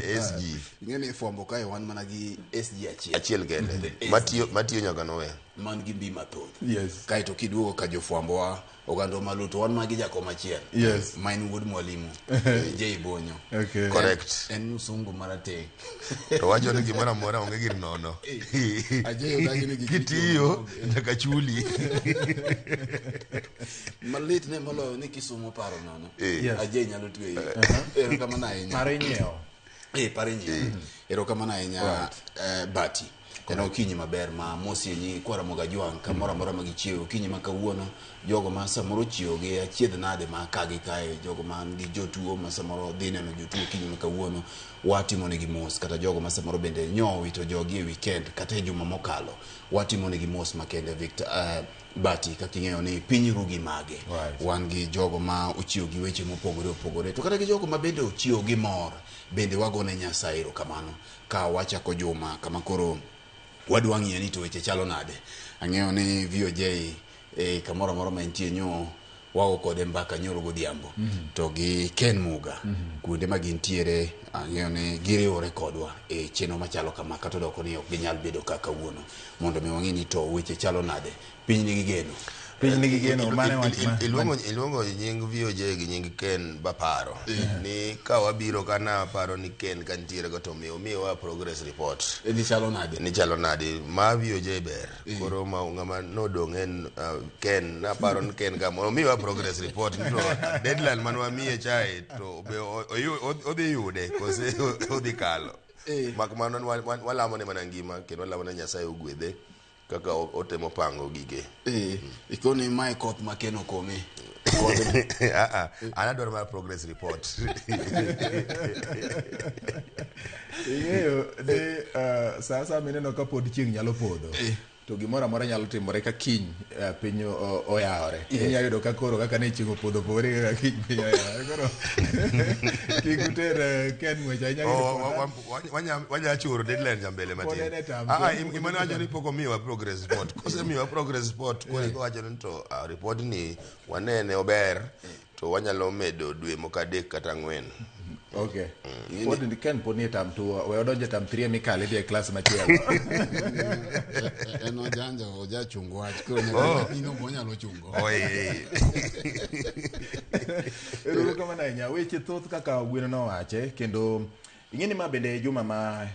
SG. Ing'e ni fwambo kae wan mana gi SG achiel. Achiel kende. The SG. Matiyo nyaka nowe. Man gi mbi mathoth. Yes. Kaeto kiduogo ka jofwambowa oganda malo to wan magi jakom achiel. Yes. Ma en wuod mwalimu. Jay Bonyo. Okay. Correct. En msungu marateng'. To wacho ni gimoro amora onge gir nono. Ajay odagi ni gik Kitiyo nyaka chuli. Malit ne moloyo ni kisumo paro nono. Eh. Yes. Ajay nyalo tweyi. Erokamano ahinya. Paro inyiewo. Eh, paro inyiewo. Erokamano ahinya Bati. En okinyi maber ma mosienyi kwara Mogajwang' kamoro amora ma gichiewo okinyi ma kawuono jogo ma samoro ochiewo gi achiedh nade ma ka gi kae jogo man gi jotuo ma samoro dhi neno jotuo okinyi ma kawuono watimonegi mos kata jogo ma samoro bende nyo owito jogi e weekend kata e juma mokalo watimonegi mos makende Victor Bati kaka ing'eyo ni piny ru gi mage. Right. Wan gi jogo ma ochiewo gi weche mopogore opogore to kata gi jogo ma bende ochiewo gi mor bende wagone Nyasaye erokamano ka wachako juma kama koro wadwa ng'iyo ni to weche chalo nade. Ang'eyo ni VOJ kamoro amora ma entie nyo wago kode mbaka nyoro godhiambo to gi Ken Muga kuonde ma gintiere ang'eyo ni giriwore kodwa e chenro machalo kama kata odoko ni ok ginyal bedo ka kawuono mondo mi wang'e ni to weche chalo nade. Piny nigi geno. Piny nigi geno, mano e wach ma- Iluongo nying VOJ gi nying Ken Baparo. Ni ka wabiro ka naparo ni Ken ka nitiere go to omiyowa progress report. Ni chalo nade? Ni chalo nade? Ma VOJ ber. Koro ma ng'ama nodong' en Ken naparo ni Ken ka mondo omiwa progress report ni to deadline mane wamiye chae to be odhi yude kose odhi kalo. Mak mano walamo ne mana ngima kendo walamo ne Nyasaye ogwedhe kaka otemo pango gige. Ikoni mae koth ma Ken okome. An adwaro mar progress report. Ing'eyo ni sa asaya mineno ka pod chieng' nyalo podho to gimoro amora nyalo timore ka kiny piny oyawore. Inyalo yudo ka koro kaka ne chieng' opodho opogore gi kaka kiny piny oyawore. Koro kik uter Ken ng'wech ahinya gi report. Wanya choro deadline ja mbele Pod matin. en e tam. Imane wacho ni pok omiyowa progress report. Kosemiyowa progress report koro iwacho ni to report ni wanene ober to wanyalo medo dwe moko 3 kata 4. Okay. Pod Ken pod nie tam 2, we odonje tam 3 mikale idhi e klas machielo. En ojanja, ojachungo wach koro nyaka ino onyalo chungo. Erouru kamano ahinya. Weche thoth kaka Ogweno nowache kendo ing'e ni ma bende juma ma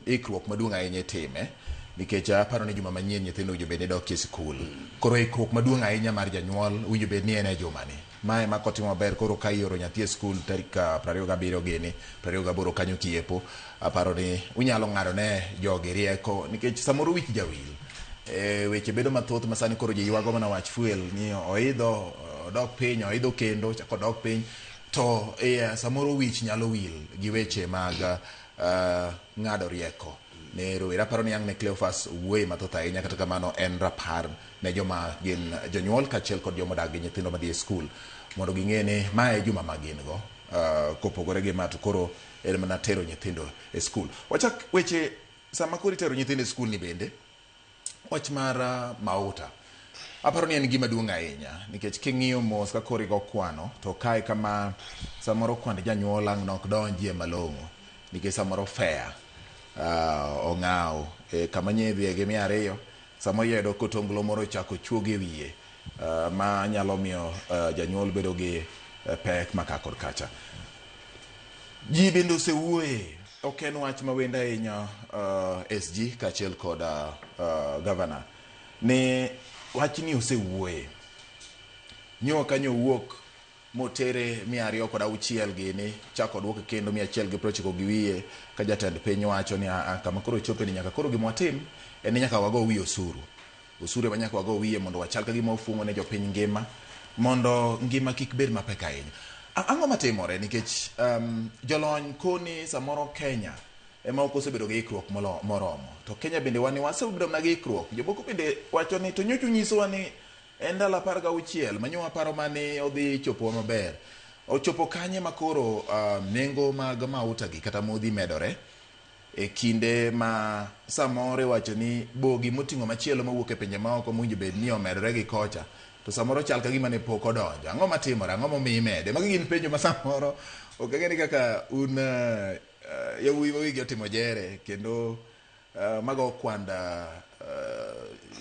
ikruok maduong' ahinya itime nikech aparo ni juma manyien nyithindo owinjo bed ni dok e sikul. Koro ikruok maduong' ahinya mar janyuol owinjo bed ni en e jumani. Mae ma kotimo maber koro ka ioro nyathi e skul tarik 27 gini, 28 kanyo kiepo, aparo ni unyalo ng'ado ne jogi rieko nikech samoro wich jawil. Weche bedo mathoth ma sani koro ji ywago mana wach fuel ni oidho, odok piny, oidho kendo, ochako odok piny. To samoro wich nyalo wil gi weche mag ng'ado rieko ne rowere. Aparo ni ang' ne Cleophas wuoye mathoth ahinya, kata kamano en rapar ne joma gin jonyuol kaachiel kod joma odak gi nyithindo madhi e skul mondo ging'e ni mae e juma ma gin go. Kopogore gi ma to koro en mana tero nyithindo e skul. Wachak weche sama koro itero nyithindo e skul ni bende wach mar mauta aparo ni en gima duong' ahinya nikech king'iyo mos ka koro igo kwano to kae kama samoro kwand janyuol ang' nok donjie malong'o nikech samoro fare ong'aw kama nye idhiye gi 200 samoro iyudo kotonglo moro ochako chuogo e wiye ma nyalo miyo janyuol bedo gi pek ma ka kod kacha. Ji bende osewuoye, ok en wach ma wendo ahinya SG kaachiel kod governor ni wachni osewuoye. Nyo kanyo owuok motere 206 gini chako duoke kendo 190 gi wiye ka jatend piny wacho ni kama koro chope ni nyaka koro gima watim en ni nyaka wago wiye osuru. Osuru ema nyaka wago wiye mondo wachal ka gima wafuong'o ne jopiny ngima mondo ngima kik bed mapek ahinya. Ang'o matimore nikech jolony koni samoro Kenya ema ok osebedo gi ikruok moromo. To Kenya bende wan wasebedo mana gi ikruok. Jomoko bende wacho ni to nyocha unyisowa ni en ndalo 16 manyo waparo mane odhi chopowa maber. Ochopo kanye ma koro nengo mag mauta gi kata modhi medore e kinde ma samoro iwacho ni bogi moting'o machielo mawuok e pinje maoko mowinjo bed ni omedore gi kocha to samoro chal ka gima ne pok odonjo. Ang'o matimore? Ang'o momiyo imede? Magi gin penjo ma samoro ok ang'e ni kaka un Yawuowi ma wigi otimo jere kendo mago kwand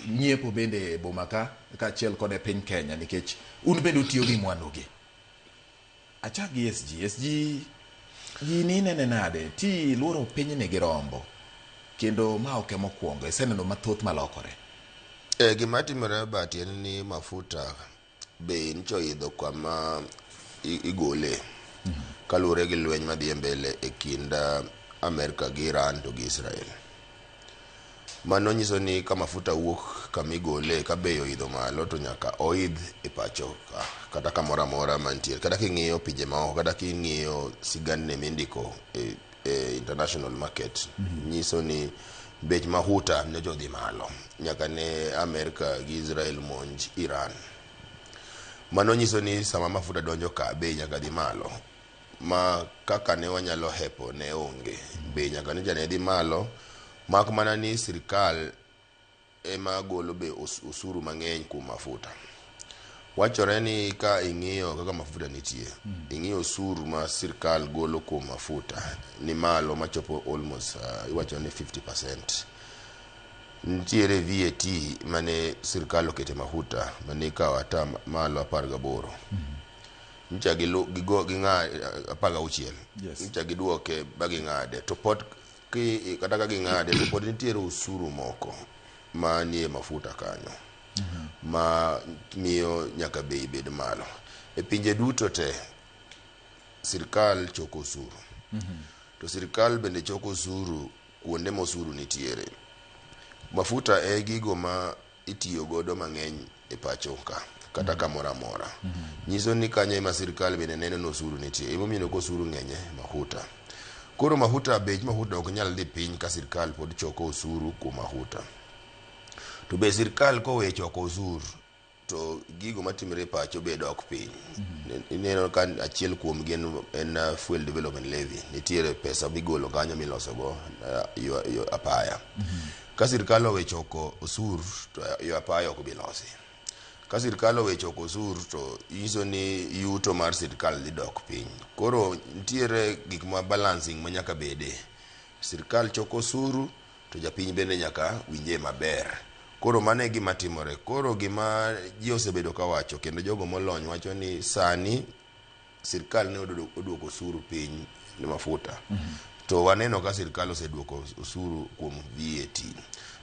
nyiepo bende e boma ka kaachiel kod e piny Kenya nikech un bende utiyo gi mwandugi. Achak gi SG. SG gini inene nade? Ti luoro pinyni gi rombo kendo ma ok emokwongo iseneno mathoth malokore. Gima timore Bahati en ni mafuta bei nyicha oidho kama igole kaluwore gi lweny madhi e mbele e kind Amerka gi Iran to gi Israel. Mano nyiso ni ka mafuta wuok kama igole ka bei oidho malo to nyaka oidh e pacho ka kata kamoro amora mantiere. Kata king'iyo pinje maoko kata king'iyo sigandni mindiko e international market nyiso ni bech mahuta nyocha odhi malo nyaka ne Amerka gi Israel monj Iran. Mano nyiso ni sama mafuta donjo ka bei nyaka dhi malo ma kaka ne wanyalo hepo ne onge. Bei nyaka nyocha ne dhi malo mak mana ni sirikal ema golo be osuru mang'eny kuom mafuta. Wachore ni ka ing'iyo kaka mafuta nitie, ing'iyo osuru ma sirikal golo kuom mafuta ni malo machopo almost iwacho ni 50%. Nitiere VAT mane sirikal okete mafuta mane ikawo ata malo 18. Nyicha gigo ging'a 16. Yes. Nyicha giduoke ba ging'ade to pod kata ka ging'ade to pod nitiere osuru moko manie mafuta kanyo ma miyo nyaka bei bed malo. E pinje duto te sirikal choko osuru. To sirikal bende choko osuru kuonde ma osuru nitiere. Mafuta e gigo ma itiyo godo mang'eny e pacho ka kata kamoro amora. Nyiso ni kanyo ema sirikal bende neno ni osuru nitie. Emomiyo ka osuru ng'eny e mafuta. Koro mafuta bech mafuta ok nyal dhi piny ka sirikal pod choko osuru kuom mafuta. To be sirikal kowe choko osuru to gigo matimore e pacho be dok piny. Ineno ka achiel kuom gi en fuel development levy. Nitiere pesa migolo kanyo miloso go yo apaya. Ka sirikal owe choko osuru to yo apaya ok bi losi. Ka sirikal owe choko osuru to nyiso ni yuto mar sirikal dhi dok piny. Koro nitiere gik ma balancing ma nyaka bede. Sirikal choko osuru to japiny bende nyaka winje maber. Koro mano e gima timore. Koro gima ji osebedo kawacho kendo jogo molony wacho ni sani sirikal ne oduoko osuru piny ne mafuta. To waneno ka sirikal oseduoko osuru kuom VAT.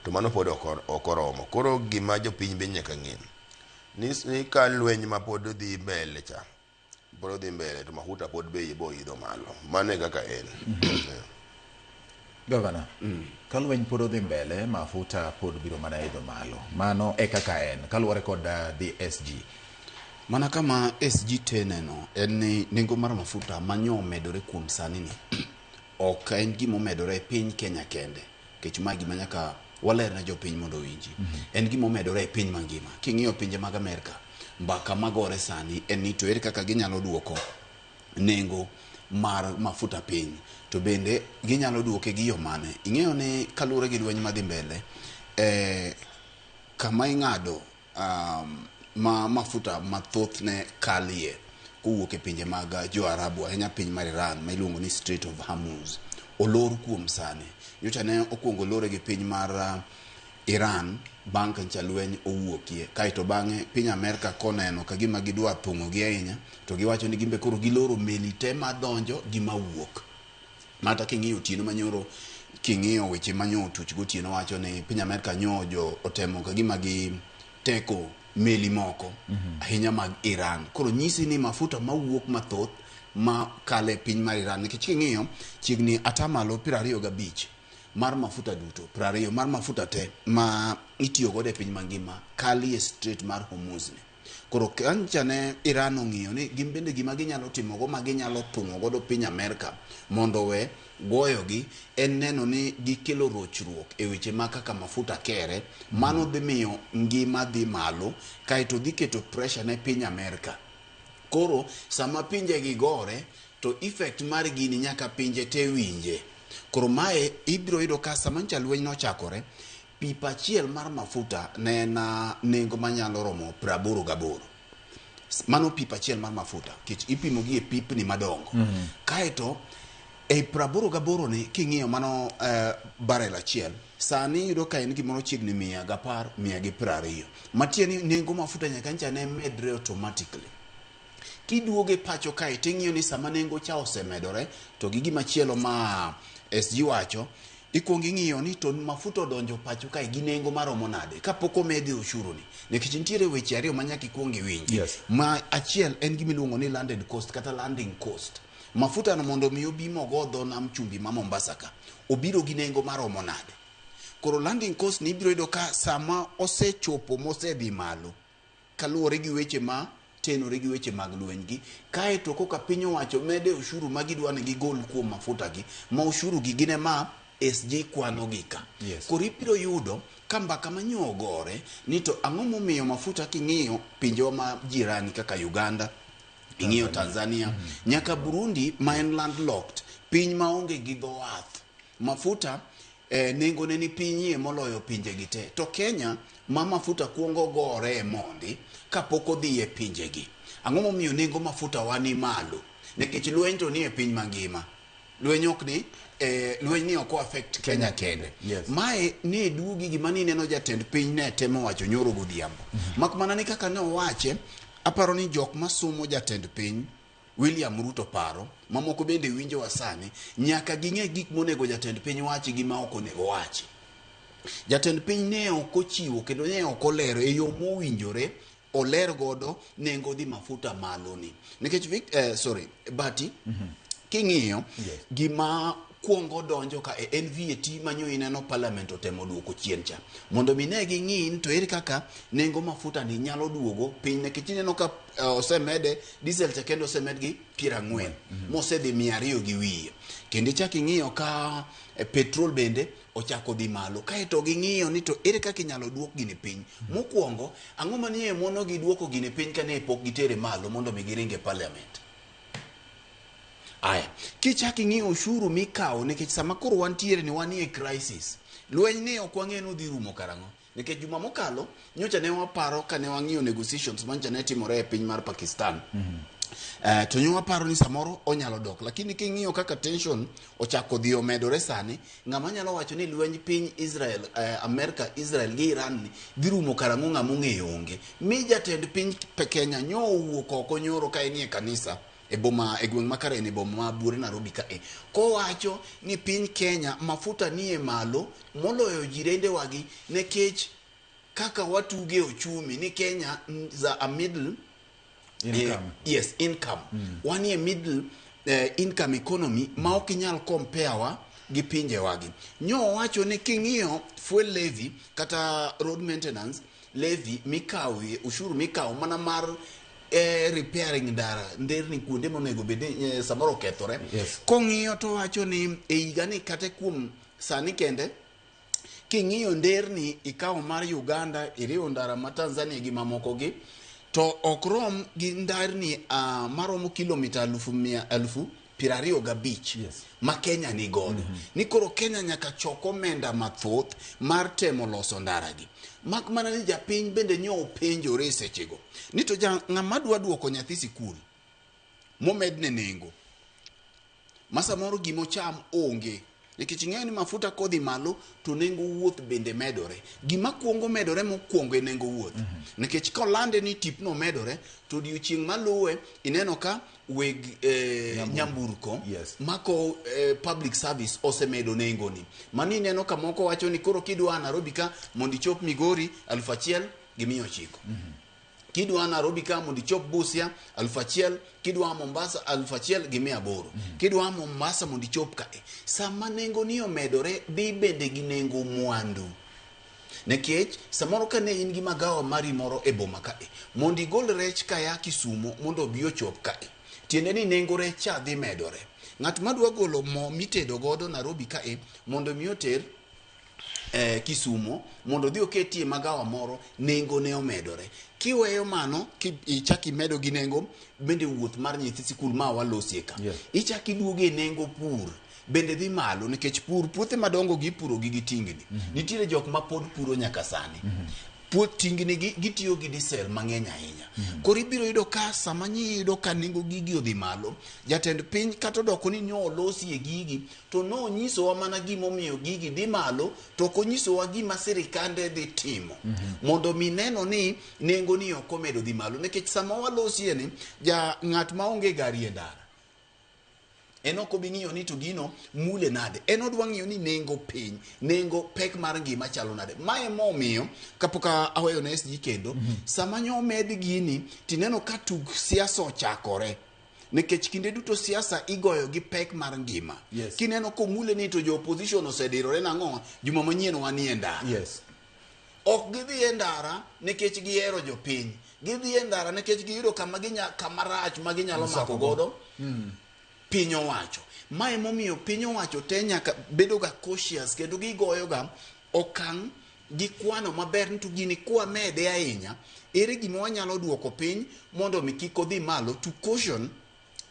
To mano pod ok oromo. Koro gima jopiny be nyaka ng'e ni ka lweny ma pod dhi mbele cha pod dhi mbele to mafuta pod bei bo idho malo. Mano e kaka en. Gavana, ka lweny pod odhi mbele, mafuta pod biro mana idho malo. Mano e kaka en, kaluwore kod the SG. Mana kama SG teneno en ni nengo mar mafuta manyo omedore kuom sani ni ok en gima omedore e piny Kenya kende nikech ma gima nyaka waler ne jopiny mondo owinji. En gima omedore e piny mangima. King'iyo pinje mag Amerka, mbaka magore sani en ni to ere kaka ginyalo duoko nengo mar mafuta piny to bende ginyalo duoke gi yo mane. Ing'eyo ni kaluwore gi lweny madhi mbele kama ing'ado ma mafuta mathoth ne kalie kowuok e pinje mag jo Arabu ahinya piny mar Iran ma iluongo ni Strait of Hormuz olor kuom sani. Nyocha ne okuongo lore gi piny mar Iran bang' ka nyocha lweny owuokie kaeto bang'e piny Amerka koneno ka gima gidwa thung'o gi ahinya to giwacho ni gimbe koro giloro meli te madonjo gi mawuok. Mata king'iyo otieno manyoro king'iyo weche manyo otuch gotieno wacho ni piny Amerka nyo jo otemo ka gima gi teko meli moko ahinya mag Iran. Koro nyisi ni mafuta mawuok mathoth ma kale piny mar Iran nikech king'iyo chiegni atamalo 25 mar mafuta duto 20 mar mafuta te ma itiyo godo e piny mangima kalie Strait mar Hormuz ni. Koro kancha ne Iran ong'iyo ni gin bende gima ginyalo timogo ma ginyalo thung'o godo piny Amerka mondo we goyogi en neno ni gikelo rochruok e weche ma kaka mafuta kere. Mano dhi miyo ngima dhi malo kaeto dhi keto pressure ne piny Amerka. Koro sama pinje gi gore to effect mar gini nyaka pinje te winje. Koro mae ibiro yudo ka sama nyocha lweny nochakore pipa achiel mar mafuta ne en nengo manyalo romo 88. Mano pipa achiel mar mafuta nikech ipimo gi e pipni madongo. Kaeto E 88 ni king'iyo mano barrel achiel, sani iyudo ka en gimoro chiegni 110, 120. Matiende ni nengo mafuta nyaka ncha ne medre automatically. Kiduogo e pacho kae ting'iyo ni sama nengo cha osemedore to gi gimachielo ma SG wacho, ikuongo ing'iyo ni to mafuta odonjo pacho kae gi nengo maromo nade kapok omedi ushuru ni. Nikech nitiere weche ariyo ma nyaka ikuong iwinji. Yes. Ma achiel en gima iluongo ni landed cost kata landing cost. Mafuta no mondo mi obi mogo dho nam chumbi ma Mombasa ka, obiro gi nengo maromo nade? Koro landing cost ni ibiro yudo ka sama osechopo mosedhi malo, kaluwore gi weche ma tenore gi weche mag lweny gi, kae to koka piny owacho mede ushuru ma gidwa ni gigol kuom mafuta gi, ma ushuru gi gin ema SG kwano gi ka. Yes. Koro ibiro yudo ka mbaka manyo ogore ni to ang'o momiyo mafuta king'iyo pinjewa ma jirani kaka Uganda, ing'iyo Tanzania, nyaka Burundi ma en landlocked, piny maonge gi dho wath, mafuta nengone ni pinyie moloyo pinje gi te. To Kenya ma mafuta kuongo gore mondi kapok odhi e pinje gi. Ang'o momiyo nengo mafuta wa ni malo? Nikech lweny to ni e piny mangima. Lweny ok ni lweny ni ok affect Kenya kende. Yes. Mae ne duogi gima ni neno jatend piny ne temo wacho nyoro godhiambo. Mak mana ni kaka ne owache, aparo ni jok masomo jatend piny William Ruto paro, mamoko bende winjowa sani, nyaka ging'e gik monego jatend piny wachi gi ma ok onego wachi. Jatend piny ne ok ochiwo kendo ne ok olero e yo mowinjore oler godo nengo dhi mafuta malo ni. Nikech Bati, king'iyo Yes. gima kuongo donjo ka e en VAT manyo ineno parliament otemo duoko chien cha. Mondo mi ne ging'i ni to ere kaka nengo mafuta ni nyalo duogo piny nikech ineno ka osemede diesel cha kendo osemed gi 40 mosedhi 200 gi wiye. Kendo ichak ing'iyo ka petrol bende ochako dhi malo. Kaeto ging'iyo ni to ere kaka inyalo duok gini piny. Mokwongo, ang'o manie mono gi duoko gini piny kane pok gitere malo mondo mi giring e parliament. Aya, kichak ing'iyo ushuru mikawo nikech sama koro wantiere ni wanie crisis. Lweny ni ok wang'e ni odhi rumo karang'o. Nikech juma mokalo, nyocha ne waparo ka ne wang'iyo negotiations manyocha ne timore e piny mar Pakistan. To nyo waparo ni samoro onyalo dok. Lakini king'iyo kaka tension ochako dhi omedore sani, ng'ama nyalo wacho ni lweny piny Israel, Amerika, Israel gi Iran ni dhi rumo karang'o ng'ama ong'eyo onge. Mi jatend piny Kenya nyo owuok oko nyoro ka enie kanisa e boma e gweng' ma Karen e boma ma Buore Nairobi ka e kowacho ni piny Kenya mafuta nie malo moloyo jirende wagi nikech kaka watuge ochumi ni Kenya za a middle Income. Yes, income. Wanie middle income economy ma ok inyal compare wa gi pinje wagi. Nyo owacho ni king'iyo fuel levy kata road maintenance levy mikawo, ushuru mikawo mana mar repairing ndara nderni kuonde monego bed ni samoro okethore. Yes. Kong'iyo to wacho ni e higa ni kata kuom sani kende king'iyo nderni ikawo mar Uganda iriwo ndara ma Tanzania gi mamoko gi to ok rom gi ndarni maromo kilomita 25,000 Yes. ma Kenya ni godo. Ni koro Kenya nyaka chok omenda mathoth mar temo loso ndara gi. Mak mana ni japiny bende nyo openjore sechego ni to ng'ama dwa duoko nyathi sikul momedne nengo ma samoro gimocham onge nikech ing'eyo ni mafuta kodhi malo to nengo wuoth bende medore. Gima kuongo medore mokwongo e nengo wuoth. Nikech kolande ni tipno medore to odiochieng' maluwe ineno ka weg nyamburko Yes. mako public service osemedo nengoni. Mani ineno ka moko wacho ni koro kidwa Nairobi ka mondo ichop Migori 1900. Kidwa Nairobi ka mondo ichop Busia 1000, kidwa Mombasa 1800. Kidwa Mombasa mondo ichop kae. Sama nengo ni omedore dhi bende gi nengo mwandu. Nikech samoro ka ne in gi magawa mari moro e boma kae, mondo igol rech kaya Kisumo mondo obi ochop kae. Tiende ni nengo rech cha dhi medore. Ng'at madwa golo mo mitedo godo Nairobi kae mondo mi oter Kisumo mondo odhi oketie magawa moro, nengo ne omedore. Kiweyo mano, ichak imedo gi nengo bende wuoth mar nyithi sikul ma walosie ka. Yes. Ichak iduoge nengo pur bende dhi malo nikech pur puothe madongo gi ipuro gi tingni. Nitiere jok ma pod puro nyaka sani. Puo tingni gi gitiyo gi diesel mang'eny ahinya. Koro ibiro yudo ka sama iyudo ka nengo gigi odhi malo, jatend piny kata odoko ni nyolosie gigi, to nonyisowa mana gimomiyo gigi dhi malo, to ok onyisowa gima sirikande dhi timo mondo mi neno ni nengo ni ok omedo dhi malo. Nikech sama walosie ni, ja ng'at maonge gari e ndara, en ok obi ng'iyo ni to gino mule nade, en odwa ng'iyo ni nengo piny, nengo pek mar ngima chalo nade. Mae momiyo kapok aweyo ne SG kendo, sama nyo omed gini tineno ka tug siasa ochakore, nikech kinde duto siasa igoyo gi pek mar ngima. Kineno komule ni to jo opposition osedirore nang'o, juma manyien wanie ndara. Ok gidhi e ndara nikech gihero jopiny, gidhi e ndara nikech giyudo kama ginya, kama rach ma ginyalo mako godo piny owacho. Mae momiyo piny owacho te nyaka bedo ga cautious, kendo gigoyo ga okang' gi kwano maber ni to gini kwamede ahinya, ere gima wanyalo duoko piny mondo mi kik odhi malo, to caution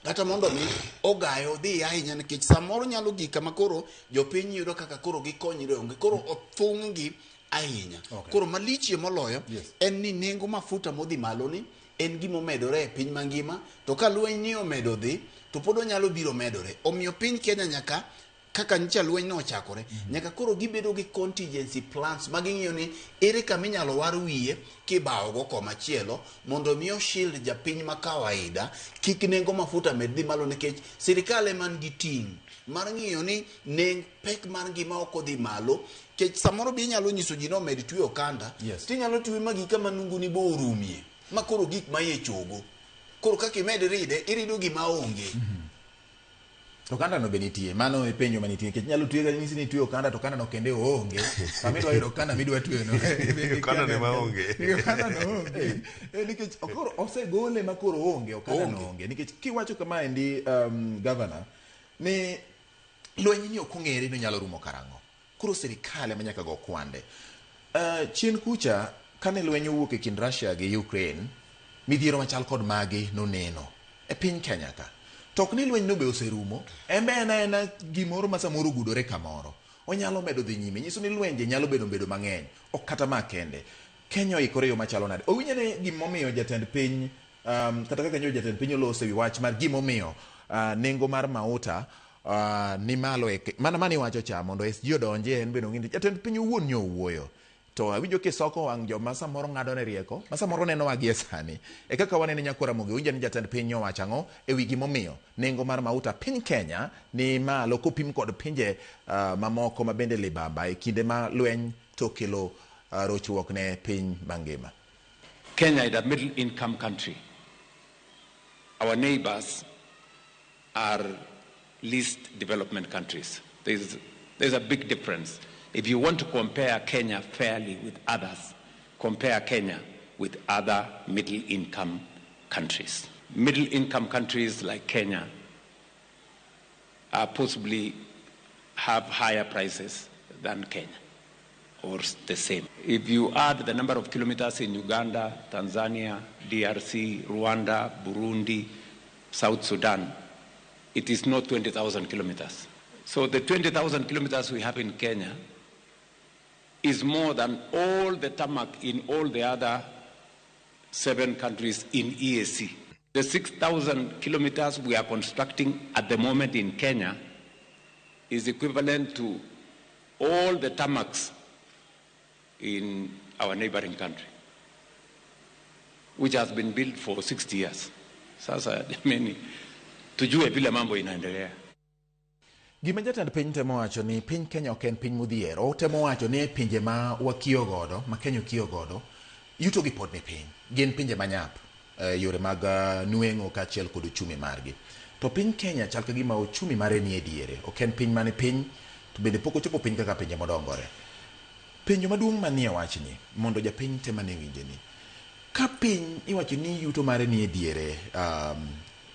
kata mondo mi ogayo dhi ahinya, nikech samoro nyalo gik kama koro jopiny yudo kaka koro gikonyre onge, koro othung' gi ahinya. Koro malichie moloyo en ni nengo mafuta modhi malo ni en gima omedore e piny mangima, to ka lweny ni omedo dhi to pod onyalo biro medore. Omiyo piny Kenya nyaka kaka nyicha lweny no ochakore, nyaka koro gibedo gi contingency plans ma ging'iyo ni ere kama inyalo war wiye kibawo go komachielo mondo mi oshield japiny ma kawaida kik nengo mafuta med dhi malo, nikech sirikal ema nigi ting' mar ng'iyo ni neng pek mar ngima ok odhi malo. Nikech samoro be inyalo nyiso ji ni omed twe okanda, tinyalo twe ma gik kama nunguni bo orumie ma koro gik ma iye chogo, koro kaka imed ride irido gima onge. To okanda no be nitie, mano e penjo manitie, nikech nyalo twe nyisi ni twe okanda to okanda no kende oonge. Sama idwa yudo okanda midwa tweyo no, Okanda no ema onge. Okanda no onge. Nikech koro osegole ma koro onge okanda no onge. Nikech kiwacho kamaendi, governor, ni lweny ni ok ong'ere ni onyalo rumo karang'o. Koro sirikal ema nyaka go kwande. Chien kucha kane lweny owuok e kind Russia gi Ukraine, midhiero machal kod magi noneno e piny Kenya ka. To ok ni lweny no be oserumo, en be en aena gimoro ma samoro ogudore kamoro. Onyalo medo dhi nyime, nyiso ni lwenje nyalo bedo mang'eny, ok kata ma kende. Kenya oikore e yo machalo nade? Owinjo ne gimomiyo jatend piny, kata kaka nyo jatend piny oloso ewi wach mar gimomiyo nengo mar mauta ni malo e mana mane iwacho cha mondo SG odonje, en bende ong'e ni jatend piny owuon nyo owuoyo. To awinjo kisoko wang' joma samoro ng'ado ne rieko, ma samoro nenowa gie sani. E kaka wanene Nyakwar Ramogi, owinjo ni jatend piny owacho ang'o ewi gimomiyo nengo mar mauta piny Kenya ni malo kopim kod pinje mamoko ma bende libamba e kinde ma lweny to kelo rochruok ne piny mangima. Kenya is a middle income country. Our neighbors are least development countries. There's a big difference. If you want to compare Kenya fairly with others, compare Kenya with other middle income countries. Middle income countries like Kenya are possibly have higher prices than Kenya, or the same. If you add the number of kilometers in Uganda, Tanzania, DRC, Rwanda, Burundi, South Sudan, it is not 20,000 kilometers. So the 20,000 kilometers we have in Kenya is more than all the tarmac in all the other 7 countries in EAC. The 6,000 kilometers we are constructing at the moment in Kenya is equivalent to all the tarmacs in our neighboring country, which has been built for 60 years. Sasa jameni, tujue vile mambo inaendelea. Gima jatend piny temo wacho ni piny Kenya ok en piny modhier. Otemo wacho ni e pinje ma wakiyo godo, ma Kenya okiyo godo, yuto gi pod ni piny. Gin pinje manyap, yore mag nweng'o kaachiel kod uchumi margi. To piny Kenya chal ka gima uchumi mare ni e diere. Ok en piny mani piny, to bende pok ochopo piny kaka pinje modongore. Penjo maduong' manie wachni, mondo japiny te mane winje ni, ka piny iwacho ni yuto mare ni e diere,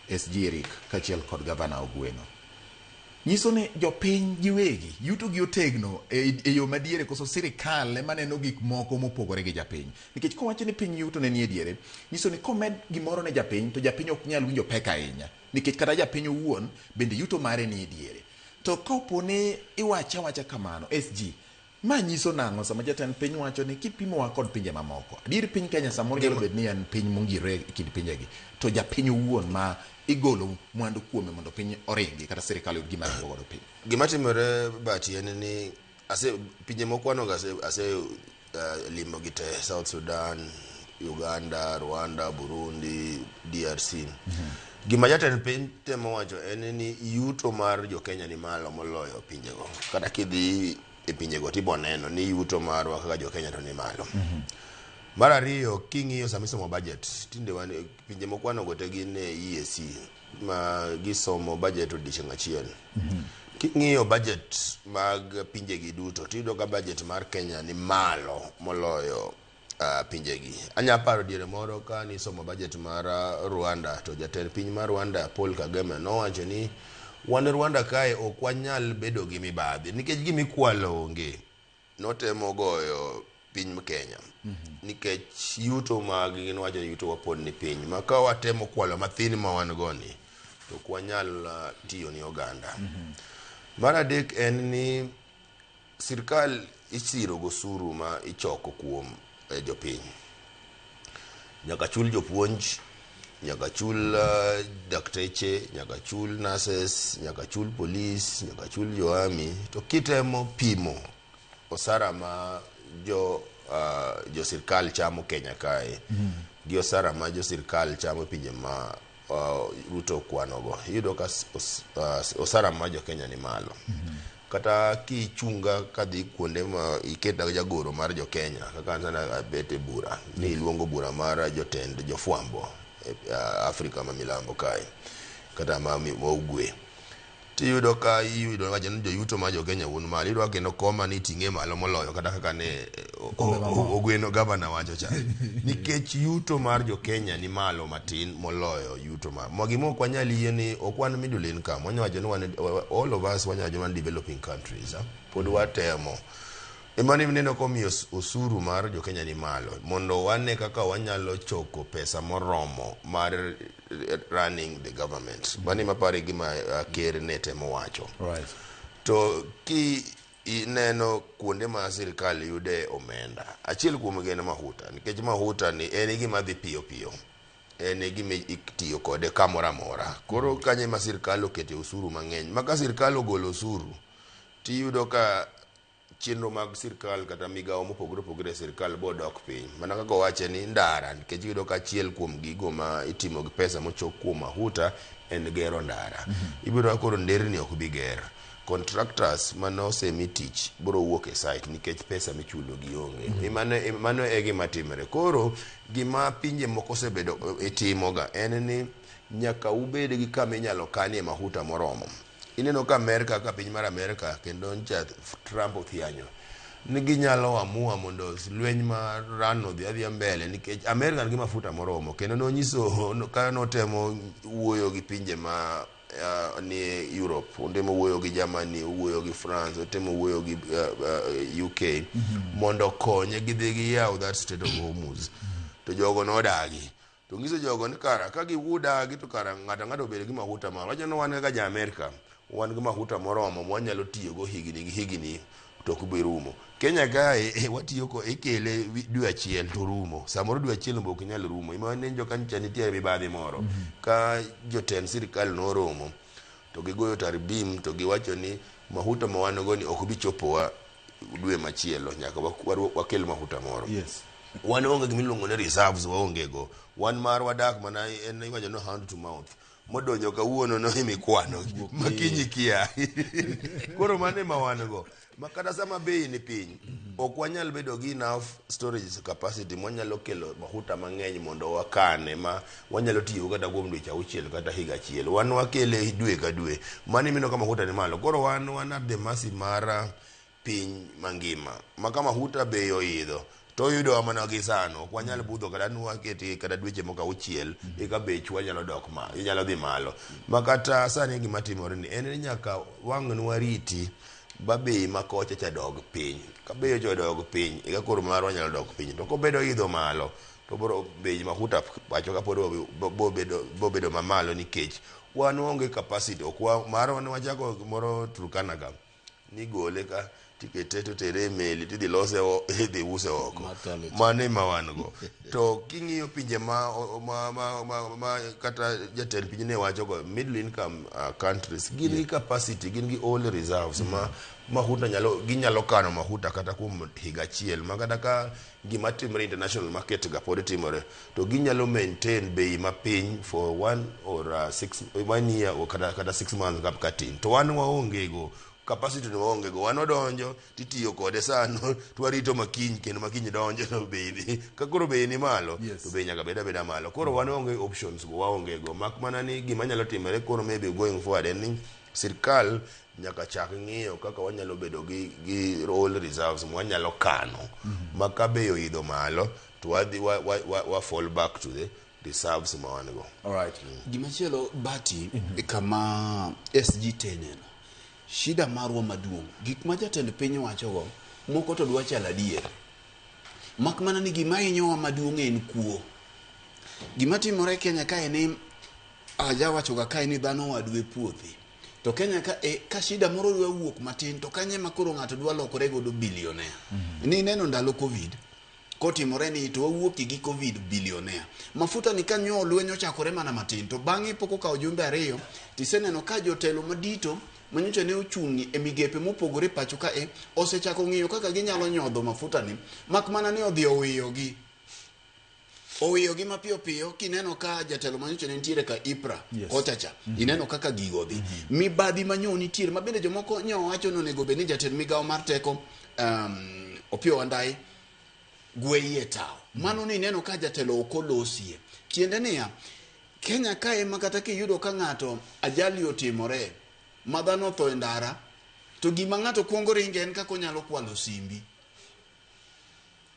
SG Eric kaachiel kod Gavana Ogweno, nyiso ni jopiny giwegi yuto gi otegno e yo madiere, koso sirikal ema neno gik moko mopogore gi japiny? Nikech kowacho ni piny yuto ne ni e diere, nyiso ni komed gimoro ne japiny, to japiny ok nyal winjo pek ahinya, nikech kata japiny owuon bende yuto mare ni e diere. To kapo ni iwache awacha kamano, SG, Ma nyiso nang'o sama jatend piny wacho ni kipimowa kod pinje mamoko? Adier piny Kenya samoro nyalo bet ni en piny mongirore e kind pinjegi, to japiny owuon ma igolo mwandu kuome mondo piny oringi kata sirikal oyud gima ringo godo piny. Gima timore Bati en ni ase pinje mokwanogo ase limo gi te, South Sudan, Uganda, Rwanda, Burundi, DRC. Gima jatend piny temo wacho en ni yuto mar jo Kenya ni malo moloyo pinjego. Kata kidhi e pinjego tibo neno ni yuto marwa kaka jo Kenya to ni malo. Mar ariyo, king'iyo sama isomo budget, tinde wan pinje mokwanogo te gin e EAC ma gisomo budget odiochieng' achiel. King'iyo budget mag pinjegi duto, tiyudo ka budget mar Kenya ni malo moloyo pinjegi. Anya paro diere moro ka nisomo budget mar Rwanda, to jatend piny mar Rwanda Paul Kagame nowacho ni wan Rwanda kae ok wanyal bedo gi mibadhi nikech gimikwalo onge. Notemo goyo piny Kenya nikech yuto mag gi nowacho ni yuto wa pod ni piny ma ka watemo kwalo mathin ma wan go ni to ok wanyal tiyo ni oganda. Mar adek en ni sirkal isiro gosuru ma ichoko kuom jopiny. Nyaka chul jopuonj, nyaka chul dakteche, nyaka chul nurses, nyaka chul police, nyaka chul jo army. To kitemo pimo osara ma jo sirkal chamo Kenya kae gi osara ma jo sirkal chamo e pinje ma Ruto okwanogo, iyudo ka osara ma jo Kenya ni malo. Kata kichunga kadhi kuonde ma iketa jagoro mar jo Kenya, kaka an sana abet e bura, ni iluongo bura mar jotend jofwambo e Afrika ma milambo kae, kata ma ugwe. Tiyudo ka iyudo wacho ni joyuto ma jo Kenya wuon malo, iyudo ka kendo koma ni iting'e malo moloyo kata kaka ne Ogweno gavana wacho cha. Nikech yuto mar jo Kenya ni malo matin moloyo yuto mar. Gima ok wanyal yie ni ok wan middle income, wanyalo wacho ni wan, all of us wanyalo wacho ni wan developing countries. Pod watemo. Ema ineno komiyo osuru mar jo Kenya ni malo mondo wane kaka wanyalo choko pesa moromo mar running the government. Mano ema aparo e gima ker ne temo wacho. To ki ineno kuonde ma sirikal yude omenda, achiel kuom gi en mahuta, nikech mahuta ni en gima dhi piyo piyo. En e gima itiyo kode kamoro amora. Koro kanyo ema sirikal okete osuru mang'eny. Ma ka sirikal ogolo osuru, tiyudo ka chenro mag sirikal kata migawo mopogore opogore e sirikal bodok piny. Mana kaka owache ni ndara, nikech iyudo ka achiel kuom gigo ma itimo gi pesa mochok kuom mahuta en gero ndara. Ibiro ka koro nderni ok bi ger. Contractors mane osemi tich biro wuok e site nikech pesa michulo gi onge. Mano e gima timore. Koro gima pinje moko osebedo itimoga en ni nyaka ubed gi kama inyalo kanie mahuta moromo. Ineno ka Amerka, ka piny mar Amerka kendo ncha Trump othianyo ni ginyalo amua mondo lweny mar Iran odhi adhiya mbele nikech Amerka nigi mafuta moromo kendo nonyiso ka notemo wuoyo gi pinje ma ni Europe, otemo wuoyo gi Germany, owuoyo gi France, otemo wuoyo gi UK mondo okonye gidhi giyaw that Strait of Hormuz. To jogo nodagi. To nyiso jogo ni kara ka giwudagi to kara ng'ato ang'ato obed gi mahuta mare. Wacho ni wan kaka ja Amerka wan gi mahuta moromo mwanyalo tiyogo higni gi higni to ok bi rumo. Kenya kae watiyo ko ikele dwe achiel to rumo. Samoro dwe achiel be ok nyal rumo. Ema wanenjo ka nyicha nitie mibadhi moro. Ka jotend sirikal noromo to gigoyo tarubim to giwacho ni mahuta ma wan go ni ok bi chopowa dwe machielo nyaka wakel mahuta moro. Wan onge gima iluongo ni reserves, waonge go. Wan mar wadak mana en iwacho ni hand to mouth. Modonjo kawuono no emikwano ma kiny ikia. Koro mano ema wan go. Ma kata sama bei ni piny, ok wanyal bedo gi enough storage capacity mwanyalo kelo mahuta mang'eny mondo wakane ma wanyalo tiyogo kata kuom dweche auchiel kata higa achiel. Wan wakele dwe ka dwe. Mano ineno ka mahuta ni malo. Koro wan at the mercy mar piny mangima. Ma ka mahuta bei oidho, to oyudowa mana gi sano. Ok wanyal budho kata ni wakete kata dweche moko auchiel, eka bechwa nyalo dok malo, nyalo dhi malo. Ma kata sani gima timore ni en ni nyaka wang' nwariti ba bei ma kocha cha dog piny. Ka bei ocha odog piny, eka koro marwa nyalo dok piny. To kobedo idho malo, to boro bei mahuta pacho ka pod bobedo mamalo nikech wan waonge capacity. Ok wa, marwa ne wachako moro Turkana ka. Ni gole ka tikete to tere e meli tidhi lose idhi use oko. Matalo. Mano ema wan go. To king'iyo pinje ma kata jatend piny ne wacho go, middle income countries gin gi capacity, gin gi oil reserves ma mahuta nyalo, ginyalo kano mahuta kata kuom higa achiel, ma kata ka gima timore international market ga pod timore, to ginyalo maintain bei mapiny for one or six, one year or kata 6 months kap katin. To wan waonge go capacity no, waonge go. Wan odonjo titiyo kode sano to warito makiny, kendo makiny donjo to bei dhi ka koro bei ni malo. To bei nyaka bed abeda malo. Koro wan waonge options go, waonge go, mak mana ni gima nyalo timore koro maybe going forward en ni sirkal nyaka chak ng'iyo kaka wanyalo bedo gi oil reserves mwanyalo kano, ma ka bei oidho malo to wadhi wa fall back to the reserves ma wan go. All right. Gimachielo bati kama SG teneno shida marwa maduong', gik ma jatend piny wachogo moko to dwa chalo adier, mak mana ni gima hinyowa maduong' en kuo. Gima timore e Kenya kae ni ajawachoga kae ni dhano wadwa e puothe, to Kenya ka, ka shida moro dwa wuok matin to kanye ma koro ng'ato dwa lokore godo billionaire. Ni neno ndalo Covid kotimore ni to wawuok gi Covid billionaire. Mafuta ni kanyo lweny ochakore mana matin, to bang'e pok okawo jumbe 2 tiseneno ka jotelo madito manyocha ne ochung' e migepe mopogore pacho ka e osechako ng'iyo kaka ginyalo nyodho mafuta ni, mak mana ni odhi owiyogi owiyogi mapiyo piyo. Kineno ka jatelo manyocha ne nitiere ka IPRA kocha cha, ineno kaka gigo dhi, mibadhi manyo nitiere, ma bende jomoko nyo wacho ni onego bed ni jatend migawo mar teko Opiyo Wandayi gweye tawo. Mano ni ineno ka jatelo ok olosie. Tiende niya, Kenya kae ma kata kiyudo ka ng'ato ajali otimore ma dhano otho e ndara, to gima ng'ato kuongo ringe en kaka onyalo kwalo simbi,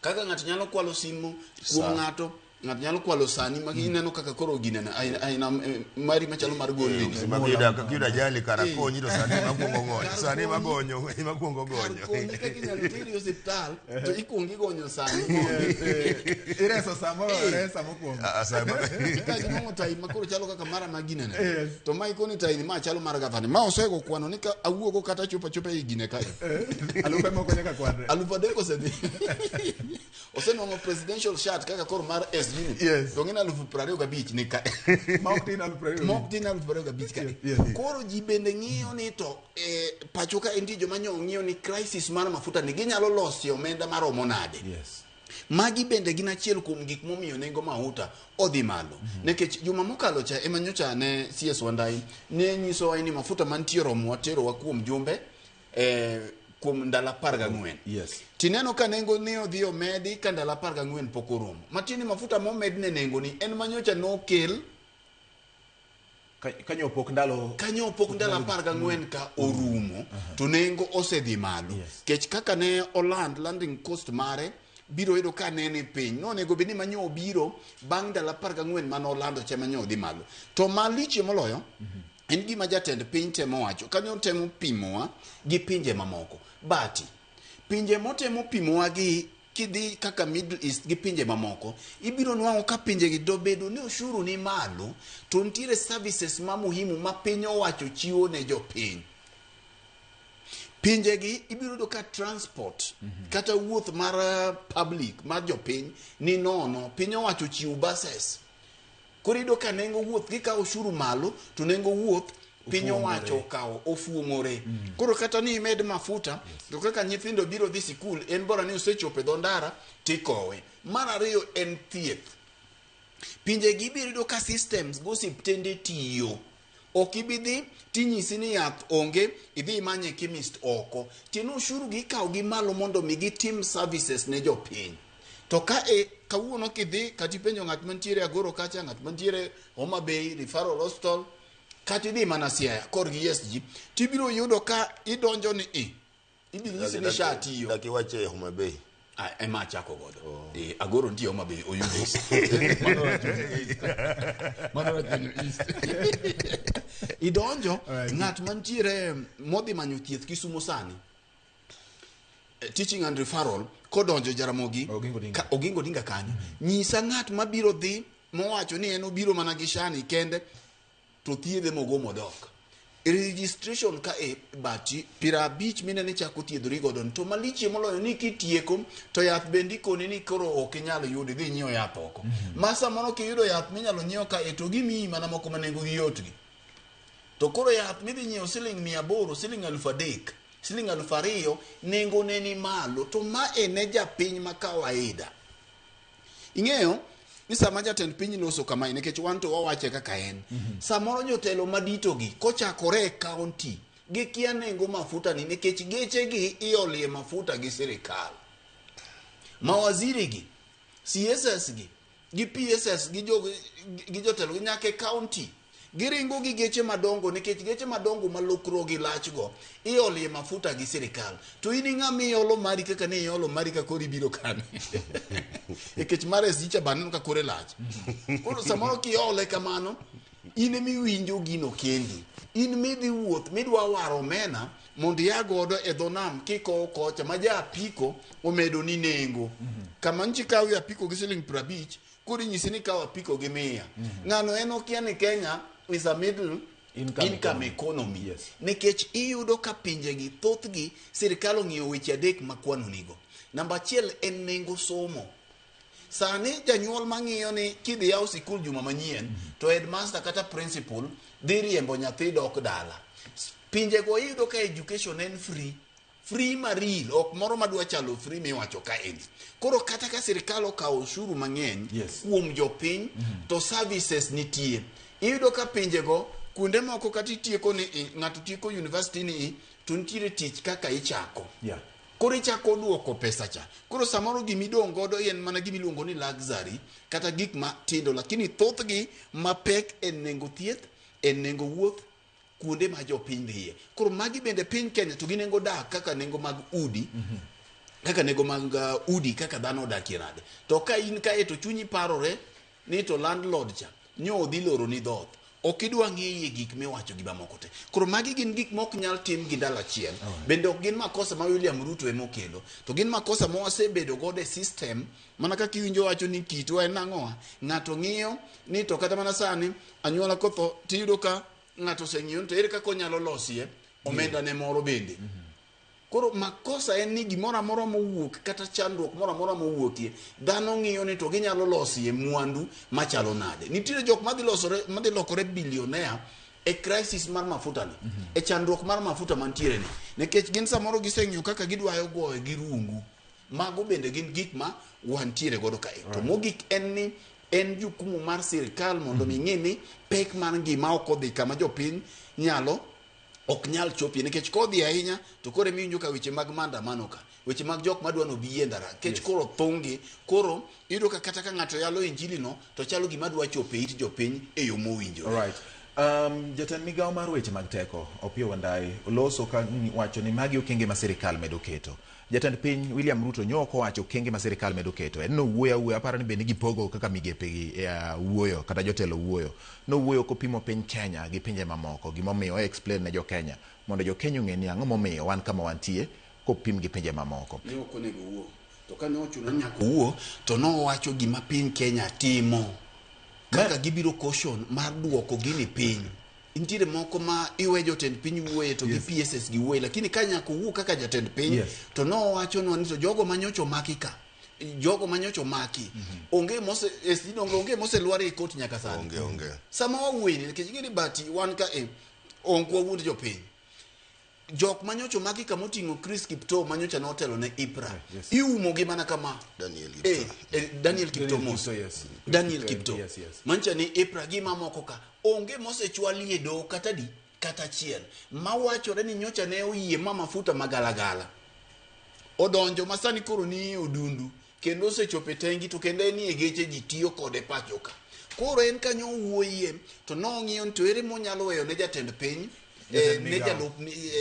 kaka ng'ato nyalo kwalo simu kuom ng'ato, ng'ato nyalo kwalo sani ma ineno kaka koro ginene aina aina, mari machalo mar goldi ni. Kiyudo ajali kara konyi to sani ema kuongo gonyo, sani ema gonyo, ema kuongo Kar gonyo. Konyi kaka inyalo teri e osiptal to ikuongo igonyo sani. Ireso samoro, resa mokwongo. Ah, Ka ginwang'o tai makoro chalo kaka mara ma ginene, Yes. to ma ikoni tai ni ma chalo mar gavana ma osego kwano ni ka awuogo kata chopo achopa ei gine kae. Alufe moko nyaka kwanre. 3000 osedhi osenwang'o presidential shirt kaka koro mar SG ni. To ng'ina 25,000 ni ka. Ma ok tin 25,000. Ma ok tin 25,000 ka. Yes. Koro ji bende ng'iyo ni to pacho ka nitie joma nyo ng'iyo ni crisis mar mafuta ni ginyalo loso omenda maromo nade. Magi bende gin achiel kuom gik momiyo nengo mauta odhi malo, nikech juma mokalo cha ema nyocha ne CS Wandayi ne nyisowa ni mafuta mantie oromowa terowa kuom jumbe kuom ndalo 14. Tineno ka nengo ne odhi omedi ka ndalo 14 pok oromo, matiende ni mafuta momed ne nengo ni en manyocha nokel. Kanyo pok ndalo. Kanyo pok ndalo 14 ka orumo to nengo osedhi malo. Kech kaka ne oland landing cost mare biro yudo ka nene piny nonego bed ni manyo obiro bang' ndalo 14 mane olando cha manyo odhi malo. To malichie moloyo en gima jatend piny temo wacho kanyo, temo pimowa gi pinje mamoko bati pinje motemo pimowa gi kidhi kaka Middle East gi pinje mamoko, ibiro nwang'o ka pinjegi dobedo ni ushuru ni malo to nitiere services ma muhimu ma piny owacho chiwo ne jopiny. Pinjegi ibiro yudo ka transport kata wuoth mar public mar jopiny ni nono, piny owacho chiwo buses. Koro iyudo ka nengo wuoth gikawo ushuru malo to nengo wuoth piny owacho okawo ofuong'ore. Koro kata ni imed mafuta to kaka nyithindo biro dhi sikul en bora ni osechopo e dho ndara tikowe. Mar ariyo en thieth. Pinje gi ibiro yudo ka systems go osiptende tiyo. Ok ibi dhi tinyisi ni yath onge, idhi imanye chemist oko. Tiende ni ushuru gi ikawo gi malo mondo mi gitim services ne jopiny. To ka e kawuono kidhi kata ipenjo ng'at mantiere Agoro kacha, ng'at mantiere Homa Bay, Referral Hospital, kata idhi mana Siaya korgi ESG, tibiro yudo ka idonjo ni i ibiro nyisi ni SHA tiyo. Dak iwache e Homa Bay. Ah, ema achako godo. Agoro nitie Homa Bay, Oyugis. Mano Rachuonyo East. Mano Rachuonyo East. Idonjo, ng'at mantiere modhi manyo thieth Kisumo sani, teaching and referral kodonjo Jaramogi Oginga Odinga. ka, Oginga Odinga kanyo. Nyisa ng'at mabiro dhi mowacho ni en obiro mana gi shani kende to thiedhe mogo modok. Registration ka e bati 50 minene chako thiedhori godo ni. To malichie moloyo ni kitieko to yath bende ikoni ni koro ok inyal yudo, idhi nyiew yath oko. Ma samoro kiyudo yath minyalo nyiew ka e to gimiyi mana moko ma nengogi yotgi. To koro yath midhi nyiewo siling 800, siling 3000, siling 2000, nengone ni malo. To ma e ne japiny ma kawaida. Ing'eyo ni sama jatend piny loso kamae, nikech wan to wawache kaka en. Samoro jotelo maditogi kochakore e county gikia nengo mafuta ni nikech gechegi iolie mafuta gi sirikal. Mawaziri gi, CSS gi, gi PSS gi, gi jotelo gi nyaka e county giringo gi geche madongo nikech geche madongo ma lokruok gi lachgo iolie mafuta gi sirikal. To in ing'ama iolo mari kaka ne iolo mari ka koro ibiro kane. Nikech mar SG cha be aneno ka kore lach. Koro samoro kiole kamano, in emiwinjo gino kendi. In midhi wuoth midwa waro omena mondo ia godo e dho nam kikowo kocha ma ja apiko omedo ni nengo. Kama nchi kawe apiko gi siling 50, koro inyisi ni kaw apiko gi 100. Ng'ano en okia ni Kenya is a middle Income income economy. economy. Yes. Nikech iyudo ka pinjegi thothgi sirikal ong'iyo weche adek makwano nigo. Namba achiel en nengo somo. Sani janyuol mang'iyo ni kidhi yaw sikul juma manyien to headmaster kata principal dhi riembo nyathi dok dala. Pinjego iyudo ka education en free. Free maril, ok moro madwa chalo free miwacho kaendi. Koro kata ka sirikal okawo ushuru mang'eny kuom jopiny to services nitie. Iyudo ka pinjego kuonde moko kata itieko ni ng'ato tieko university ni to nitiere tich kaka ichako. Koro ichako duoko pesa cha. Koro samoro gimidong' godo en mana gimiluongo ni luxury kata gik matindo, lakini thothgi mapek en nengo thieth, en nengo wuoth, kuonde ma jopiny dhiye. Koro magi bende piny Kenya to gi nengo dak kaka nengo mag udi, kaka nengo mag udi kaka dhano odakie nade. To ka in kae to chunyi parore ni to landlord cha nyo odhi loro ni dhoth. Ok idwa ng'iye gik miwacho gi mamoko te. Koro magi gin gik mok nyal tim gi ndalo achiel. Bende ok gin makosa ma William Ruto ema okelo. To gin makosa ma wasebedo godo e system mana kaka iwinjo wacho ni kitwa en ang'owa. Ng'ato ng'iyo ni to kata mana sani anyuola kotho tiyudo ka ng'ato oseng'iyo ni to ere kaka onyalo losie omenda ne moro bende. Koro makosa en ni gimoro amora mowuok kata chandruok moro amora mowuokie, dhano ng'iyo ni to ginyalo losie mwandu machalo nade. Nitiere jok madhi losore, madhi lokore billionaire e crisis mar mafuta ni, e chandruok mar mafuta mantiere ni. Nikech gin samoro giseng'iyo kaka gidwayo goye gi rungu. Mago bende gin gik ma wantiere godo kae. To mogik en ni en jukumu mar sirikal mondo mi ng'e ni pek mar ngima ok odhi kama jopiny nyalo ok nyal chopie, nikech kodhi ahinya to koro emiwinjo ka weche mag maandamano ka, weche mag jok madwa nobi e ndara nikech koro thung'gi. Koro iyudo ka kata ka ng'ato yalo injili no to chalo gima dwa chopo e it jopiny e yo mowinjore. Alright. Jatend migawo mar weche mag teko Opiyo Wandayi oloso ka wacho ni magi okenge ma sirikal medo keto. Jatend piny William Ruto nyo ok owacho okenge ma sirikal medo keto. En nowuoyo awuoya, aparo ni bende gipogo kaka migepe gi wuoyo kata jotelo wuoyo. Nowuoyo kopimo piny Kenya gi pinje mamoko. Gimomiyo o explain ne jo Kenya mondo jo Kenya ong'e ni ang'o momiyo wan kama wantie kopim gi pinje mamoko. Ne ok onego wuo. To kane ochuno ni nyaka owuo to nowacho gima piny Kenya timo. Kaka gibiro caution mar duoko gini piny. Nitiere moko ma iwe jotend piny wuoye to gi PSS gi wuoye, lakini ka nyaka owuo kaka jatend piny to nowachonwa ni to jogo manyocha omaki ka, jogo manyocha omaki onge mose SG donge onge moselwar e kot nyaka sani. Onge, onge. Sama wawuoye ni nikech ing'e ni bati wan ka e ok wawuond jopiny. Jok manyocha omaki kama oting'o Chris Kiptoo manyocha notelo ne IPRA. Iumo gi mana kama. Daniel Kiptoo. Daniel Kiptoo mos. Kiptoo, yes. Daniel Kiptoo. Yes, yes. Mancha ni IPRA gi mamoko ka onge mosechwalie doho kata di kata achiel mawachore ni nyocha ne oyie ma mafuta magalagala odonjo masani koro ni e odundu kendo osechopo e tengi to kendo en e geche ji tiyo kode pacho ka. Koro en kanyo owuoyie to nong'iyo ni to ere monyalo weyo ne jatend piny, Jatend migawo.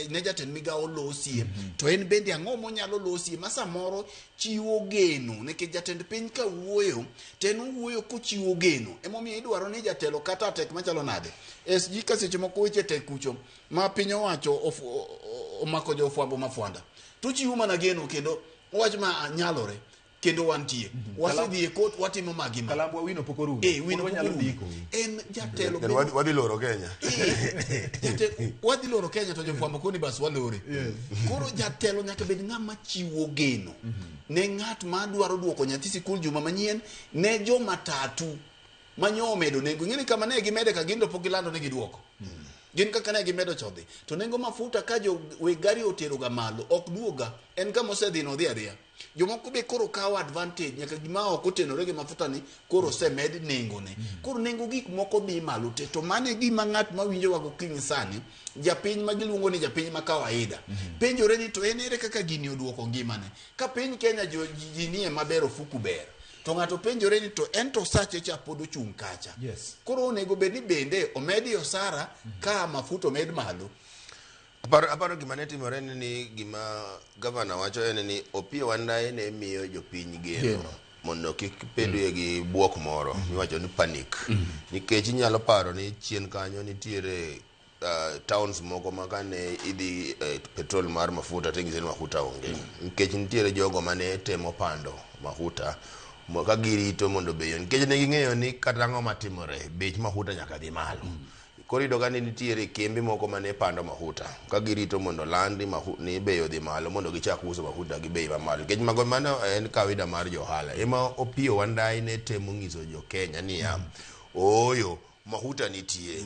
Ne jatend migawo losie. To en bende ang'o monyalo losie ma samoro chiwo geno, nikech jatend piny ka wuoyo to en owuoyo kochiwo geno. Emomiyo idwaro ni jatelo kata tek machalo nade. SG ka seche moko weche tek kucho ma piny owacho omako jofwambo mafwanda to chiwo mana geno kendo wach ma nyalore. Kendo wantie. Wasedhi e court watimo magi ma. Kalambwa wino pok orumo. Eh, wino Pod pok wanyalo orumo. ndiko. En jatelo Then bedo wadhi loro Kenya. Wadhi loro Kenya to jofwambo koni bas walore. Koro jatelo nyaka bed ng'ama chiwo geno ne ng'at ma dwaro duoko nyathi sikul juma manyien ne joma tatu manyo omedo nengo. Ing'e ni kama ne gimede ka gin to pok gilando ni giduoko. Gin kaka ne gimedo chodhi. To nengo mafuta ka jo weg gari otero ga malo ok duoga en kama osedhi no odhi adhiya. Jomoko be koro kawo advantage nyaka gima ok otenore gi mafuta ni koro osemed nengone. Koro nengo gik moko dhi malo te to mano e gima ng'at ma winjowa gokinyi sani japiny ma giluongo ni japiny ma kawaida penjore ni to en ere kaka gini oduoko ngimane ka piny Kenya jo ji nie maber ofuku ber to ng'ato penjore ni to en to sache cha pod ochung' kacha. Yes. Koro onego bed ni bende omedi osara ka mafuta omed malo. Aparo gima ne timore ni ni gima gavana wacho en ni Opiyo Wandayi ne miyo jopiny geno mondo kik bedie gi buok moro miwacho ni panic nikech inyalo paro ni chien kanyo nitiere towns moko ma kane idhi petrol mar mafuta ting'ise ni mafuta onge nikech nitiere jogo mane temo pando mafuta ka girito mondo bei nikech ne ging'eyo ni kata ang'o matimore bech mafuta nyaka dhi malo. Koro iyudo ka ne nitiere kembe moko mane pando mafuta ka girito mondo landi ni bei odhi malo mondo gichak uso mafuta gi bei mamalo nikech mago mano en kawaida mar jo ohala. Ema Opiyo Wandayi ne temo nyiso jo Kenya niya ooyo mafuta nitie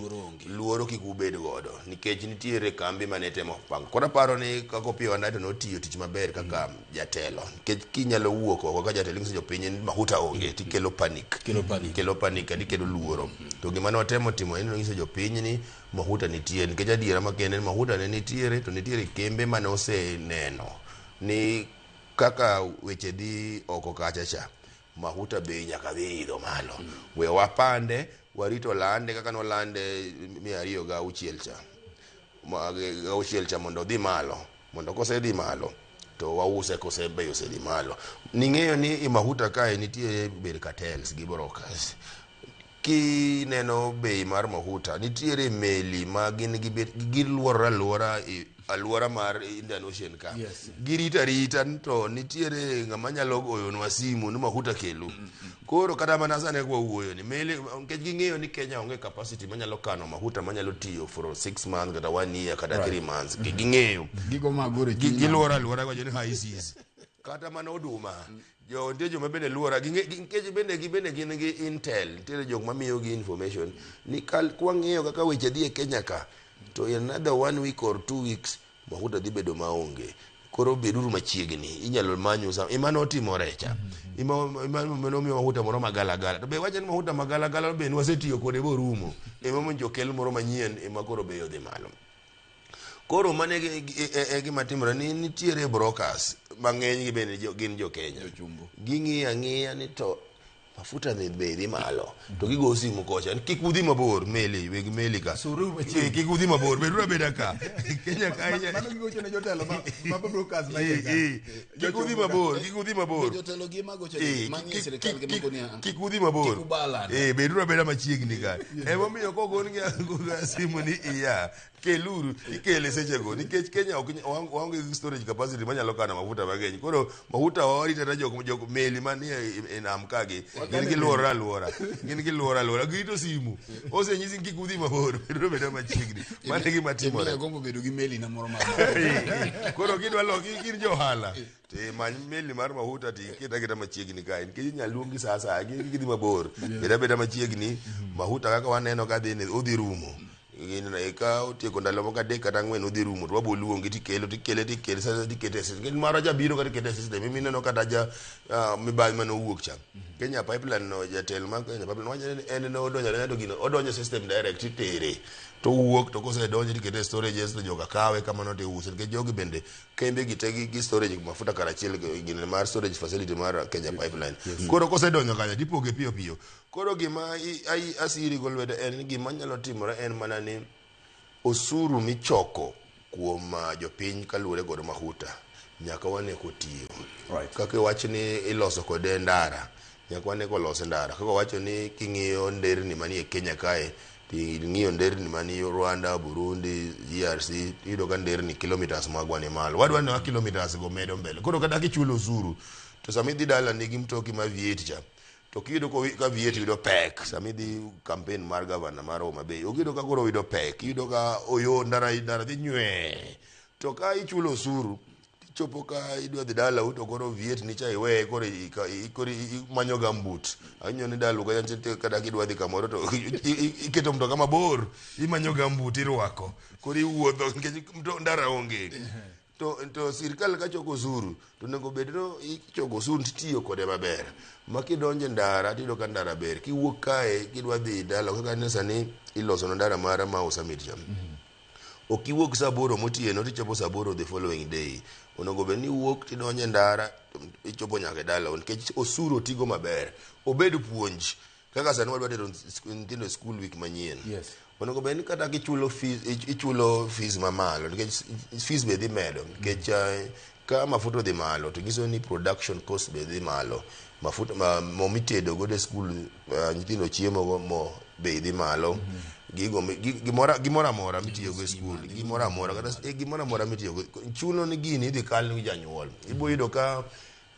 luoro kik ubed godo nikech nitiere kambi mane temo pango. Koro aparo ni kaka Opiyo Wandayi to notiyo tich maber kaka jatelo nikech kinyalo wuok oko kaka jatelo inyiso jopiny ni mafuta onge tikelo panic. Kelo panic. Kelo panic kendo ikelo luoro. To gima notemo timo en ni nonyiso jopiny ni mafuta nitie nikech adiera makende ni mafuta ne nitiere to nitiere kembe mane oseneno ni kaka weche dhi oko kacha cha mafuta bei nyaka dhi idho malo. We wapande warito lande kaka nolande 206 cha. Auchiel cha mondo odhi malo mondo kosedhi malo to wause kose bei osedhi malo. Ning'eyo ni i mafuta kae nitie bed cartels gi brokers. Kineno bei mar mafuta nitiere meli ma gin giluorore aluora aluora mar Indian Ocean ka. Yes. Girito arita to nitiere ng'ama nyalo goyonwa simu ni mafuta kelu. Koro kata mana sani kaka wawuoyo ni meli nikech ging'eyo ni Kenya onge capacity manyalo kano mafuta manyalo tiyo for 6 months kata 1 year kata 3 months. Ging'eyo. Gigo magoro e chuny Giluoro aluora giwacho ni high seas. Kata mana oduma. Jo nitie joma bende luora nikech bende gibende gin gi intel nitiere jok mamiyo gi information ni kwang'iyo kaka weche dhi e Kenya ka to in another 1 week or 2 weeks mafuta dhi bedo maonge. Koro beduru machiegni inyalo manyo sa ema notimore cha. Ema nomiyo mafuta moro magalagala. To be wacho ni mafuta magalagala be wasetiyo kode borumo. Ema mondo okel moro manyien ema koro bei odhi malo. Koro mano e gima timore ni nitiere brokers mang'eny gi bende gin jo Kenya. Ging'iyo ang'iya ni to mafuta ni bei dhi malo to gigo simu kocha ni kik udhi mabor meli weg meli ka. Suru machiegni. Kik udhi mabor beduru abeda ka. Kenya ka Mano gigocho ne jotelo ma brokers ma iye ka. Kik udhi mabor, kik udhi mabor. Jotelo gi magocho mang'e sirikal gi mago niya. Kik udhi mabor. Kik ubalana. Beduru abeda machiegni ka. Emomiyo kogon gi simu ni iya keluru ikele sechego nikech Kenya ok waonge gi storage capacity manyalo kano mafuta mang'eny. Koro mafuta warito ata jok meli manie e nam ka gi gin giluorore aluora. Gin giluorore aluora. Girito simu. Osenyisi ni kik udhi mabor. Beduru abeda machiegni. Mano e gima timore. Emiya gombo bedo gi meli na moro ma. Koro gidwa lo gin jo ohala. To many meli mar mafuta to iket aketa machiegni kae nikech inyalo luongi sa asaya gidhi mabor. Bed abeda machiegni mafuta kaka waneno ka dhi ni odhi rumo. Ka otieko ndalo moko 3 kata 4 odhi rumo to wabo luongi tikelo tikele tikele sasa tikete system. Mara jabiro kata tikete system mineno kata ja mibadhi mane owuok cha. Kenya Pipeline no jatelo mar Kenya Pipeline wacho ni en no odonjo adonja to gino odonjo system direct itere to owuok to kosedonjo tikete storages to joka kawe kamano to iuse nikech jogi bende kembe gi te gi storage mafuta karachiel gine mar storage facility mar Kenya Pipeline. Koro kosedonjo kanyo tipoge piyo piyo. Koro gima asiri go lwedo en ni gima nyalo timore en mana ni osuru michoko kuom jopiny kaluwore kod mafuta nyaka wane kotiyo. Right. Kaka iwacho ni iloso kode ndara, nyaka wane kolose ndara. Kaka wacho ni king'iyo nderni manie Kenya kae, ting'iyo nderni manie Rwanda, Burundi, DRC, iyudo ka nderni kilometers magwa ni malo. Wadwa ni kilometers go medo mbele. Koro kata kichulo osuru To sama idhi dala nigi mtoki ma V8 cha, to kiyudo ka V8 yudo pek sama idhi campaign mar gavana mar Homa Bay, okiyudo ka koro yudo pek, iyudo ka oyo ndara ndara dhi nywe. To ka ichulo osuru, ichopo ka idwa dhi dalau to koro V8 ni cha iweye, koro koro imanyo gambut. Awinjo ni dalau kacha nitie, kata kidwa dhi kamoro to iketo mtoka mabor, imanyo gambut irwako, koro iwuotho nikech ndara onge. To sirikal ka choko osuru to onego bed ni ichoko osuru titiyo kode maber, ma kidonjo e ndara tiyudo ka ndara ber. Kiwuok kae kidwa dhi dala, kaka aneno sani iloso ndara mara ma Summit cha, ok iwuog saa 8 motieno tichopo saa 8 the following day. Onego bed ni iwuok tidonjo e ndara to ichopo nyaka e dala, nikech osuru otigo maber. Obed puonj kaka sani wadwa tero nyithindo e school week manyien. Onego bed ni kata kichulo fees, ichulo fees mamalo, nikech fees be dhi medo, nikech ka mafuta odhi malo to nyiso ni production cost be dhi malo. Mafuta mo mitedo godo e school, nyithindo chiemo go, mo be dhi malo. Gigo gimoro amora mitiyogo e school, gimoro amora, kata gimoro amora mitiyogo, chuno ni gini idhi kal ni janyuol. Ibo yudo ka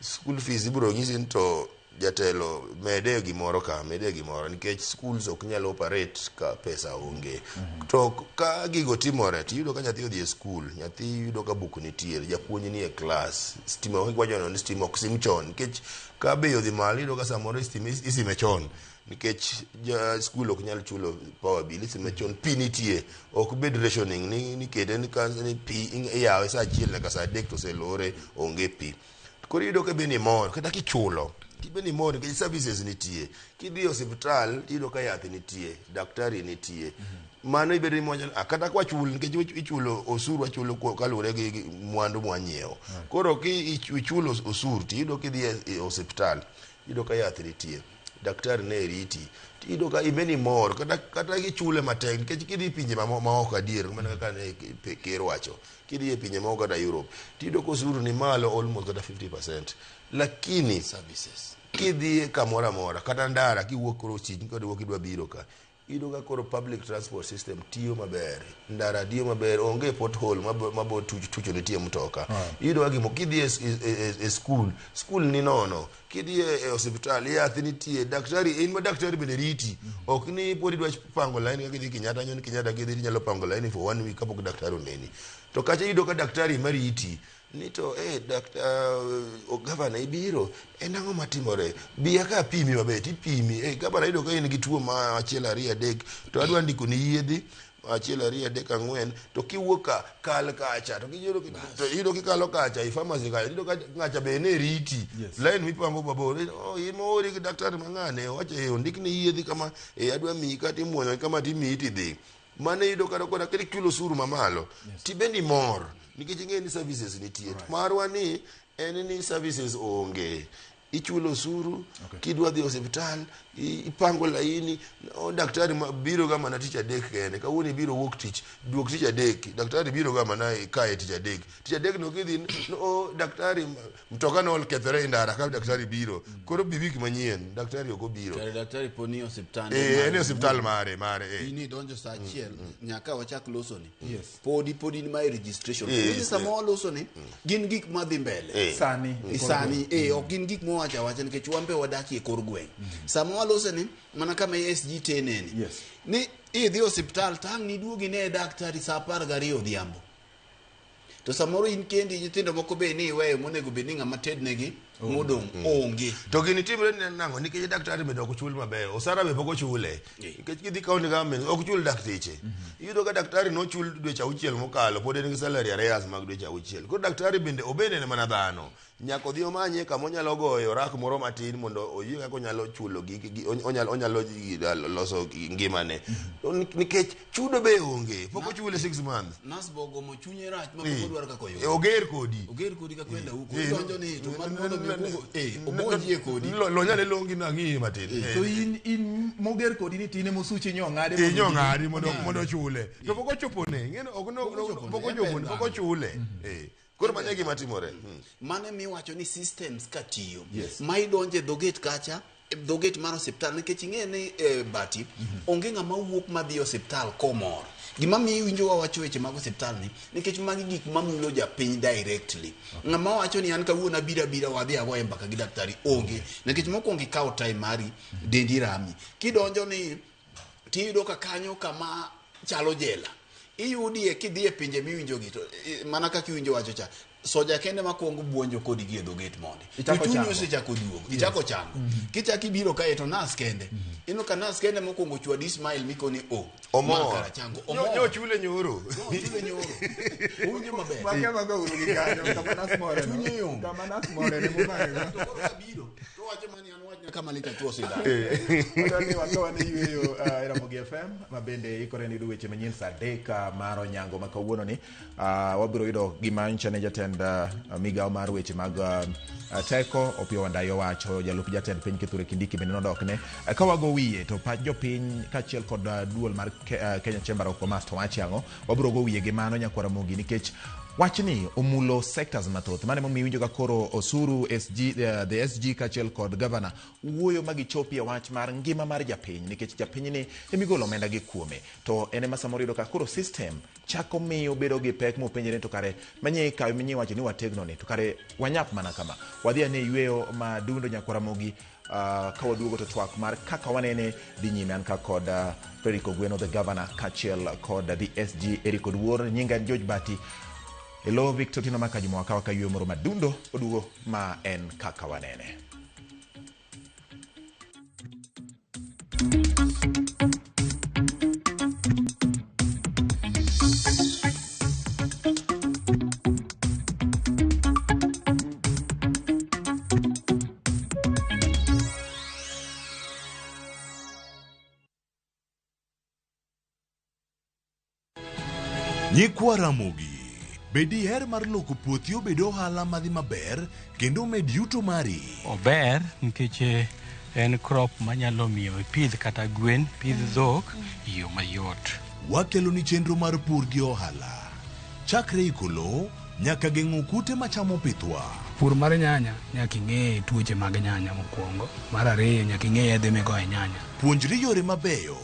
school fees ibiro nyisi ni to jatelo mede gimoro ka, mede gimoro, nikech schools ok nyal operate ka pesa onge. To ka gigo timore, tiyudo ka nyathi odhi e school, nyathi yudo ka buk nitie, japuonj ni e class, stima ok iwacho ni stima ok sim chon, nikech ka bei odhi malo, iyudo ka samoro stima isime chon nikech ja school ok nyal chulo power bill, isime chon. Pi nitie, ok bed rationing ni kete ni ka ni pi iyawe saa 1 nyaka saa 3 to oselore, onge pi. Koro iyudo ka be mor kata kichulo kibe ni mor nikech services nitie. Kidhi e osiptal tiyudo ka yath nitie, daktari nitie. Mano ibedo ni moja kata kwachul, nikech ichulo osuru, wachulo kaluwore gi mwandu mwanyiewo. Koro ki ichulo osuru tiyudo kidhi e osiptal, iyudo ka yath nitie, daktari ne riti, tiyudo ka ibe ni mor kata gichule matek, nikech kidhi e pinje maoko, adier mana kaka ne ker wacho, kidhi e pinje maoko kata Europe, tiyudo ka osuru ni malo almost kata 50%, lakini services kidhi kamoro amora, kata ndara kiwuok koro chich kod wuok idwa biro ka, iyudo ka koro public transport system tiyo maber, ndara tiyo maber, onge pothole mabo tucho nitie mtoka. Iyudo ka gimo kidhi e school, school ni nono. Kidhi e osiptal, yath nitie, daktari in ma daktari bende riti. Ok ni pod idwa pango line kaka idhi Kenyatta nyon Kenyatta, kidhi inyalo pango line for one week kapok daktari oneni. To kacha iyudo ka daktari mariti ni to gavana ibiro en ang'o matimore, biya ka apimi maber, tipimi. Gavana, iyudo ka in gi tuo ma 1 2 3, to adwa ndiko ni yedhe 1 2 3 4, to kiwuok ka kal kacha, to kiyudo to iyudo kikalo kacha i pharmacy kacha, iyudo ka ng'acha be ne riti. Line mipango mabor, oh, in moori gi daktari mang'ane owacho, ondikni yedhe kama, adwa miyi kata imuonyo kama, timiyi tidhi. Mano iyudo kata kora kata ichulo osuru mamalo, tibende imor nikech ing'eyo ni services nitie. Marwa ni en ni services onge, ichulo osuru. Kidwa dhi osiptal ipango laini, daktari biro ga mana tich adek kende. Kawuono ibiro wuok tich, duok tich adek, daktari biro ga mana kae tich adek. Tich adek no kidhi, no, daktari mtoka no okethore e ndara ka daktari biro, koro bi wik manyien, daktari ok obiro. Kare daktari po ni osiptande En e osiptal mare. In idonjo saa 1 nyaka wachak loso ni podi in ma e registration. Winjo, sama waloso ni gin gik madhi mbele Sani. Sani ok gin gik mowacho awacha, nikech wan be wadakie e kor gweng'. Sama walose ni mana kama SG teneni ni idhi osiptal tang' niduogi ne daktari saa 12 odhiambo, to samoro in kendi, nyithindo moko be ni iweyo monego bed ni ng'ama tednegi modong' onge. To gini timre ni nang'o? Nikech daktari bende ok chul maber, osara be pok ochule, nikech kidhi county government ok chul dakteche. Iyudo ka daktari nochul dweche 6 mokalo, pod en gi salary arrears mag dweche 6. Koro daktari bende obende en mana dhano, nyaka odhi omanye kama onyalo goyo rak moro matin mondo oyie kaka onyalo chulo onyalo loso ngimane. To nikech chudo be onge, pok ochule 6 months. Nas bogomo chunye rach ma pok odwar kaka oyudo. Oger kodi. Oger kodi ka kwenda huko idonjo ni to mar mondo mi okuongo obonjie kodi. Lonyane longi nang'iyi matin. To in moger kodi ni tine mosuchi nyo ng'ade Inyo ng'adi mondo ochule, to pok ochopone, ing'eni ok no Pok ochopone, pok en ochopone, ber pok dhano. ochule. Koro mano e gima timore. Mano miwacho ni systems ka tiyo Yes. ma idonjo e dho gate kacha. dho gate mar osiptal nikech ing'e ni bati onge ng'ama wuok madhi e osiptal komor. Gima miyo iwinjo wawacho weche mag osiptal ni nikech magi gik mamulo japiny directly. Ng'ama wacho ni an kawuono abiro abira wadhi agoye mbaka gi daktari onge nikech mokwongo ikawo time mari dendi rami kidonjo ni tiyudo ka kanyo kama chalo jela iyudie kidhi e pinje miwinjogi to mana kaka iwinjo wacho cha soja kende makwongo buonjo kodi gi e dho gate mondi to Ichako chunyi chango. osechako duogo ichako chango kichako ibiro kae to nas kende ineno ka nas kende mokwongo chwadi smile mikoni o ma Omor. kara chango omor Nyochule nyoro. Nyochule nyoro owinjo maber Make mago uru gi kanyo kama nas more no. Chunye yom. Kama nas more ne mumake go. To koro kabiro to wacho mani an wachna kama lit achuo sindan Wadwa ni wakawa ne yweyo e Ramogi FM ma bende ikore ni yudo weche manyien saa 3 mar onyango ma kawuono ni wabiro yudo gima nyicha ne jatend migawo mar weche mag teko Opiyo Wandayi owacho jalup jatend piny Kithure Kindiki bende nodokne ka wago wiye to pach jopiny kaachiel kod duol mar Kenya Chamber of Commerce to wacho ang'o wabiro go wiye gi mano nyakwar Ramogi nikech wachni omulo sectors mathoth mano emomiyo iwinjo ka koro osuru SG, the SG kaachiel kod governor wuoyo ma gichopie wach mar ngima mar japiny nikech japiny ni emigolo omenda gi kuome to en ema samoro iyudo ka koro system chako miyo bedo gi pek mopenjre ni to kare manye ikawe minye iwacho ni wategno ni to kare wanyap mana kama wadhi ane yweyo madundo nyakwar Ramogi ka waduogo to twak mar kaka wanene dhi nyime an ka kod Frederick Ogweno the governor kaachiel kod the SG Eric Oduor nyinga en George Bati Elo Victor Tino Makajuma wakawa ka yweyo moro madundo oduogo ma en kaka wanene. Nyikwa Ramogi, be diher mar loko puothi obed ohala madhi maber kendo omed yuto mari? Ober nikech en crop manyalo miyo ipidh kata gwen, pidh dhok e yo mayot. Wakelo ni chenro mar pur gi ohala. Chakre iko lowo nyaka geng'o kute machamo pithwa. Pur mar nyanya nyaka ing'e tuoche mag nyanya mokwongo. Mar ariyo nyaka ing'e yedhe migoyo e nyanya. Puonjri yore mabeyo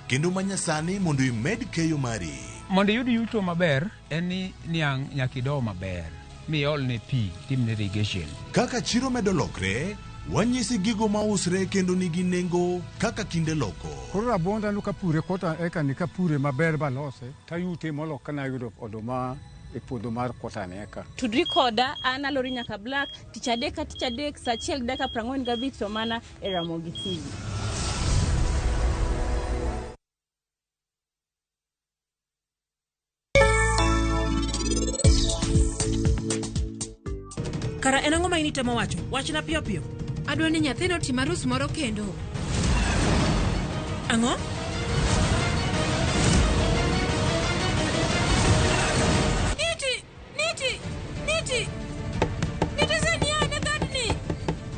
kendo manyasani mondo imed keyo mari. Mondo iyud yuto maber en ni niang' nyaka ido maber miolne pi timne irrigation. Kaka chiro medo lokre, wanyisi gigo mausre kendo nigi nengo kaka kinde loko. Koro rabuonda no kapure kota eka ni kapure maber balose tayute molo kana yudo oduma e puodho mar kota ni eka. Tudri koda an Alori Nyaka Black tich adek ka tich adek saa 1:45 to mana e Ramogi TV. Kara en ang'o ma in itemo wacho? Wachna piyo piyo. Adwa ni nyathino otim arus moro kendo. Ang'o? Niti! Niti! Niti! Niti seniane dhodni!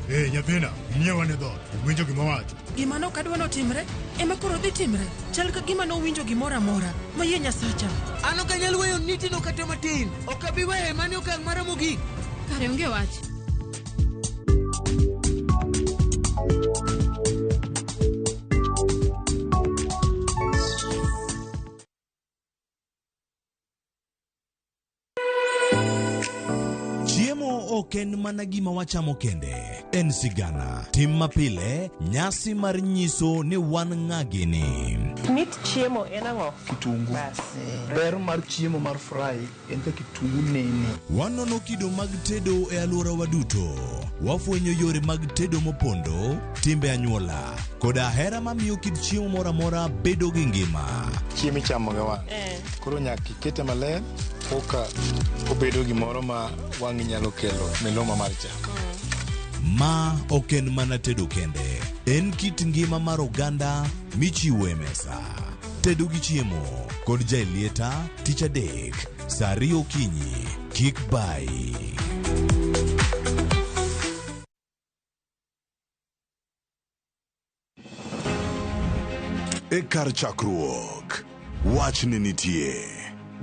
Ee nyathina, ing'iewa ne dhoot. Iwinjo gima wacho? Gima ne ok adwa notimre, ema koro dhi timre. Chal ka gima nowinjo gimoro amora. Mayie Nyasacha. An ok anyal weyo Nitino kata matin. Ok abi weye mano e okang' mara mogik. Kare onge wach. Chiemo ok en mana gima wachamo kende, en sigana, tim mapile, nyasi mar nyiso ni wan ng'a gini. Mit chiemo en ang'o? Kitungu. Ber mar chiemo mar fry en ka kitungu nene. Wanono kido mag tedo e alworawa duto. Wafwenyo yore mag tedo mopondo, timbe anyuola, koda hera mamiyo kit chiemo moro amora bedo gi ngima. Chiemo ichamo gi wang'. Koro nyaka ikete maler koka obedo gimoro ma wang'i nyalo kelo miluma mar chak. Ma ok en mana tedo kende, en kit ngima mar oganda michiwo e mesa. Tedo gi chiemo kod Jaelieta tich adek saa 2 okinyi. Kik bayi. E kar chakruok, wach ne nitie.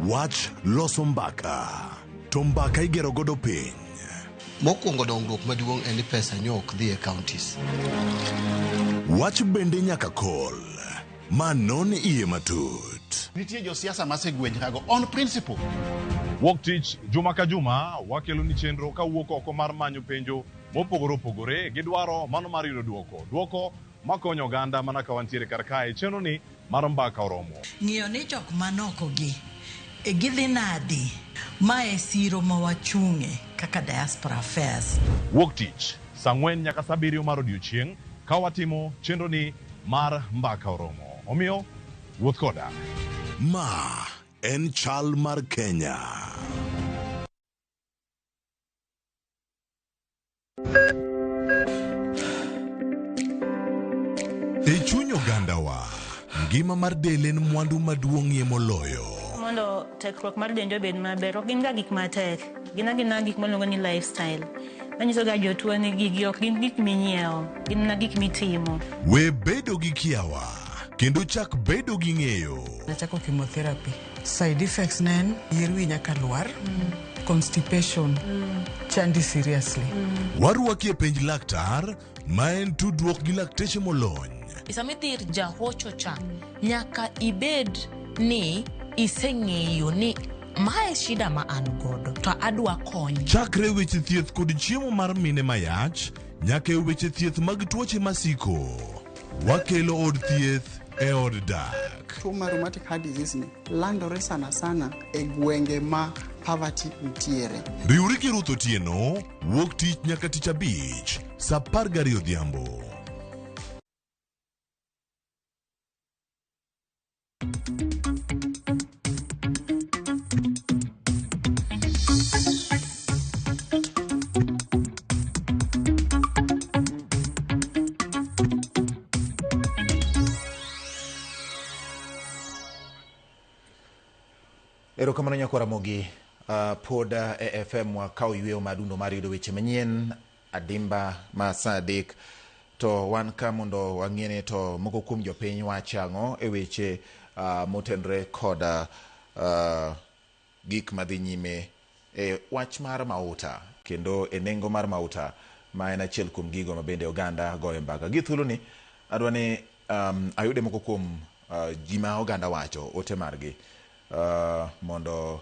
Wach loso mbaka, to mbaka igero godo piny. Mokwongo dongruok maduong' en ni pesa nyo ok dhi e counties. Wach bende nyaka kol, ma non iye matut. Nitie josiasa masegwenyrago on principle. Wuok tich juma ka juma wakelo ni chenro kawuok oko mar manyo penjo mopogore opogore gi dwaro mano mar yudo duoko. Duoko makonyo oganda mana ka wantiere kar kae chenro ni mar mbaka oromo. Ng'iyo ni jok manokogi e gidhi nadi ma e siro ma wachung'e kaka diaspora affairs. Wuok tich saa 4 nyaka saa 7 mar odiochieng' ka watimo chenro ni mar mbaka oromo. Omiyo wuoth koda. Ma en chal mar Kenya. E chuny ogandawa, ngima mar del en mwandu maduong'ie moloyo. Mondo tekruok mar dendi obed maber, ok gin ga gik matek. Gin agina gik miluongo ni lifestyle. Manyiso ga jotuo ni gigi ok gin gik minyiewo, gin mana gik mitimo. We bedo gi kiawa kendo chak bedo gi ng'eyo. Nachako chemotherapy. Side effects ne en yier wi nyaka lwar, constipation, chandi seriously. Warwaki e penj laktar ma en tudruok gi lakteche molony. Sama idhi ir jahocho cha, nyaka ibed ni iseng'eyo ni mae shida ma an godo to adwa kony. Chakre weche thieth kod chiemo mar mine mayach nyaka e weche thieth mag tuoche masiko. Wakelo od thieth e od dak. Tuo mar rheumatic heart disease ni landore sana sana e gwenge ma poverty nitiere. Riwri gi Ruth Otieno wuok tich nyaka tich abich saa 12 odhiambo. Erokamano nyakwara Ramogi. Pod e FM wakawo yweyo madundo mar yudo weche manyien adimba ma saa 3 to wan ka mondo wang'e to moko kuom jopiny wacho ang'o e weche motenore kod gik madhi nyime e wach mar mauta kendo e nengo mar mauta ma en achiel kuom gigo ma bende oganda goyo mbaka. Gi thuoloni adwa ni ayude moko kuom ji ma oganda wacho ote margi mondo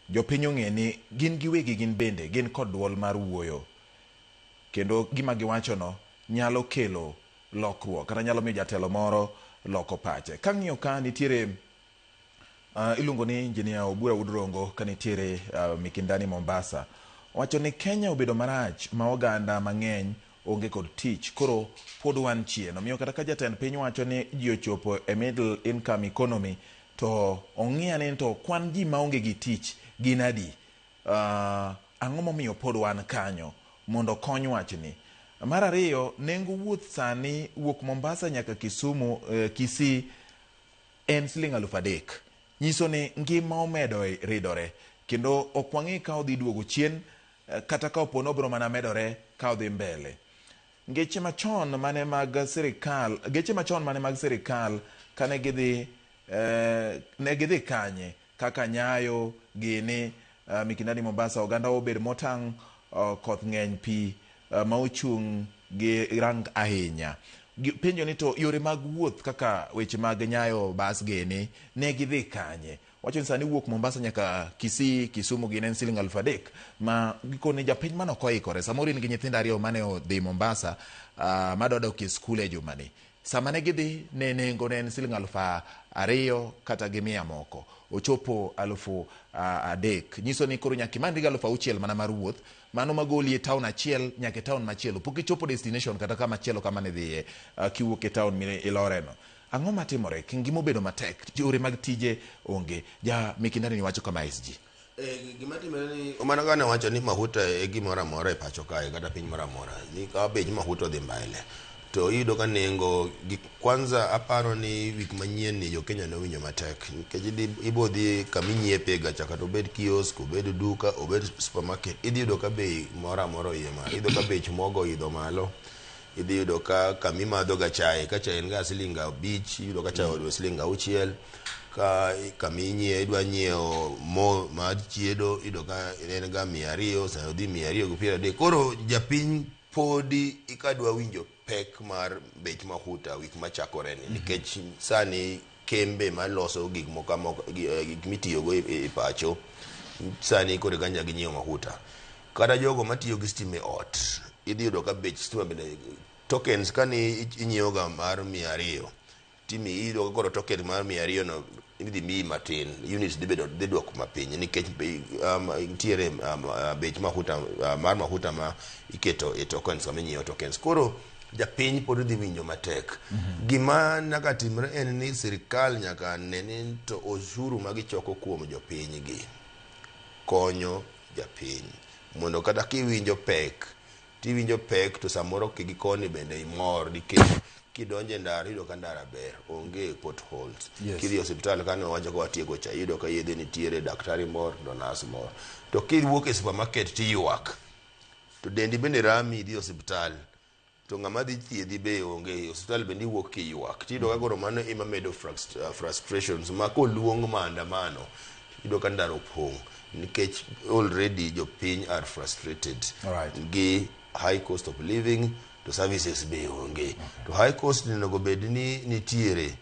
jopiny ong'e ni gin giwegi gin bende gin kod duol mar wuoyo kendo gima giwachono nyalo kelo lokruok kata nyalo miyo jatelo moro loko pache. Kang'iyo ka nitiere iluongo ni Engineer Obura Wuod ka nitiere Mikindani Mombasa, owacho ni Kenya obedo marach ma oganda mang'eny onge kod tich, koro pod wan chien. Omiyo kata ka jatend piny wacho ni ji ochopo e middle income economy to ong'iya ni to kwan ji maonge gi tich gin adi? Ang'o momiyo pod wan kanyo mondo okony wachni? Mar ariyo, nengo wuoth sani wuok Mombasa nyaka Kisumu, Kisii en siling 3,000. Nyiso ni ngima omedo ridore kendo ok wang'e ka odhi duogo chien kata ka opo ni obiro mana medore ka odhi mbele. Geche machon mane mag sirikal, geche machon mane mag sirikal kane gidhi ne gidhi kanye kaka Nyayo gini Mikindani Mombasa, oganda obed motang', koth ng'eny pi ma ochung' gi rang ahinya. Penjo ni to yore mag wuoth kaka weche mag Nyayo bas gini ne gidhi kanye? Wacho ni sani wuok Mombasa nyaka Kisii, Kisumu gin en siling 3,000 ma gikone japiny mane ok oikore. Samoro in gi nyithindo ariyo mane odhi Mombasa madwa dok e skul e jumani. Sama ne gidhi ne nengo ne en siling 2,000 kata gi 100 moko. Ochopo 3,000. Nyiso ni koro nyaka imanyri gi 6,000 mana mar wuoth. Mano magoli e town achiel nyaka e town machielo. Pok ichopo destination kata kama chielo kama ne dhiye kiwuok e town miloreno. Ang'o matimore? Ngima obedo matek, yore mag tije onge. Ja Mikindani ni wacho kama SG. Gima timore ni mano kane wacho ni mahuta e gimoro amora e pacho kae kata piny moro amora ni ka bech mahuta odhi mbele to iyudo ka nengo gi kwanza aparo ni wik manyien ni jo Kenya nowinjo matek nikech ibo dhi kama inyiepe ga cha kata obed kiosk, obed duka, obed supermarket, idhi yudo ka bei moro amora oidho malo. Iyudo ka bech mogo oidho malo. Idhi yudo ka kama imadho ga chae, ka chae en ga siling 5, iyudo ka chae odwe siling 6. Ka kaminyie idwa nyiewo mo mar chiedo, iyudo ka en ga 200, sani odhi 230. Koro japiny podi ikadwa winjo pek mar bech mafuta wik machakore ni, nikech sani kembe maloso gik moko, gik mitiyogo e pacho sani koro eka nyaka ginyiew mafuta. Kata jogo matiyo gi stima e ot, idhi yudo ka bech stima bende tokens kani inyiewo ga mar 200, timi iyudo ka koro token mar 200 no idhi miyi matin, units dhi bedo, dhi dwoko mapiny nikech nitiere bech mafuta mar mafuta ma iketo e tokens kama inyiewo tokens. Koro japiny pod dhi winjo matek. Gima nyaka timre en ni sirikal nyaka ne ni to osuru ma gichoko kuom jopiny gi konyo japiny, mondo kata kiwinjo pek tiwinjo pek to samoro gi koni bende imor, nikech kidonjo e ndara iyudo ka ndara ber, onge potholes. Kidhi e osiptal kane wawacho ka watieko cha, iyudo ka yedhe nitiere, daktari mor to nas mor. To kiwuok e supermarket tiywak to dendi bende rami, idhi e osiptal to ng'ama dhi thiedhi be onge e osiptal, bende iwuok kiywak. Tiyudo ka koro mano ema medo frustrations ma koluong maandamano iyudo ka ndara opong', nikech already jopiny are frustrated gi high cost of living to services be onge. To high cost onego bed ni nitiere,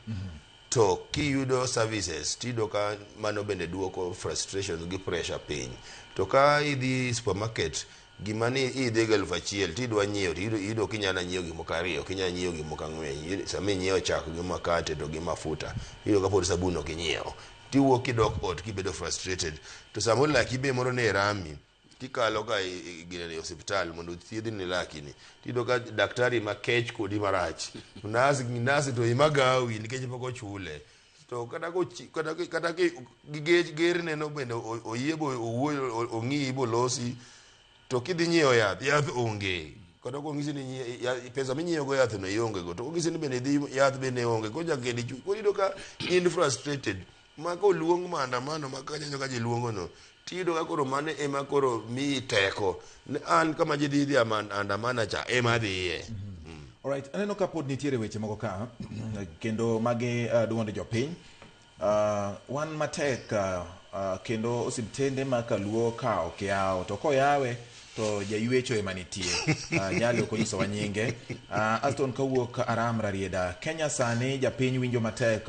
to kiyudo services tiyudo ka mano bende duoko frustration gi pressure piny. To ka idhi supermarket, gima ni idhi gi 1000 tidwa nyiewo, to iyudo kinyalo nyiewo gik moko ariyo, kinyalo nyiewo gik moko ang'wen. Sama inyiewo chak gi makate to gi mafuta, iyudo ka pod sabun ok inyiewo, tiwuok kidok ot kibedo frustrated. To samoro laki be moro ne rami, tikalo ka ginene e osiptal mondo thiedhni lakini, tiyudo ka daktari makech kodi marach, nas to imagawi nikech pok ochule. To kata kata gi gerne no bende oyie bo owuoyo ong'iyi bolosi, to kidhi nyiewo yath, yath onge. Kata kong'isi ni pesa minyiewo go yath no ionge go, to kong'isi ni bende idhi yath bende onge. Koro nyaka kendo ichul. Koro iyudo ka in frustrated ma koluong maandamano ma kanyo ka ji luongo no, tiyudo ka koro mano ema koro miyi teko ni an kama ji dhi dhi andamana cha ema dhiye. Alright, aneno ka pod nitiere weche moko ka kendo magi duond jopiny. Wan matek kendo osiptende ma kaluo ka ok yaw, to koyawe to jaywecho ema nitie. Jali ok onyisowa nyinge. Aston kawuok Aram Rarieda. Kenya sani japiny winjo matek,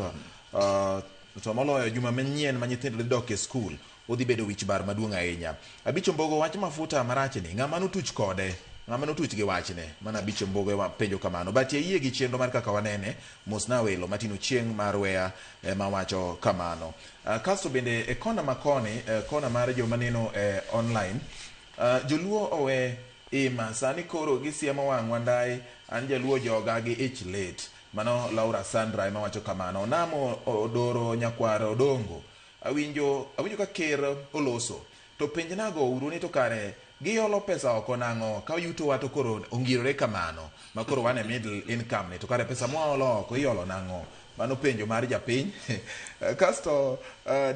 to moloyo juma manyien ma nyithindo dhi dok e skul, odhi bedo wich bar maduong' ahinya. Abicho Mbogo wach mafuta marachni, ng'ama notuch kode, ng'ama notuch gi wachne. Mana Abicho Mbogo ema penjo kamano. But ayie gi chenro mar kaka wanene, mosna welo matino chieng' mar weya ema wacho kamano. Kasto bende e kona ma koni, kona mar joma neno e online, joluo owe ima, sani koro gisiemo wang'wa ndai, an jaluo joga gi ich lit. Mano Laura Sandra ema wacho kamano. Namo Odoro nyakwar Odongo, awinjo ka ker oloso, to penjnago uru ni to kare giolo pesa oko nang'o ka yutowa to koro ongirore kamano ma koro wan e middle income ni, to kare pesa mwaolo oko iolo nang'o? Mano penjo mar japiny. Kasto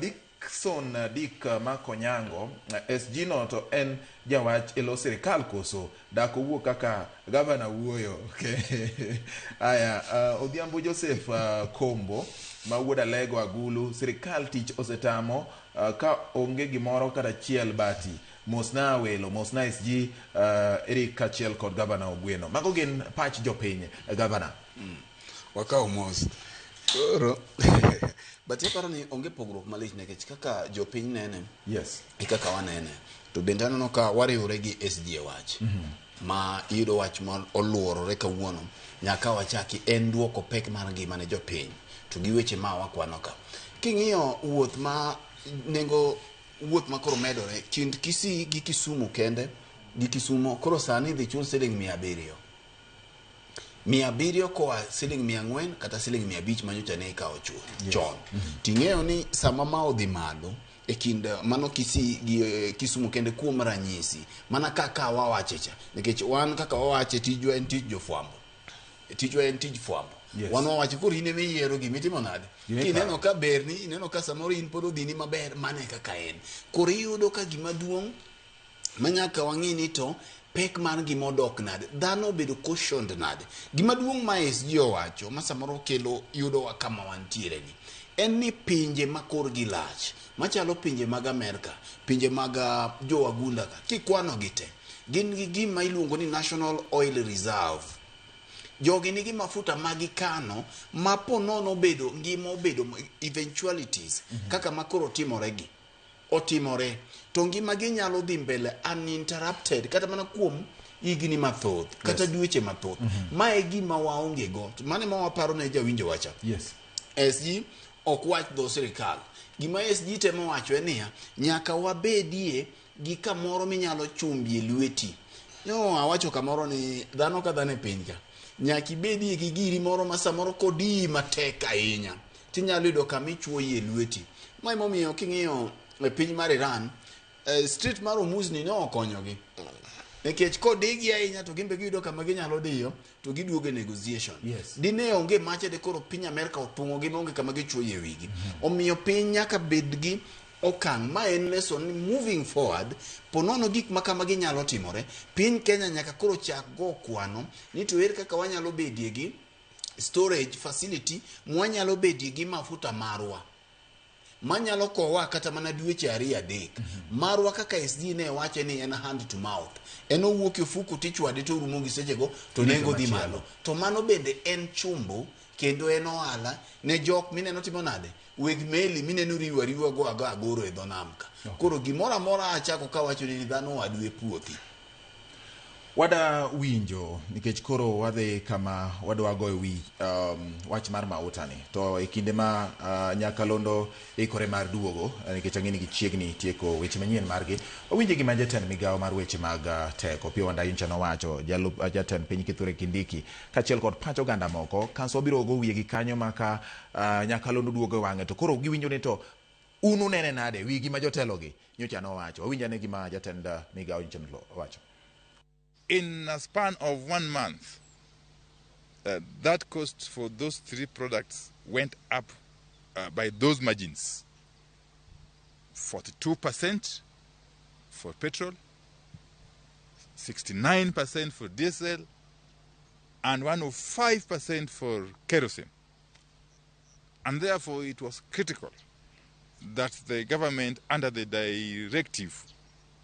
Dickson Dick Makonyango, SG no to en jawach e lo sirikal koso dak owuo kaka gavana wuoyo? Okay. Aya, Odhiambo Joseph Kombo ma wuod Alego Agulu, sirikal tich osetamo ka onge gimoro kata achiel bati. Mosna welo, mosna SG Eric kaachiel kod gavana Ogweno. Mago gin pach jopiny, gavana. Wakawo mos. Koro but aparo ni onge pogruok malich nikech kaka jopiny nene, e kaka wanene. To bende aneno ka wariwore gi SG e wach. Ma iyudo wach ma oluorore kawuono nyaka wachaki en duoko pek mar ngima ne jopiny to gi weche ma wakwano ka. King'iyo wuoth ma nengo wuoth ma koro medore kind Kisii gi Kisumu kende gi Kisumo koro sani idhi chul siling 700. 700 koa siling 400 kata siling 500 manyocha ne ikawo chon. Ting'eyo ni sama ma odhi malo e kind mano Kisii gi Kisumu kende kuom ranyisi mana kaka wawache cha, nikech wan kaka wawache tijwa en tij jofwambo, tijwa en tij fwambo. Wan wawache koro in ema iyiero gima itimo nade. Kineno ka berni, ineno ka samoro in pod odhini maber, mano e kaka en. Koro iyudo ka gima duong' manyaka wang'i ni to pek mar ngima odok nade, dhano obedo cautioned nade. Gima duong' ma SG owacho ma samoro kelo yudowa kama wantiere ni En ni pinje ma korgi lach, machalo pinje mag Amerka, pinje mag jowagunda ka, kikwano gi te, gin gi gima iluongo ni National Oil Reserve. Jogi nigi mafuta ma gikano ma po nono obedo ngima obedo eventualities kaka ma koro timore gi otimore to ngima gi nyalo dhi mbele uninterrupted kata mana kuom higni mathoth kata dweche mathoth. Ma e gima waonge go. Mano ema waparo ne jawinjo wacha. SG ok wach dho sirikal. Gima SG temo wacho en niya, nyaka wabedie gi kamoro minyalo chumbie lweti. Nyo awacho kamoro ni dhano ka dhano e piny ka, nyaka ibedie gi giri moro ma samoro kodiyi matek ahinya, tinyalo yudo kama ichuoyie lweti. Ma emomiyo king'iyo e piny mar Iran, street mar Hormuz ni ne okonyogi. Nikech kodigi ahinya to gin be giyudo kama ginyalo diyo to giduogo e negotiation. Dine onge mache de koro piny Amerka othung'ogi maonge kama gichuoye wigi. Omiyo piny nyaka bed gi okang' ma en lesson ni moving forward, ponono gik ma kamagi nyalo timore, piny Kenya nyaka koro chak go kwano ni to ere kaka wanyalo bedie gi storage facility mwanyalo bedie gi mafuta marwa manyalo kowa kata mana dweche 2-3. Marwa kaka SG ne wache ni en hand to mouth, en owuok e ofuku tichwade to orumo gi sechego to nengo dhi malo. To mano bende en chumbo kendo en ohala ne jok mineno timo nade, weg meli mineno riwo ariwa go ago agoro e dho nam ka. Koro gimoro amora achako kawacho ni dhano wadu e puothi. Wada winjo nikech koro wadhi kama wadwa goyo wi wach mar mauta ni to e kinde ma Nyakalondo ikore mar duogo nikech ang'e ni gichiegni tieko weche manyien margi. Wawinje gima jatend migawo mar weche mag teko Opiyo Wandayi nyocha nowacho, jatend piny Kithure Kindiki kaachiel kod pach oganda moko. Kaso wabiro go wiye gi kanyo ma ka Nyakalondo duogo e wang'e to koro giwinjo ni to un unene nade wi gima jotelogi nyocha nowacho. Wawinj ane gima jatend migawo nyocha nowacho. In a span of 1 month, that cost for those 3 products went up by those margins. 42% for petrol, 69% for diesel, and 105% for kerosene. And therefore it was critical that the government, under the directive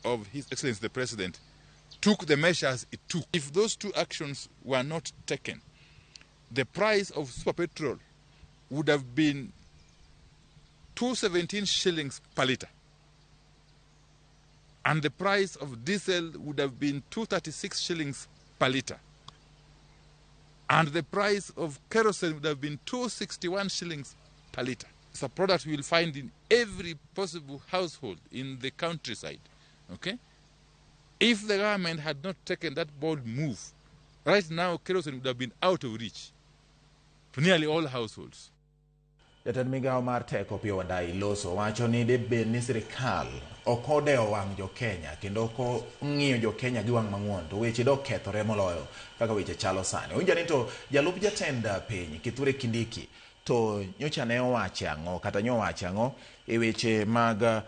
of His Excellency the President, took the measures it took. If those 2 actions were not taken, the price of super petrol would have been 217 shillings per litre. And the price of diesel would have been 236 shillings per litre. And the price of kerosene would have been 261 shillings per litre. It's a product you will find in every possible household in the countryside. Okay? If the government had not taken that bold move, right now kerosene would have been out of reach to nearly all households. Jatend migawo mar teko Opiyo Wandayi loso wacho ni debed ni sirikal ok odewo wang' jo Kenya kendo ok ong'iyo jo Kenya gi wang' mang'won to weche dok kethore moloyo kaka weche chalo sani. Owinjo ni to jalup jatend piny Kithure Kindiki to nyocha ne owacho ang'o kata nyowacho ang'o e weche mag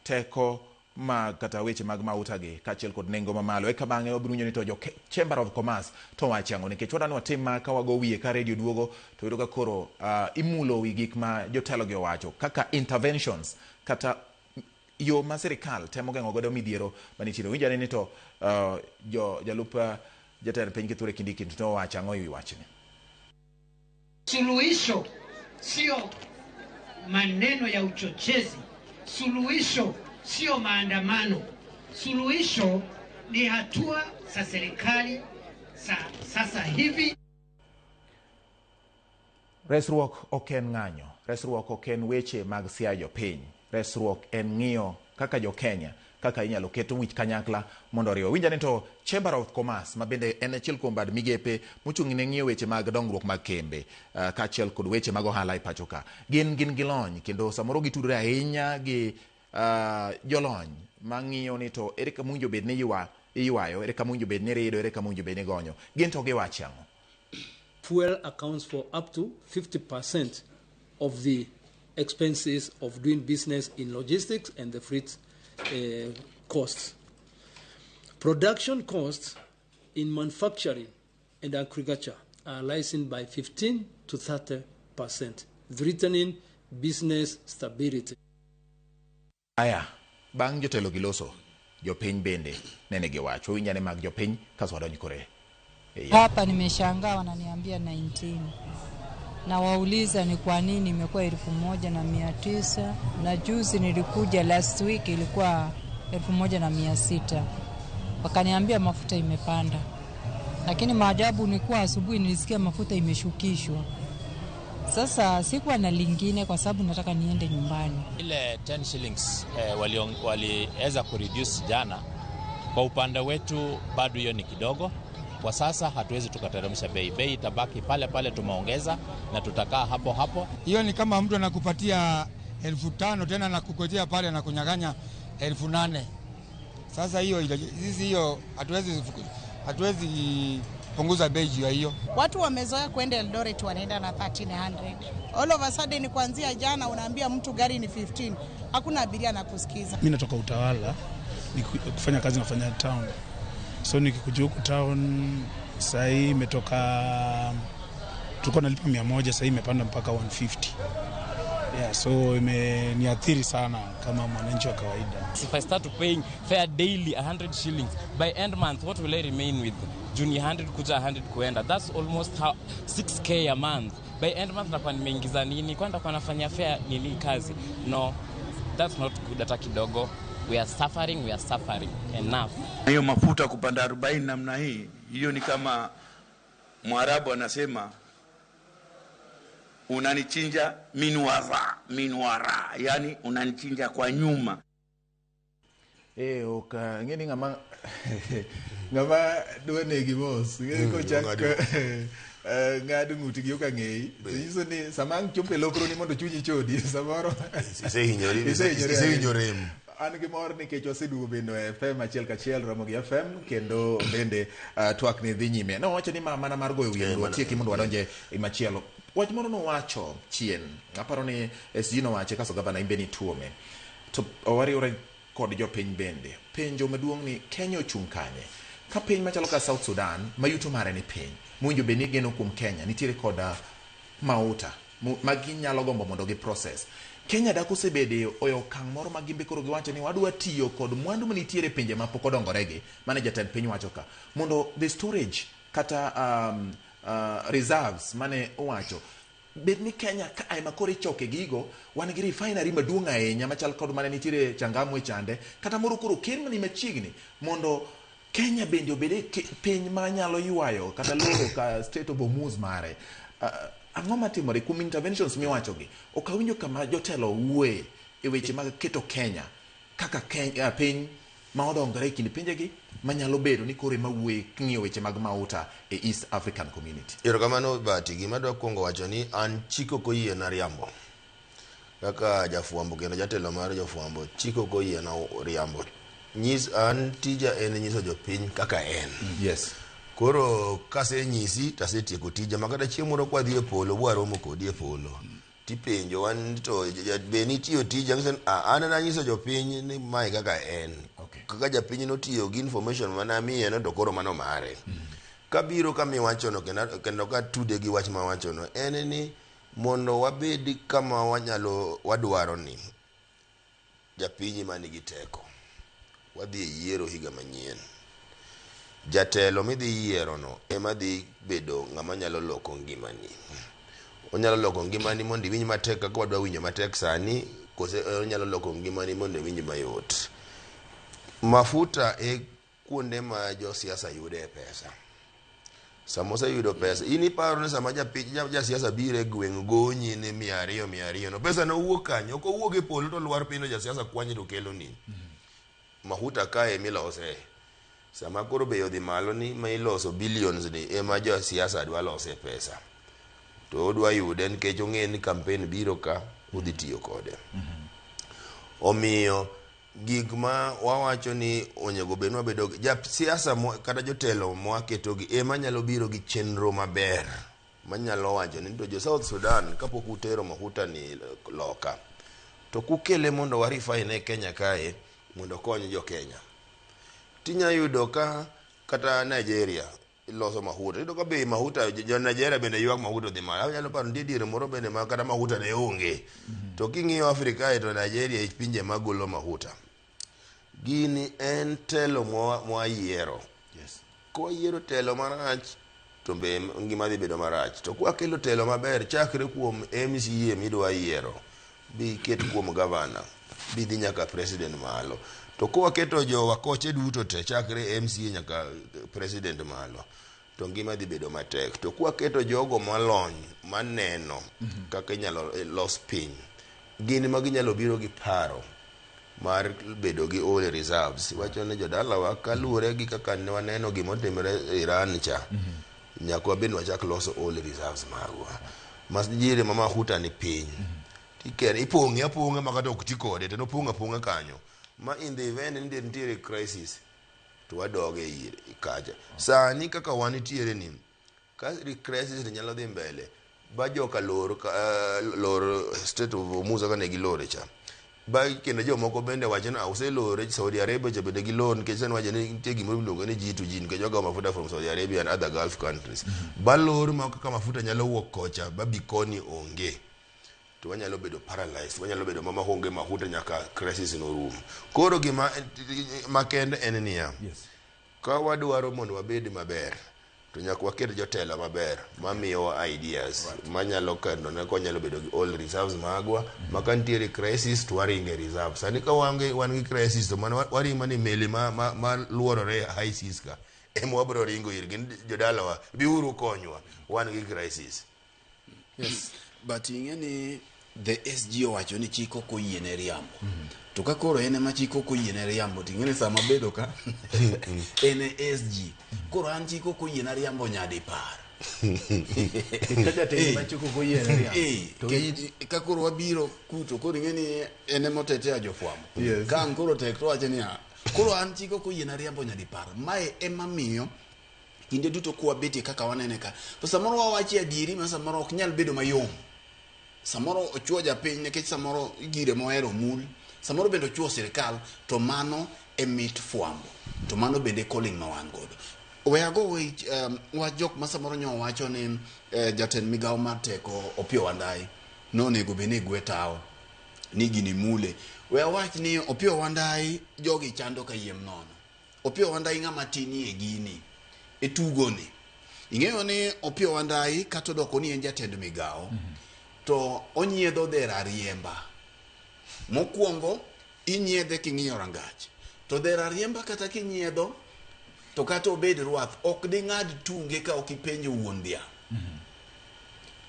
teko mag kata weche mag mauta gi kaachiel kod nengo mamalo. Eka bang'e wabiro winjo ni to jo Chamber of Commerce to wacho ang'o nikech wadwa ni watim ma ka wago wiye ka redio duogo to yudo ka koro imulo wi gik ma jotelo gi owacho kaka interventions kata yo ma sirikal temo geng'o godo midhiero manitiere. Winjo ane ni to jalup jatend piny Kithure Kindiki to nowacho ang'o e wi wachni. Suluhisho sio maneno ya uchochezi. Suluhisho sio maandamano. Suluhisho ni hatua za serikali za sasa hivi. Resruok ok en ng'anyo. Resruok ok en weche mag siayo piny. Resruok en ng'iyo kaka jo Kenya kaka inyalo ket wich kanyakla mondo oriw. Winja ni to Chamber of Commerce ma bende en achiel kuom bad migepe mochung' ne ng'iyo weche mag dongruok mag kembe kaachiel kod weche mag ohala e pacho ka. Gin gi lony kendo samoro gitudore ahinya gi jolony mang'iyo ni to ere kama owinjo bed ni iywayo, ere kama owinjo bed ni rido, ere kama owinjo bed ni gonyo. Gin to giwacho ang'o? Fuel accounts for up to 50% of the expenses of doing business in logistics and the freight costs. Production costs in manufacturing and agriculture are rising by 15 to 30%. threatening business stability. Aya, bang' jotelo gi loso, jopiny bende nene gi wach. Wawinj ane mag jopiny kasto wadonj kore e iye. Hapa nimeshangaa wananiambia 19. Na wauliza ni kwa nini imekuwa 1900 na juzi nilikuja last week ilikuwa 1600. Wakaniambia mafuta imepanda. Lakini maajabu ni kuwa asubuhi nilisikia mafuta imeshukishwa. Sasa sikuwa na lingine kwa sababu nataka niende nyumbani. Ile 10 shillings waliweza kureduce jana. Kwa upande wetu bado hiyo ni kidogo. Kwa sasa hatuwezi tukateremsha bei. Bei itabaki pale pale, tumeongeza na tutakaa hapo hapo. Hiyo ni kama mtu anakupatia 5,000 tena anakukojea pale na kunyang'anya 8,000. Sasa hiyo sisi hiyo hatuwezi punguza bei juu ya hiyo. Watu wamezoea kwenda Eldoret wanaenda na 1300. All of a sudden kuanzia jana unaambia mtu gari ni 15. Hakuna abiria anakusikiza. Mimi natoka Utawala, ni kufanya kazi nafanya town. So nikikuja huku town sasa hii imetoka, tulikuwa nalipa 100, sasa hii imepanda mpaka 150. Yeah, so imeniathiri sana kama mwananchi wa kawaida. If I start paying fare daily 100 shillings, by end month what will I remain with? Junior 100 kuja 100 kuenda. That's almost 6k a month. By end month nakuwa nimeingiza nini? Kwani nitakuwa nafanya fare nini kazi? No, that's not good hata kidogo. We are suffering enough. Hiyo mafuta kupanda 40 namna hii, hiyo ni kama Mwarabu anasema unanichinja minwara, yani unanichinja kwa nyuma. Ok ng'eni ng'ama ng'ama dwa negi mos, ng'eni kochak ng'ad ng'utgi ok ang'eyi. Nyiso ni sama ang' chopo e lokroni mondo chunyi chodi samoro Isewinjo rem. An gi mor nikech waseduogo bende e FM achiel kachiel Ramogi FM kendo bende twak ni dhi nyime. Nowacho ni mana mar goyo wiye mondo watieki mondo wadonje e machielo. Wach moro nowacho chien, aparo ni SG nowache kaso gavana imbe ni tuome. To wariwore kod jopiny bende. Penjo maduong' ni Kenya ochung' kanye? Ka piny machalo ka South Sudan ma yuto mare ni piny, mowinjo bed ni geno kuom Kenya nitiere koda mauta ma ginyalo gombo mondo gi process. Kenya dak osebede e okang' moro ma gimbe koro giwacho ni wadwa tiyo kod mwandu manitiere e pinje mapok odongoregi, mane jatend piny wacho ka, mondo the storage kata reserves mane owacho bed ni Kenya ka ema koro ichoke gigo, wan gi refinery maduong' ahinya machal kod mane nitiere Changamwe chande, kata moro koro ker mani machiegni mondo Kenya bende obed e piny manyalo ywayo kata loro ka Strait of Hormuz mare. Ang'o matimore kuom interventions miwachogi? Ok awinjo kama jotelo wuoye e weche mag keto Kenya kaka Kenya, piny ma odongore e kind pinjegi manyalo bedo ni koro ema wuoye ng'iyo weche mag mauta e East African Community. Erokamano Bati, gima adwa kuongo wacho ni an chik ok oyiena riambo. Kaka jafwambo kendo jatelo mar jofwambo, chik ok oyiena riambo. An tija en nyiso jopiny kaka en. Yes. Koro kasenyisi tasetieko tija ma kata chieng' moro kwadhi e polo bwaromo kodi e polo. Tipenjo wan to be nitiyo tija, ang'iso ni an nanyiso jopiny ni mae kaka en. Okay. Kaka japiny notiyo gi information mane amiye no to koro mano mare. Kabiro kamiwachono kendo katude gi wach mawachono en ni mondo wabed kama wanyalo wadwaro ni japiny manigi teko. Wadhi e yiero higa manyien. Jatelo midhi yiero no ema dhi bedo ng'ama nyalo loko ngimani. Onyalo loko ngimani mondo iwinj matek kaka wadwa winjo matek sani, kose onyalo loko ngimani mondo iwinj mayot. Mafuta e kuonde ma josiasa yude pesa. Sama oseyudo pesa, in iparo ni sama jasiasa biro e gweng' gonyi ni 200 200 no pesa no wuok kanye? Ok owuok e polo to lwar piny to jasiasa kwanyi to keloni. Mafuta kae milose. Sama koro bei odhi malo ni ma iloso billions ni ema josiasa dwa lose pesa. To odwa yude nikech ong'e ni campaign biro ka odhi tiyo kode. Omiyo gik ma wawacho ni onego bed ni wabedo jasiasa kata jotelo mwaketogi ema nyalo biro gi chenro maber manyalo wacho ni to jo South Sudan kapok utero mafuta ni loka to kukele mondo wa refine e Kenya kae mondo okony jo Kenya. Tinya yudo ka kata Nigeria loso mahuta. Iyudo ka bei mahuta, jo Nigeria bende ywak mahuta odhi malo. Anyalo paro nitie diere moro bende ma kata mahuta ne onge. To king'iyo Afrika to Nigeria e pinje magolo mahuta. Gini en telo mwayiero. Yes. Kwayiero telo marach to be ngima dhi bedo marach. To kwakelo telo maber chakre kuom MCA midwa yiero, bi ket kuom gavana, bi dhi nyaka president malo. To kwaketo jo wakoche duto te chakre MCA nyaka president malo, to ngima dhi bedo matek. To kwaketo jogo molony maneno kaka inyalo los piny, gin ma ginyalo biro gi paro mar bedo gi oil reserves. Wacho ni jodalawa kaluwore gi kaka ne waneno gimotimore Iran cha, nyaka wabed wachak loso oil reserves magwa. Mas diere ma mahuta ni piny. Tiker ipong'e apong'a ma kata ok ti kode to nopong' apong'a kanyo. Ma in the event ni nitiere crisis to wadoge ir kacha. Sani kaka wanitiere ni ka crisis ni nyalo dhi mbele ba joka lor lor State of Hormuz kaka ne gilore cha. Ba kendo jomoko bende wacho ni oselore Saudi Arabia cha bende gilor nikech sani wacho ni nitie gimoro miluongo ni G2G nikech wagawo mafuta from Saudi Arabia and other Gulf countries. Ba lor ma kaka mafuta nyalo wuok kocha ba bi koni onge. To wanyalo bedo paralyzed, wanyalo bedo mama onge mafuta nyaka crisis no rum. Koro gima makende en niya. Yes. Ka wadwaro mondo wabed maber, to nyaka waket jotelo maber mamiyowa ideas manyalo kendo ne konyalo bedo gi oil reserves magwa ma ka nitiere crisis to waringe reserve. Sani ka wan gi crisis to mano waringo mana e meli ma luorore high seas ka ema wabiro ringo irgi ni jodalawa biuru konywa wan gi crisis. Yes. But ing'e ni the SG owacho ni chik ok oyiene riambo. To ka koro en ema chik ok oyiene riambo, to ing'e ni sama abedo ka en e SG. Koro an chik ok oyiena riambo nyadipar. Ka jatelo ma chik ok oyiene riambo. Ka koro wabiro kuto, koro ing'e ni en ema otetea jofwambo. Yes. Ka ang' koro tek to wacho niya, koro an chik ok oyiena riambo nyadipar. Mae ema miyo kinde duto kwabetie kaka wanene ka, to samoro wawache adieri ma samoro ok nyal bedo mayom. Samoro ochuo japiny nikech samoro gire mohero mul, samoro bende ochuo sirikal, to mano e mit fwambo, to mano bende calling ma wan godo. We ago wech wach jok ma samoro nyo wacho ni jatend migawo mar teko Opiyo Wandayi nonego bed ni gwe tawo ni gini mule. We awach ni Opiyo Wandayi jogi chando kayiem nono. Opiyo Wandayi ng'ama tinie gini e tugoni. Ing'eyo ni Opiyo Wandayi kata odoko ni en jatend migawo, to onyiedho dher ariemba. Mokwongo inyiedhe king'iyo rangach. To dher ariemba kata kinyiedho to kata obed rwath ok ding'ad tunge ka ok ipenjo wuon dhiang'.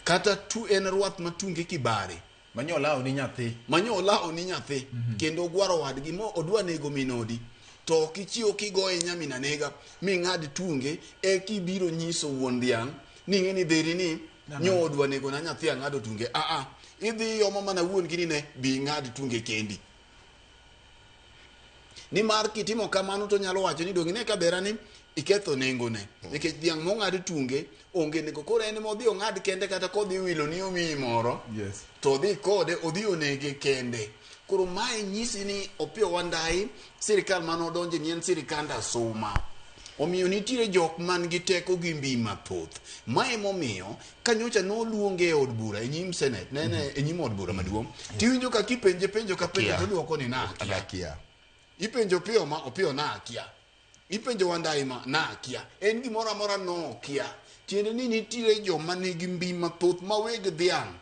Kata tu en rwath ma tunge kibare. Manyo olawo ni nyathi. Manyo olawo ni nyathi. Kendo ogwaro wadgi mo odwa nego minodi. To ok ichiew kigoye nyamin anega ming'ad tunge eka ibiro nyiso wuon dhiang' ni ing'e ni dheri ni nyo odwa nego na nyathi ang'ado tunge. Aa, idhi yomo mana wuon gi ni ne bi ing'ad tunge kendi. Nimar kitimo kamano to nyalo wacho ni dong' ine ka dhera ni iketho nengone. Nikech dhiang' mong'ad tunge onge nengo. Koro en modhi ong'ad kende kata kodhi wilo ni omiyi moro. Yes. To odhi kode odhi onege kende. Koro mae nyisi ni Opiyo Wandayi sirikal mane odonje ni en sirikand asuma. Omiyo nitiere jok man gi teko gi mbi mathoth. Mae momiyo kanyocha noluonge e od bura e nyim senate, nene e nyim od bura maduong'. Tiwinjo ka kipenje penjo ka penjo to odwoko ni na akia. Ipenjo Opiyo ma Opiyo na akia. Ipenjo Wandayi ma na akia. En gimoro amora no okia. Tiende ni nitiere joma nigi mbi mathoth ma weg dhiang'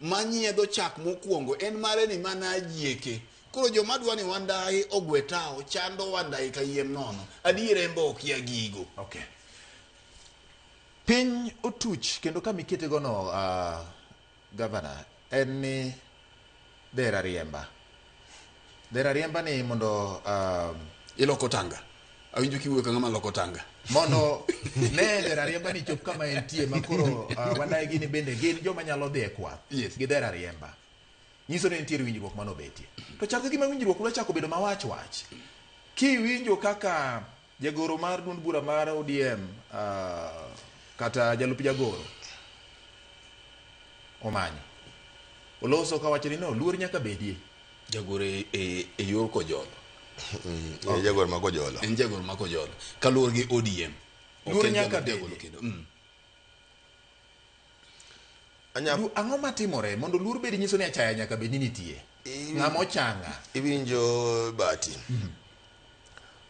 manyiedho chak mokwongo en mare ni mana ajieke. Koro joma dwa ni Wandayi ogwe tawo chando Wandayi kayiem nono. Adier en be okia gigo. Okay. Piny otuch kendo kama ikete go no governor en ni dher ariemba. Dher ariemba ni mondo iloko tanga. Awinjo kiwuoyo ka ng'ama loko tanga. Mondo ne dher ariemba ni chop kama entie ma koro Wandayi gini bende gin joma nyalo dhi e kwath. Yes. Gi dher ariemba. Nyiso ni nitiere winjruok manobetie. To chal ka gima winjruok dwa chako bedo mawach wach. Kiwinjo kaka jagoro mar duond bura mar ODM kata jalup jagoro omanyo. Oloso kawacho ni no luor nyaka bedie. Jagoro e yor Kojolo. En jagoro ma Kojolo. En jagoro ma Kojolo. Kaluwore gi ODM. Ok Luor en nyaka jalup bede. jagoro kendo. Ang'o matimore mondo luor bedi nyiso ni achaya nyaka bed ni nitie. Ng'ama ochanga. Iwinjo bati.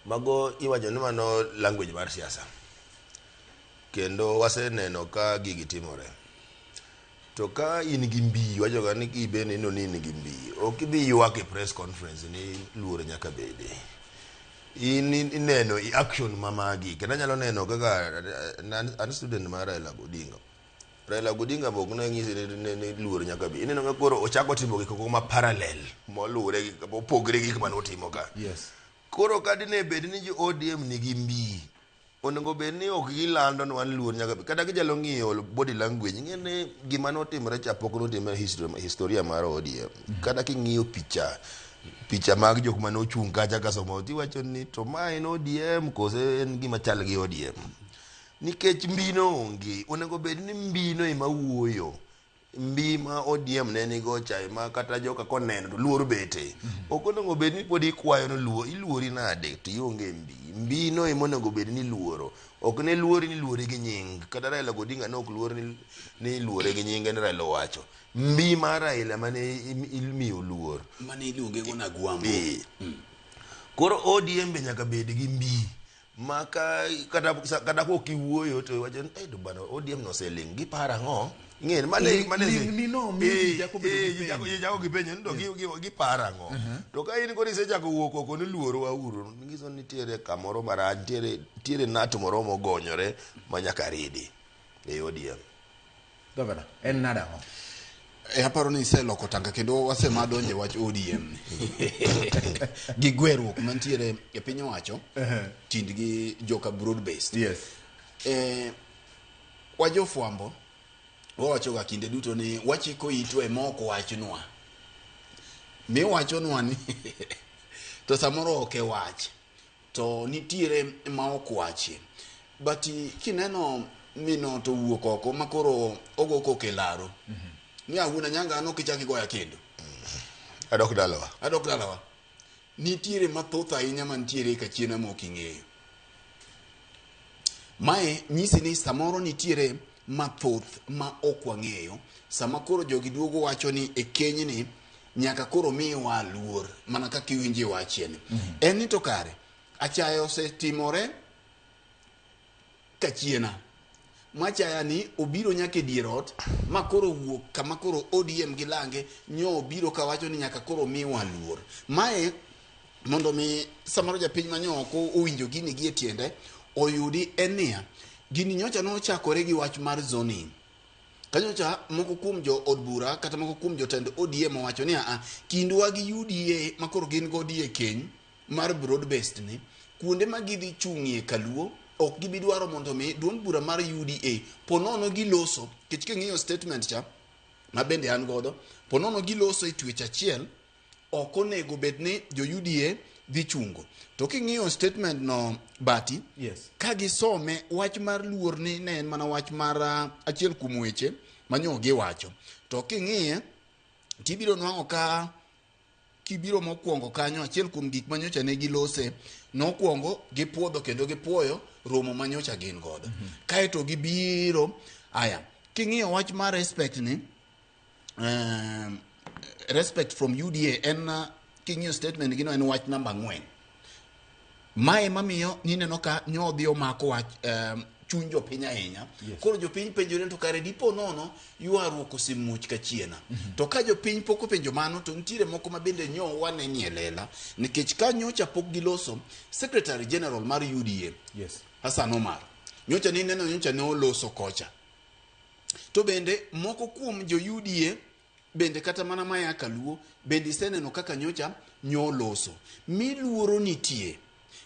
Mago iwacho ni mano language mar siasa. Kendo waseneno ka gigi timore. To ka in gi mbi, wachoga ni kibe neno ni in gi mbi, ok idhi ywak e press conference ni luor nyaka bede. In ineno i action ma magi, kendo anyalo neno kaka an student mar Raila Odinga. Raila Odinga be ok ne nyisi ni luor nyaka bede. Ineno ka koro ochako timo gik moko ma parallel, moluwore gi, mopogre gi gik mane otimo ka. Yes. Koro ka dine bed ni jo ODM nigi mbi, onego bed ni ok gilando ni wan luor nyaka bed. Kata ginyalo ng'iyo body language, ing'e ni gima notimore cha pok notimore e historia mar ODM. Kata king'iyo picha mag jok mane ochung' kacha ka somo, tiwacho ni to ma en ODM kose en gima chal gi ODM. Nikech mbino onge, onego bed ni mbino ema wuoyo. Mbi ma ODM ne nigo cha ema kata joka koneno to luor bete. Ok onego bed ni pod ikwayo ni luor, iluori nade to ionge mbi. Mbi no ema onego bed ni iluoro. Ok ne luori ni luori gi nying. Kata Raila Odinga ne ok luor ni iluore gi nyinge ni Raila owacho. Mbi mar Raila mane imiyo luor. Mane iluonge go Nagwambo. Koro ODM be nyaka bed gi mbi. Ma ka, kata kok iwuoyo to iwacho ni, to bana ODM noseling', giparo ang'o? Ing'eyo, mane Ling' ni no, miyo ji chako bedo gi penjo. ji chako gi penjo ni to giparo ang'o? To ka in koro isechako wuok oko ni luoro wauru, nyiso ni nitiere kamoro marach, nitiere nut moro mogonyore ma nyaka ridi e ODM. Governor, en nade ang'o? Aparo ni iseloko tanga kendo wasema donje wach ODM ni. Gi gweruok mantiere e piny owacho, kind gi joka broad based. Yes. Wajofwambo wawachoga kinde duto ni wachiko itwa ema ok wachnwa. Miwachonwa ni to samoro ok e wach, to nitiere ma ok wachie. But kineno mino to wuok oko ma koro ogo koko e laro. Ni awuon anyanga an ok ichak igoya kendo. Adok dalawa. Adok dalawa. Nitiere mathoth ahinya mantiere kachiena ma ok ing'eyo. Mae nyisi ni samoro nitiere mathoth ma ok wang'eyo. Sama koro jogi duogo wacho ni e kenyni nyaka koro miwa luor mana kaka iwinje wachieni. En ni to kare achaya osetimore kachiena. Machaya ni obiro nyaka e dier ot ma koro wuok kama koro ODM gi lange nyo obiro kawacho ni nyaka koro miwa luor. Mae mondo mi samoro japiny manyo oko owinjo gini gi e tiende oyudi en niya, gini nyocha nochakore gi wach mar zoning. Kanyocha moko kuom jo od bura kata moko kuom jotend ODM owacho ni aa, kindwa gi UDA ma koro gin godo e keny mar broad based ni, kuonde ma gidhi chung'ie kaluo ok gibi dwaro mondo mi duond bura mar UDA ponono giloso, nikech king'iyo statement cha ma bende an godo, ponono giloso e twech achiel, ok onego bed ni jo UDA dhi chungo. To king'iyo statement no Bati, Yes. ka gisome wach mar luor ni ne en mana wach mar achiel kuom weche manyo giwacho. To king'iye tibiro nwang'o ka kibiro mokwongo kanyo achiel kuom gik manyocha ne gilose nokwongo gipuodho kendo gipuoyo romo manyocha gin godo. Kaeto gibiro aya king'iyo wach mar respect ni, respect from UDA en king'iyo statement gino en wach namba 4. Mae mamiyo nineno ka nyodhi omako wach chuny jopiny ahinya. Yes. Koro jopiny penjore to kare dipo nono ywaruok osemuoch kachiena. To ka jopiny pok openjo mano to nitiere moko ma bende nyo wanenie lela nikech ka nyocha pok giloso Secretary General mar UDA Yes. Hassan Omar nyocha ni neno nyocha ne oloso kocha. To bende moko kuom jo UDA bende kata mana maya kaluo bende iseneno kaka nyocha nyo loso. Miluoro nitie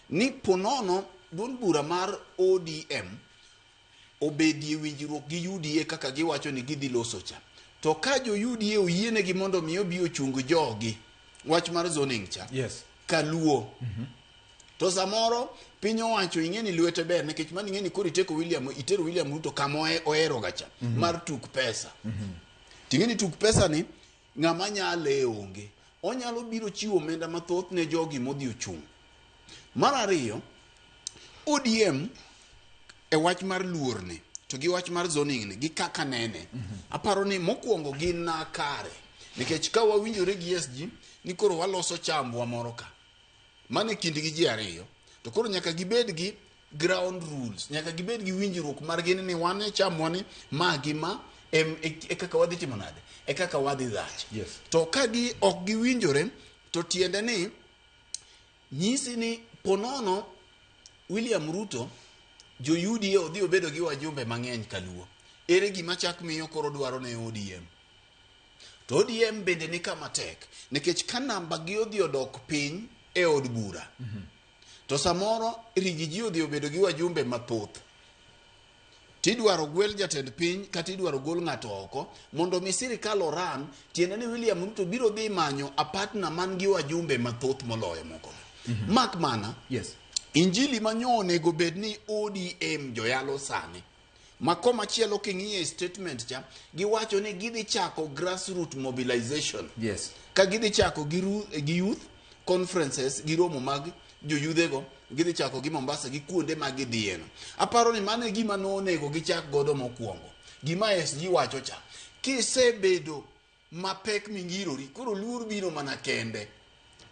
ni ponono duond bura mar ODM obedie winjruok gi UDA kaka giwacho ni gidhi loso cha. To ka jo UDA oyienegi mondo mi obi ochung jogi wach mar zoning cha. Yes. Kaluo. To samoro piny owacho ing'e ni lwete ber nikech mano ing'e ni koro iteko William, itero William Ruto kama ohero ga cha mar tuk pesa. Ting'e ni tuk pesa ni ng'ama nyale onge. Onyalo biro chiwo omenda mathoth ne jogi modhi ochung'. Mar ariyo, ODM e wach mar luorni to gi wach mar zoning ni gi kaka nene aparo ni mokwongo gin na kare nikech ka wawinjore gi SG ni koro waloso chambwa moro ka mano e kindgi ji ariyo to koro nyaka gibed gi ground rules nyaka gibed gi winjruok margi ni wan e chamwa ni ma gi ma em, e, e kaka wadhi timo nade e kaka wadhi dhach Yes. to ka gi ok giwinjore to tiende ni nyisi ni ponono William Ruto jo UDA odhi obedo gi wajumbe mang'eny kaluo ere gima chak miyo koro dwaro ne ODM to ODM bende ni kama tek nikech ka namba gi odhi odok piny e od bura to samoro rigiji odhi obedo gi wajumbe mathoth tidwaro gwel jatend piny kata idwaro gol ng'ato oko mondo mi sirikal oran tiende ni William Ruto biro dhi manyo a partner man gi wajumbe mathoth moloyo moko mak mana yes. injili manyo onego bed ni ODM joyalo sani ma komachielo king'iyo e statement cha giwacho ni gidhi chako grassroot mobilization Yes. ka gidhi chako gi, gi youth conferences gi romo mag joyudhego gidhi chako gi Mombasa gi kuonde ma gidhiyeno aparo ni mano e gima nonego gichak godo mokwongo gima SG wacho cha kisebedo mapek mingirori koro luor biro mana kende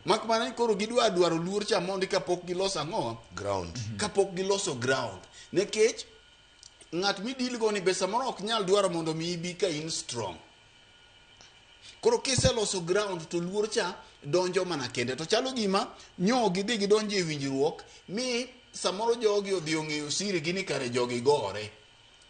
mak mana ni koro gidwa dwaro luor cha mondi kapok giloso ang'o ground kapok giloso ground nikech ng'at midil go ni be samoro ok nyal dwaro mondo mi ibi ka in strong koro kiseloso ground to luor cha donjo mana kende to chalo gima nyo gidhi gidonjo e winjruok mi samoro jogi odhi ong'eyo siri gi ni kare jogi gore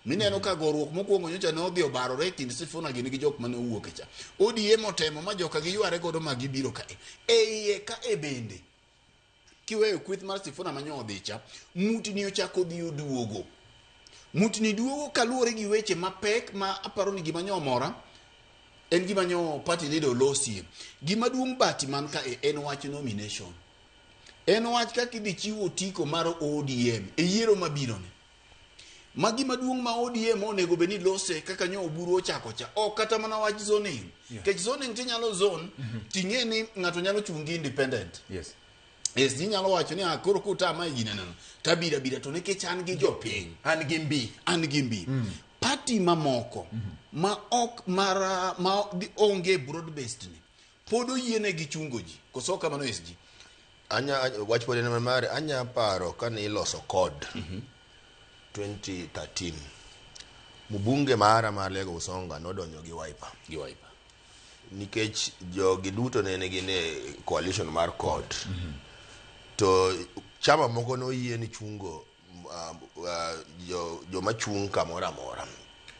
mineno ka goruok mokwongo nyocha ne odhi obarore e kind Sifuna gini gi jok mane owuok e cha ODM otemo ma joka giyware godo ma gibiro kae e iye ka e bende kiweyo kweth mar Sifuna manyo odhi cha mutni ochako dhi oduogo mutni duogo kaluwore gi weche mapek ma aparo ni gima nyo omora en gima nyo party leader olosie gima duong' bati man ka e en wach nomination en wach kaka idhi chiwo otiko mar ODM e yiero mabiro ni ma gima duong' ma ODM onego bed ni lose kaka nyo oburu ochako cha ok kata mana wach zoning nikech zoning tinyalo zone ting'e ni ng'ato nyalo chung' gi independent Yes. yes ji nyalo wacho ni "Ah, koro kutama e gineneno tabiro abira to nikech an gi jopiny an gi mbi an gi mbi party mamoko ma ok mara ma onge broad based ni pod oyienegi chungo ji koso kamano SG anya wach pod en mare anya paro kane iloso code 2013 mbunge mara mar Lego Usonga nodonjo gi Wiper gi Wiper nikech jogi duto ne gin e coalition mar CORD to chama moko noyie ni chungo joma chung' kamoro amora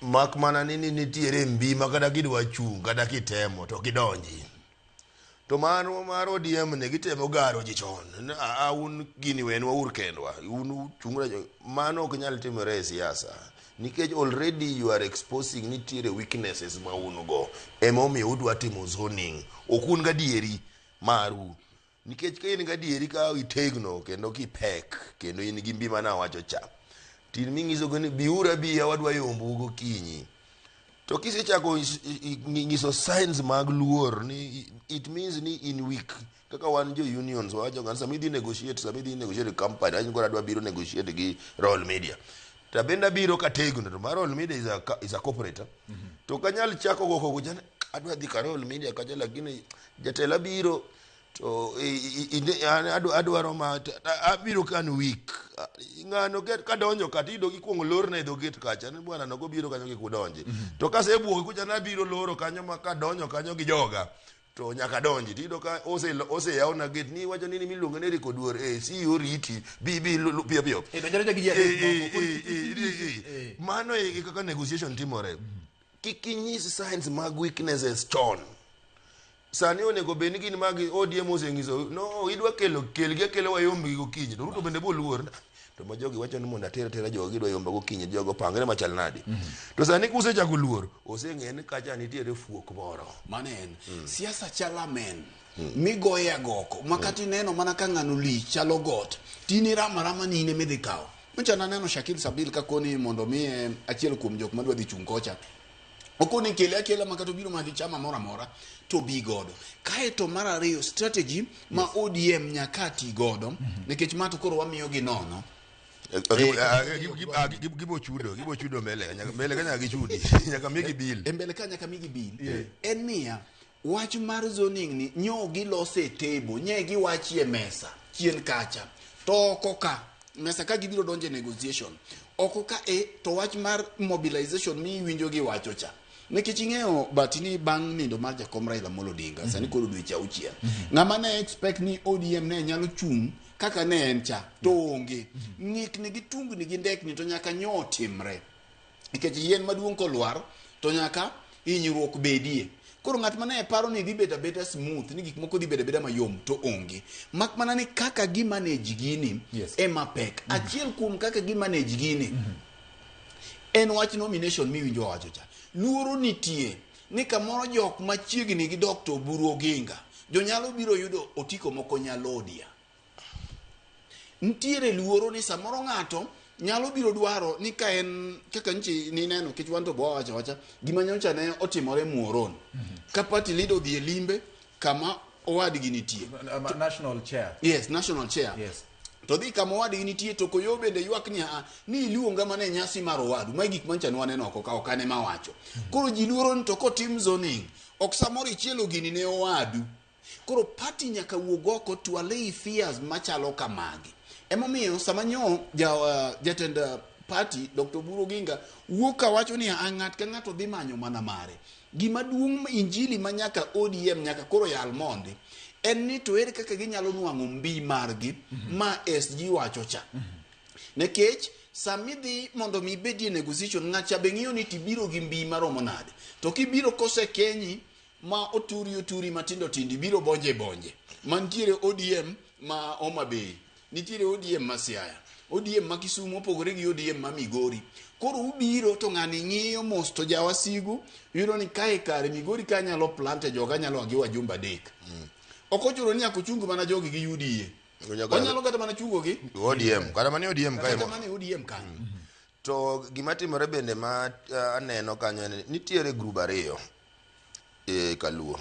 mak mana ni nitiere mbi ma kata kidwa chung' kata kitemo to kidonji to mano mar ODM ne gitemo garo ji chon a un gini wenwa ur kendwa un uchung' mano ok nyal timore e siasa nikech already you are exposing nitiere weaknesses ma un go emomiyo udwa timo zoning ok un gadieri maru nikech ka in gadieri ka itegno kendo kipek kendo in gi mbi manawacho cha tin minyisogo ni biuru abiya wadwa yombu gokinyi to kisechako nyiso signs mag luor ni it means ni in weak kaka wan jo unions wawacho ga sama idhi negotiate sama idhi negotiate company awach ni koro adwa biro negotiate gi Royal Media to abende abiro kategno to mar Royal Media is a corporate to ok anyal chako go koko cha adwa dhi ka Royal Media kacha lakini jatelo abiro to adwaro ma abiro ka an weak ng'ano kadonjo kata iyudo ikuongo lorna e dho gate kacha ni bwana nogo biro kanyo kik udonji to kasebuogi kucha nabiro loro kanyo ma kadonjo kanyo gi joga to nyaka donji tiyudo ka oseyawna gate ni iwacho ni miluongo ni Eric Oduor eh CEO riti bi bi piyo piyo mano e kaka negotiation timore kik inyis signs mag weaknesses chon sani onego bed ni gin mag ODM osenyiso no idwa kelo kelgi akela wayombi gokinyi to Ruto bende boluor to ma jogi wacho ni mondo ater atera jogi gidwa yomba gokinyi jogo pangre machal nade to sani kusechako luor oseng'e ni kacha nitiere fuok moro mano en siasa chalo amen migoye agoko ma kata ineno mana ka ng'ano lich chalo got tin iramo arama ni in emidhi kawo nyocha naneno Shakil Sabil kakoni mondo miye achiel kuom jok madwa dhi chung' kocha okoni kele akela ma kata obiro mana gi chama moro amora to bi godo kaeto mar ariyo strategy ma ODM nyaka ti godo nikech ma to koro wamiyo gi nono Gibo chudo, gibo chudo mbele, nyaka mbele ka nyaka gichudi, nyaka migi bill. E mbele ka nyaka migi bill. En niya, wach mar zoning ni nyo gilose e table, nye giwachie mesa chien kacha. To oko ka, mesa ka gibiro donjo e negotiation. Oko ka e to wach mar mobilization mi iwinjo gi wacho cha. Nikech ing'eyo but ni bang' nindo mar jakom Raila Amolo Odinga, sani koro dweche auchiel. Ng'ama ne expect ni ODM ne nyalo chung' kaka ne en cha, to onge. Ng'ikni gi tungni gi ndekni to nyaka nyo timre. Nikech yien maduong' kolwar to nyaka hinyruok bedie. Koro ng'at mane paro ni dhi bedo abeda smooth, ni gik moko dhi bedo abeda mayom to onge. Mak mana ni kaka gi manage gini ema pek. Achiel kuom kaka gi manage gini en wach nomination miwinjo wacho cha. Luoro nitie ni kamoro jok machiegni gi Dr. Oburu Oginga jonyalo biro yudo otiko moko nyalodia. Nitiere luoro ni samoro ng'ato nyalo biro dwaro ni ka en kaka nchi nineno kech wan to bo wacho wacha gima nyocha ne otimore Muoron. Ka party leader odhi e limbe kama owadgi nitie. National chair. Yes, national chair. Yes. To dhi kama owadgi nitie to koyo bende ywak ni a ni iluonga mana e nyasi mar owadu. Ma gik mancha ne waneno oko ka ok ane mawacho. Koro ji luoro ni to kotim zoning ok samoro ichielo gini ne owadu. Koro party nyaka wuog oko to allay fears machalo kamagi. Emomiyo sama nyo jatend party Dr. Oburu Oginga wuok kawacho ni a ng'at ka ng'ato dhi manyo mana mare. Gima duong' injili ma nyaka ODM nyaka koro yal mondi en ni to ere kaka ginyalo nwang'o mbi margi ma SG wacho cha. Nikech samidhi mondo mi ibedie negotiation ng'acha be ng'iyo ni tibiro gi mbi maromo nade. To kibiro kosekenyi ma oturi oturi matindo tindo ibiro bonje bonje. Mantiere ODM ma Homa Bay, nitiere ODM ma Siaya, ODM ma Kisumu opogore gi ODM ma Migori. Koro ubiro to ng'ani ng'iyo mos to jawasigu yudo ni kae kare Migori ka nyalo plante joga nyalo agi wajumbe adek. Ok ochuno ni nyaka ochung mana jogi gi UDA. Onyalo kata mana chungo gi ODM, kata mana ODM kae. Kata mana ODM ka. To gima timore bende ma aneno kanyo en nitiere group ariyo e Kaluo.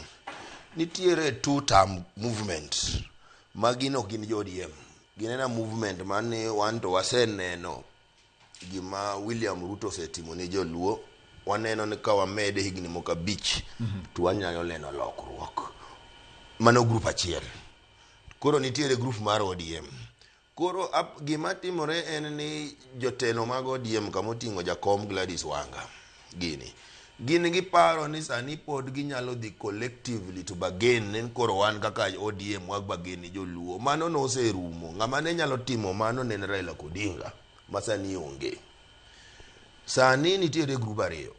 Nitiere two term movement ma gin ok gin jo ODM. Gin ena movement mane wan to waseneno gima William Ruto osetimo ne joluo. Waneno ni ka wamede higni moko 5 to wanyalo neno lokruok. Mano group achiel. Koro nitiere group mar ODM. Koro gima timore en ni jotelo mag ODM kama oting'o jakom Gladys Wanga gini. Gin giparo ni sani pod ginyalo dhi collectively to bargain ni koro wan kaka ODM wag bargain ni joluo. Mano noserumo. Ng'ama ne nyalo timo mano ne en Raila Odinga ma sani onge. Sani nitiere group ariyo.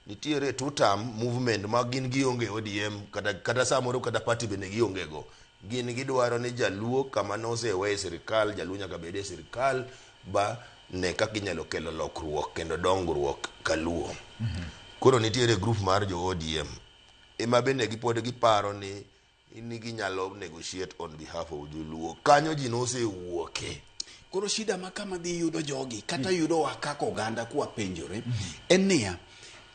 Nitiere two term movement ma gin gionge ODM kata samoro kata party bende gionge go. Gin gidwaro ni jaluo kama nosewe e sirikal, jaluo nyaka bed e sirikal ba ne kaka inyalo kelo lokruok kendo dongruok kaluo. Koro nitiere group mar jo ODM ema bende gipod giparo ni ginyalo negotiate on behalf of joluo. Kanyo ji nosewuoke. Koro shida ma kama dhi yudo jogi kata yudo wa kaka oganda kwa penjore en niya,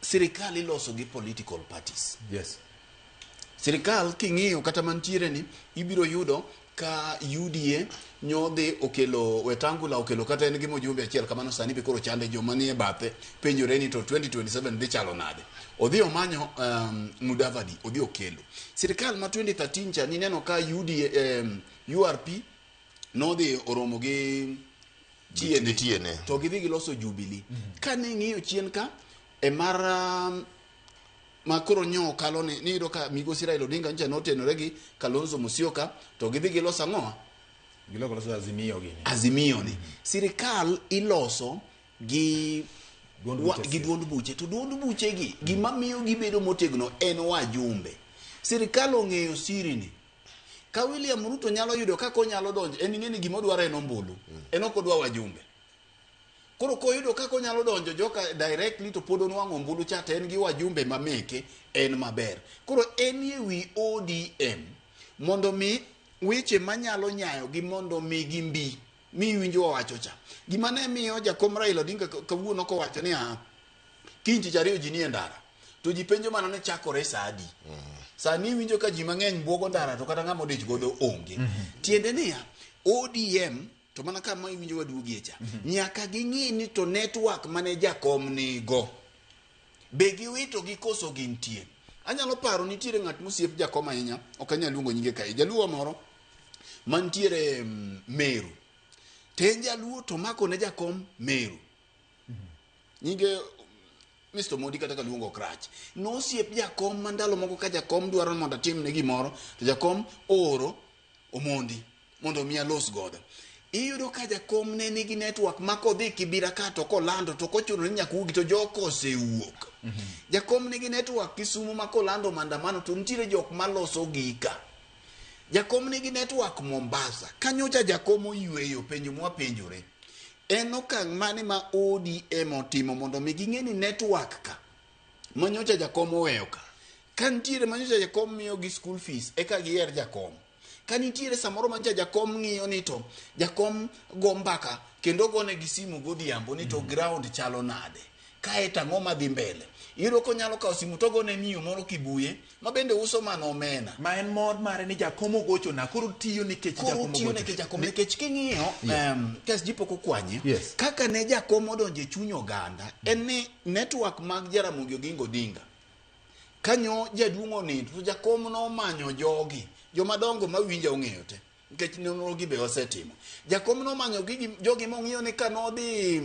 sirikal iloso gi political parties. Yes. Sirikal king'iyo kata mantiere ni ibiro yudo ka UDA nyodhi okelo Wetangula okelo kata en gi mjumbe achiel kamano sani be koro chande joma nie bathe penjore ni to 2027 dhi chalo nade. Odhi omanyo Mudavadi odhi okelo. Sirikal ma 2013 cha nineno ka UDA URP nodhi oromo gi TNA to gidhi giloso Jubilee. Ka ne ng'iyo chien ka e mar ma koro nyo kalo ni iyudo ka migosi Raila Odinga ncha notenore gi Kalonzo Musyoka to gidhi giloso ang'o? Giloso Azimio gini. Azimio ni. Sirikal iloso gi gi duond buche. To duond buche gi gima miyo gibedo motegno en wajumbe. Sirikal ong'eyo siri ni. Ka William Ruto nyalo yudo kaka onyalo donjo, en ing'e ni gima odwaro en ombulu. En ok odwa wajumbe. Koro koyudo kaka onyalo donjo joka directly to pod onwang'o ombulu cha to en gi wajumbe mameke en maber. Koro en e wi ODM mondo mi weche manyalo nyayo gi mondo mi gi mbi mi winjo wacho cha. Gima ne miyo jakom Raila Odinga kawuono kowacho ni kiny tich ariyo ji nie ndara to ji penjo mana ni chakore saa adi. Sani iwinjo ka ji mang'eny buogo ndara to kata ng'ama odich godo onge. Tiende niya ODM To mana kama iwinjo waduogie cha. Nyaka ging'i ni to network mane jakom nigo be giwito gi koso gintie. Anyalo paro nitiere ng'at mosiep jakom ahinya, ok anyal luongo nyinge kae, jaluo moro mantiere Meru. To en jaluo to mako ne jakom Meru. Nyinge Mr. Modi kata kaluongo ok rach. Nosiep jakom ma ndalo moko ka jakom dwaro mondo atimne gimoro, to jakom ooro Omondi mondo omi alos godo. Iyudo ka jakom ne nigi network ma kodhi Kibira ka to kolando to kochuno ni nyaka wuogi to joko osewuok. Jakom nigi network Kisumu ma kolando maandamano to nitiere jok maloso gika. Jakom nigi network Mombasa. Kanyocha jakom oyweyo penjo mwapenjore. En okang' mane ma ODM otimo mondo mi ging'e ni network ka manyocha jakom oweyo ka. Ka nitiere manyocha jakom miyo gi school fees eka giher jakom. Ka nitiere samoro manyocha jakom ng'iyo ni to jakom go mbaka kendo gone gi simu godhiambo ni to ground chalo nade. Kae to ang'o madhi mbele. Iyudo konyalo kawo simu to ogone miyo moro Kibuye ma bende uso mana omena. Ma en mor mare ni jakom ogochona koro tiyo nikech Koro jakom tiyo ogocho. nikech jakom nikech king'iyo Yes. KSG pok okwanye. Yes. Kaka ne jakom odonjo e chuny oganda en ni network mag Jaramogi Oginga Odinga kanyo jaduong' onindo to jakom nomanyo jogi jomadongo mawinja ong'eyo te nikech nonro gi be osetimo. Jakom nomanyo gigi jogi mong'iyo ni ka nodhi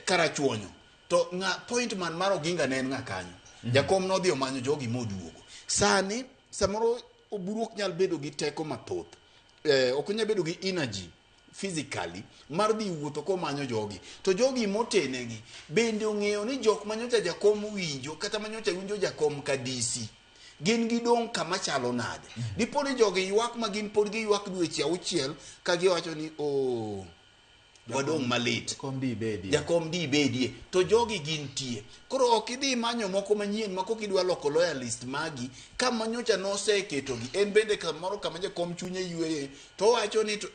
Karachuonyo to ng'a point man mar Oginga ne en ng'a kanyo. Jakom nodhi omanyo jogi moduogo. Sani samoro Oburu ok nyal bedo gi teko mathoth. Ok onyal bedo gi energy physically mar dhi wuotho komanyo jogi. To jogi motenegi bende ong'eyo ni jok manyocha jakom winjo kata manyocha winjo jakom ka DC gin gidong' kama chalo nade. Dipo ni jogi ywak ma gin pod giywak dweche auchiel ka giwacho ni oh, wadong' malit. Jakom di bedie. Jakom di bedie. To jogi gintie. Koro ok idhi manyo moko manyien ma kok idwa loko loyalist magi ka manyocha noseketogi. En bende kamoro kama jakom chunye yweye to owacho ni to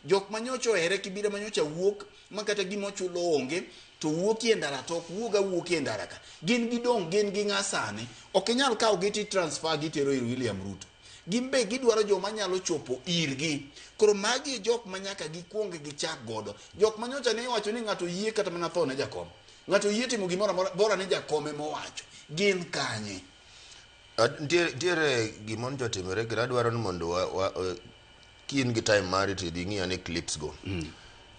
jok manyocha ohere Kibira manyocha wuok ma kata gima ochulo onge to wuokie ndara to ok wuog awuokie ndara ka. Gin gidong' gin gi ng'a sani. Ok inyal kawo gi ti transfer gitero ir William Ruto. Gin be gidwaro joma nyalo chopo irgi. Koro magi e jok ma nyaka gikuong gichak godo. Jok manyocha ne iwacho ni ng'ato yie kata mana tho ne jakom. Ng'ato yie timo gimoro amora bora ni jakom ema owacho. Gin kanye? Nitiere gima nyocha otimore kendo adwaro ni mondo ki in gi time mari to idhi ing'i ane clips go.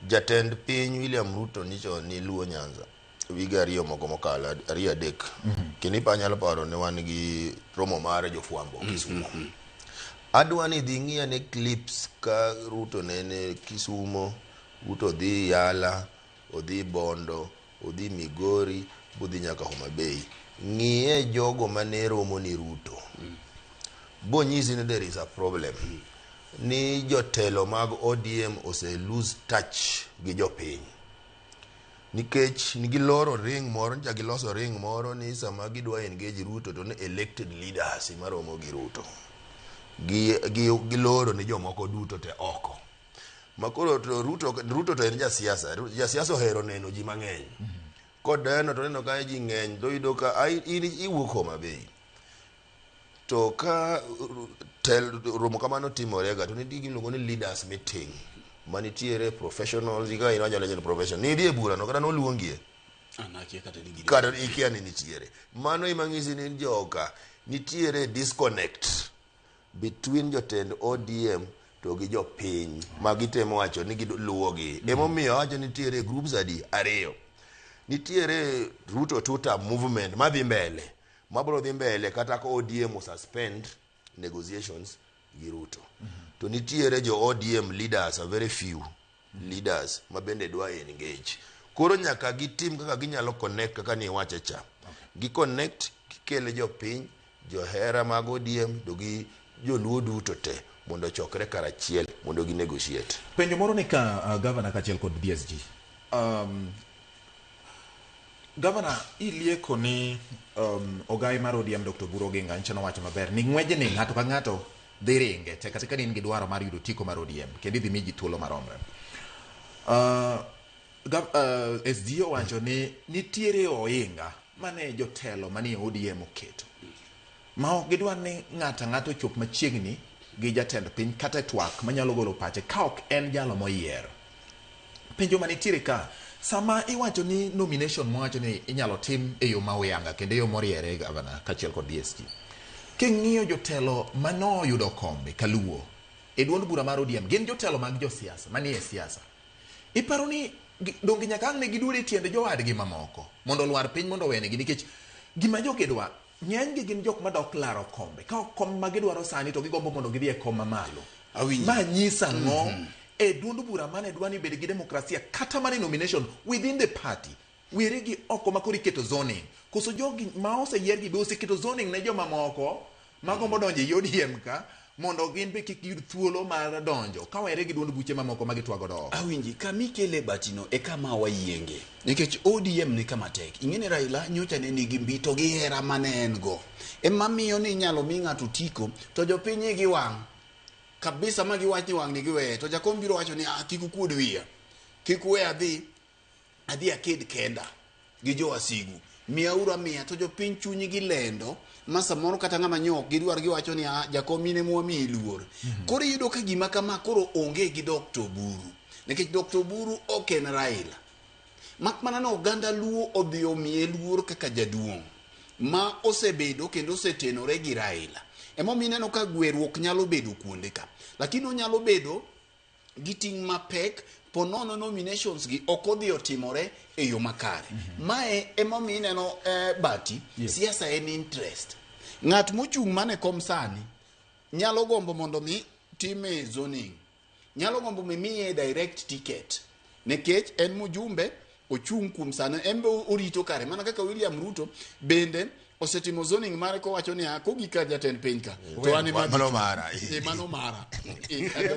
Jatend piny William Ruto nyicho ni Luo Nyanza wige ariyo moko mokalo, ariyo adek. Kendo ipa anyalo paro ne wan gi romo mar jofwambo Kisumo. Adwa ni idhi ing'i ane clips ka Ruto nene Kisumo, Ruto dhi Yala, odhi Bondo, odhi Migori, bodhi nyaka Homa Bay. Ng'iye jogo mane romo ni Ruto. Bonyisi ni there is a problem. Ni jotelo mag ODM ose lose touch gi jopiny. Nikech giloro ring moro, ncha giloso ring moro ni sama gidwa engage Ruto to ni elected leaders ema romo gi Ruto. Giloro ni jomoko duto te oko. Makoro to Ruto to en jasiasa. Jasiasa ohero neno ji mang'eny. Kodeno to neno ka ji ng'eny to yudo ka in iwuok Homa Bay. To ka romo kamano timore ga to nitie gimiluongo ni leaders meeting manitiere professionals ka in wanyalo neno professional ni idhi e bura no kata noluongie An akia kata ni gini. Kata ikia ni nitiere. Mano ema ng'isi ni joka nitiere disconnect between jotend ODM to gi jopiny ma gitemo wacho ni giluwogi. Emomiyo awacho nitiere groups adi ariyo. Nitiere Ruto Tuta movement madhi mbele, mabro dhi mbele kata ka ODM suspend negotiations gi Ruto. To nitiere jo ODM leaders, a very few leaders ma bende dwa engage. Koro nyaka gitim kaka ginyalo connect kaka ni iwache cha. Gi connect, gikele jopiny, johera mag ODM to gi joluo duto te mondo ochokre karachiel mondo gi negotiate. Penjo moro ni ka governor kaachiel kod DSG. Governor, ilieko ni ogai mar ODM Dr. Oburu Oginga nyicha nowacho maber ni ng'wejni ng'ato ka ng'ato dhi ringe tek atika ni in gi dwaro mar yudo otiko mar ODM kendo idhi miji thuolo maromre. SG owacho ni nitiere ohinga mane jotelo manie ODM oketo ma ok gidwar ni ng'ato ang'ata ochop machiegni gi jatend piny kata e twak manyalo golo pache ka ok en jalo moyier. Penjo manitiere ka, sama iwacho ni nomination mwawacho ni inyalo tim e yo ma oyanga kendo e yo moriere gavana kaachiel kod DSG. King'iyo jotelo manoyudo kombe kaluo e duond bura mar ODM gin jotelo mag josiasa manie siasa. Iparo ni donge nyaka ang' ne giduod e tiend jowadgi mamoko mondo olwar piny mondo owenegi nikech gima jogi dwa ng'enygi gin jok madok laro kombe ka ok kom ma gidwaro sani to gigombo mondo gidhi e kom mamalo. Awinji. Ma nyisa ang'o e duond bura mane dwa ni bed gi demokrasia kata mana e nomination within the party were gi oko ma koro iketo zoning koso jogi ma oseyiergi be oseketo zoning ne joma moko magombo donjo e ODM ka mondo gin be kik giyud thuolo mar donjo ka were gi duond buche mamoko ma gitwa godo oko. Awinji, kama ikele batino e kama wayienge. Nikech ODM ni kama tek. Ing'e ni Raila nyocha ne nigi mbi to gi hera mane en go. Ema miyo ni inyalo mi ng'ato otiko to jopiny igi wang' kabisa ma giwach ni wang'ni giweye to jakom biro wacho ni ah, kik ukuod wiya. Kik uwe adhi adhi aked kenda gi jowasigu. Miyauru amiya to jopiny chunygi lendo ma samoro kata ng'ama nyo ok gidwar giwacho ni ah, jakom in ema wamiyi luor. Koro iyudo ka gima kama koro onge gi Dr. Oburu. Nikech Dr. Oburu ok en Raila. Mak mana ni oganda Luo odhi omiye luor kaka jaduong' ma osebedo kendo osetenore gi Raila. Emomiyo ineno ka gweruok nyalo bedo kuonde ka. Lakini onyalo bedo gi ting' mapek po nono nominations gi ok odhi otimore e yo makare. Mae emomiyo ineno Bati, Yes. siasa en interest. Ng'at mochung' mana e kom sani nyalo gombo mondo mi time zoning. Nyalo gombo mi miye direct ticket. Nikech en mjumbe ochung' kuom sano en be orito kare mana kaka William Ruto bende osetimo zoning mare kowacho niya kogik kar jatend piny ka to an ema Mano mara. Mano mara.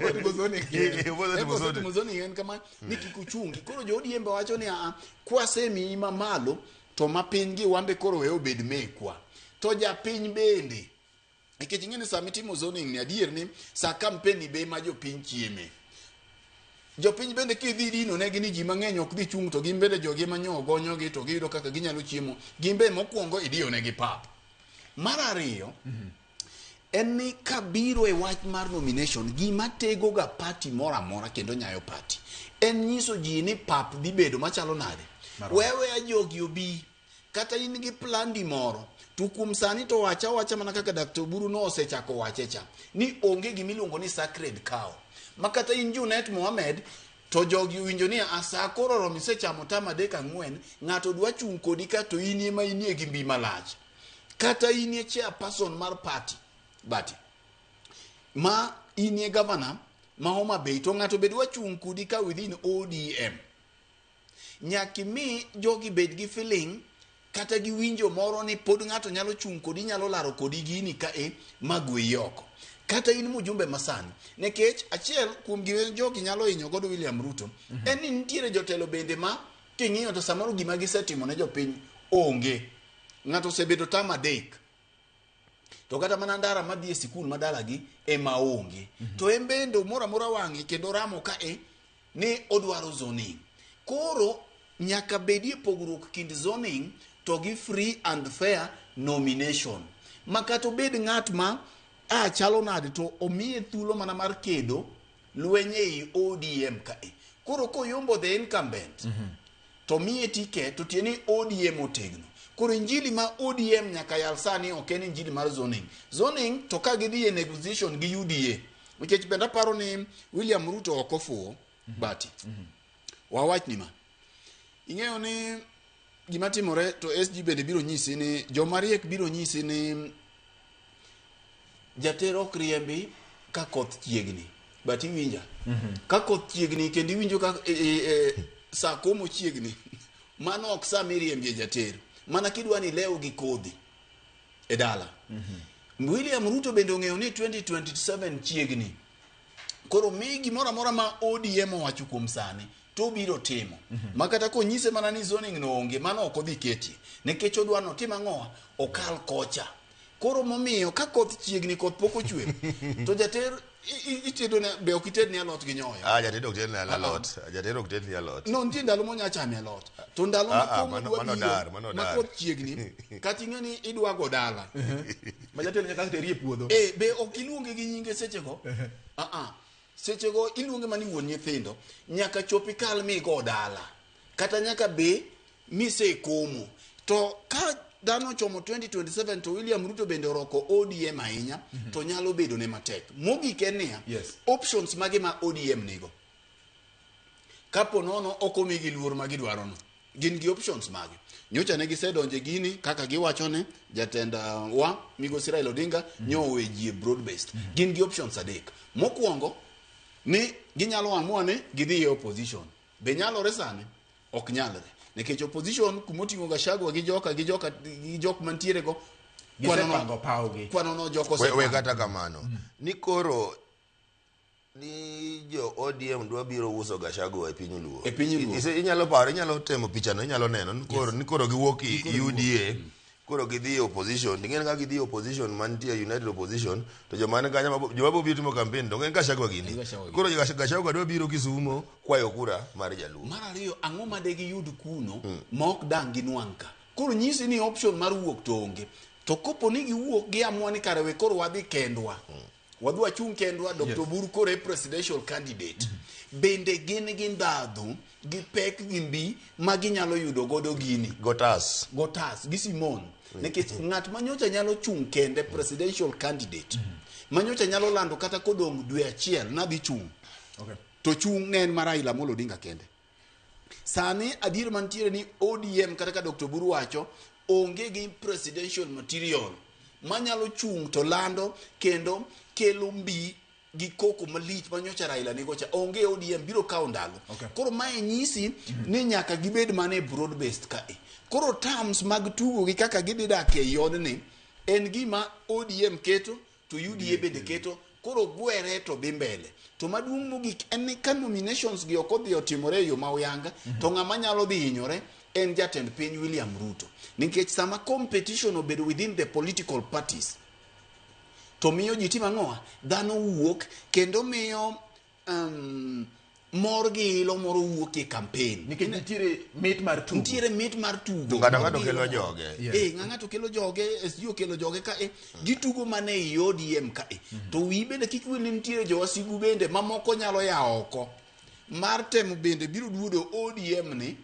Otimo zoning. En be osetimo zoning en kama ni kik uchungi koro jo ODM be wacho ni aa kwasemiyi mamalo to mapiny gi wan be koro we obed mekwa to japiny bende nikech ing'e ni sama itimo zoning ni adier ni sa campaign be ma jopiny chieme jopiny bende kidhi dino negi ni ji mang'eny ok dhi chung' to gin bende jogi ma nyo gonyogi to giyudo kaka ginyalo chiemo gin be mokwongo idiyo negi pap mar ariyo en ni kabiro e wach mar nomination gima tego ga party moro amora kendo nyayo party en nyiso ji ni pap dhi bedo machalo nade wewe jogi obi kata in gi plandi moro to kuom sani to wacha wacha mana kaka Dr. Oburu no osechako wache cha ni onge gima iluongo ni sacred cow ma kata in Junet Mohamed to jogi owinjo ni asa koro oromo isechamo tam adek ang'wen ng'ato dwa chung' kodi ka to in ema inie gi mbi malach kata inie chairperson mar party bati ma inie governor ma Homa Bay to ng'ato be dwa chung' kodi ka within ODM nyaka imi jogi bed gi feeling kata gi winjo moro ni pod ng'ato nyalo chung' kodi nyalo laro kodi gini ka e ma gweyi oko kata in mjumbe masani nikech achiel kuom gima jogi nyalo hinyo godo William Ruto en ni nitiere jotelo bende ma king'iyo to samoro gima gisetimo ne jopiny onge ng'ato osebedo tam adek to kata mana ndara madhi e sikul ma dalagi ema onge to en bende omoro amora wang'e kendo ramo ka e ni odwaro zoning koro nyaka bedie pogruok kind zoning to gi free and fair nomination ma kata obed ng'at ma a chalo nade to omiye thuolo mana mar kedo lweny ei ODM ka e koro koyombo the incumbent to miye ticket to tie ni ODM otegno koro injili ma ODM nyaka yal sani ok en injili mar zoning zoning to ka gidhi e negotiation gi UDA nikech bende aparo ni William Ruto ok ofuwo bati wawach ni ma ing'eyo ni gima timore to SG bende biro nyisi ni joma riek biro nyisi ni jater ok riembi ka koth chiegni but iwinja ka koth chiegni kendo iwinjo ka sa komo chiegni mano ok sa miriembie jater mana kidwa ni ilew gi kodhi e dala William Ruto bende ong'eyo ni 2027 chiegni koro mi gimoro amora ma ODM owacho kuom sani to obiro timo ma kata konyise mana ni zoning no onge mano ok odhi ketie nikech odwa notim ang'owa okal kocha koro momiyo ka koth chiegni koth pok ochwe to jater itedo ne be ok ited ne alot gi nyoyo Ah, jatedo ok ted ne alot. Jatedo ok ted ne alot. no nitie ndalo monya chame alot to ndalo ma Ah, ah, komo dwa mano biro dar, mano ma dar. koth chiegni kata ing'e ni idwa go dala ma jatelo nyaka teri e puodho eh be ok iluonge gi nyinge sechego ah ah Sechego iluonge mana ni wuon nyithindo, nyaka chop ikal migo dala. Kata nyaka be misekomo. To ka dhano ochomo 2027 to William Ruto bende oroko ODM ahinya, to nyalo bedo ne matek. Mogik en niya, options mage ma ODM nigo? Kapo nono ok omigi luor ma gidwarono, gin gi options mage? Nyocha ne gisedonje gini kaka giwacho ni jatend wa migosi Raila Odinga nyo owe ji e broad based. Gin gi options adek. Mokwongo ni ginyalo amua ni gidhi e opposition. Be nyalore sani? Ok nyalre. Nikech opposition kumoting'o Gachagua gi joka gi joka gi jok mantiere go Gisepango pawgi. kwano no jok We, we osepango. kata kamano ni koro ni jo ODM dwa biro uso Gachagua e piny Luo. E piny Luo. Inyalo paro, inyalo temo pichano, inyalo neno ni koro ni koro giwuok i UDA koro gidhi e opposition. Ing'e ni ka gidhi e opposition mantie United Opposition to joma ni kanyo joma biro timo campaign to ng'e Gachagua gini. Gachagua gini. Koro Gachagua dwa biro Kisumo kwayo kura mar Jaluo. Mar ariyo, ang'o ma de giyud kuno ma ok dang' ginwang' ka? Koro nyisi ni option mar wuok to onge. To kopo ni giwuok giamua ni kare we koro wadhi kendwa. Wadhi wachung' kendwa, Dr. Yes. Oburu koro e presidential candidate. Bende gin gi ndhadhu, gi pek gi mbi ma ginyalo yudo godo gini. Gotas. Gotas, gi Simon. Nikech ng'at ma nyocha nyalo chung' kende presidential candidate. Ma nyocha nyalo lando kata kodong' dwe achiel nadhi chung'. Okay. To chung' ne en mar Raila Amolo Odinga kende. Sani adier mantiere ni ODM kata ka Dr. Oburu wacho onge gi presidential material manyalo chung' to lando kendo kelo mbi gi koko malich manyocha Raila nigo cha onge ODM biro kawo ndalo. Okay. Koro mae nyisi ni nyaka gibed mana e broad based kae. Koro terms mag tugo gi kaka gidhi dak e odni en gima ODM keto to UDA bende keto koro gwere to dhi mbele. To maduong' mogik en ni ka nominations gi ok odhi otimore e yo ma oyanga to ng'ama nyalo dhi hinyore en jatend piny William Ruto. Nikech sama competition obedo within the political parties to miyo ji timo ang'owa? Dhano wuok kendo miyo mor gi ilo moro wuok e campaign. Nikech nitiere mit mar tugo. Nitiere mit mar tugo. Ng'ato ang'ato kelo joge. Yes. Eh, ng'ato kelo joge, SG okelo joge ka e, gitugo mana ei ODM ka e. To wiyi bende kik wil ni nitiere jowasigu bende mamoko nyalo ya oko. Mar temo bende biro duodo ODM ni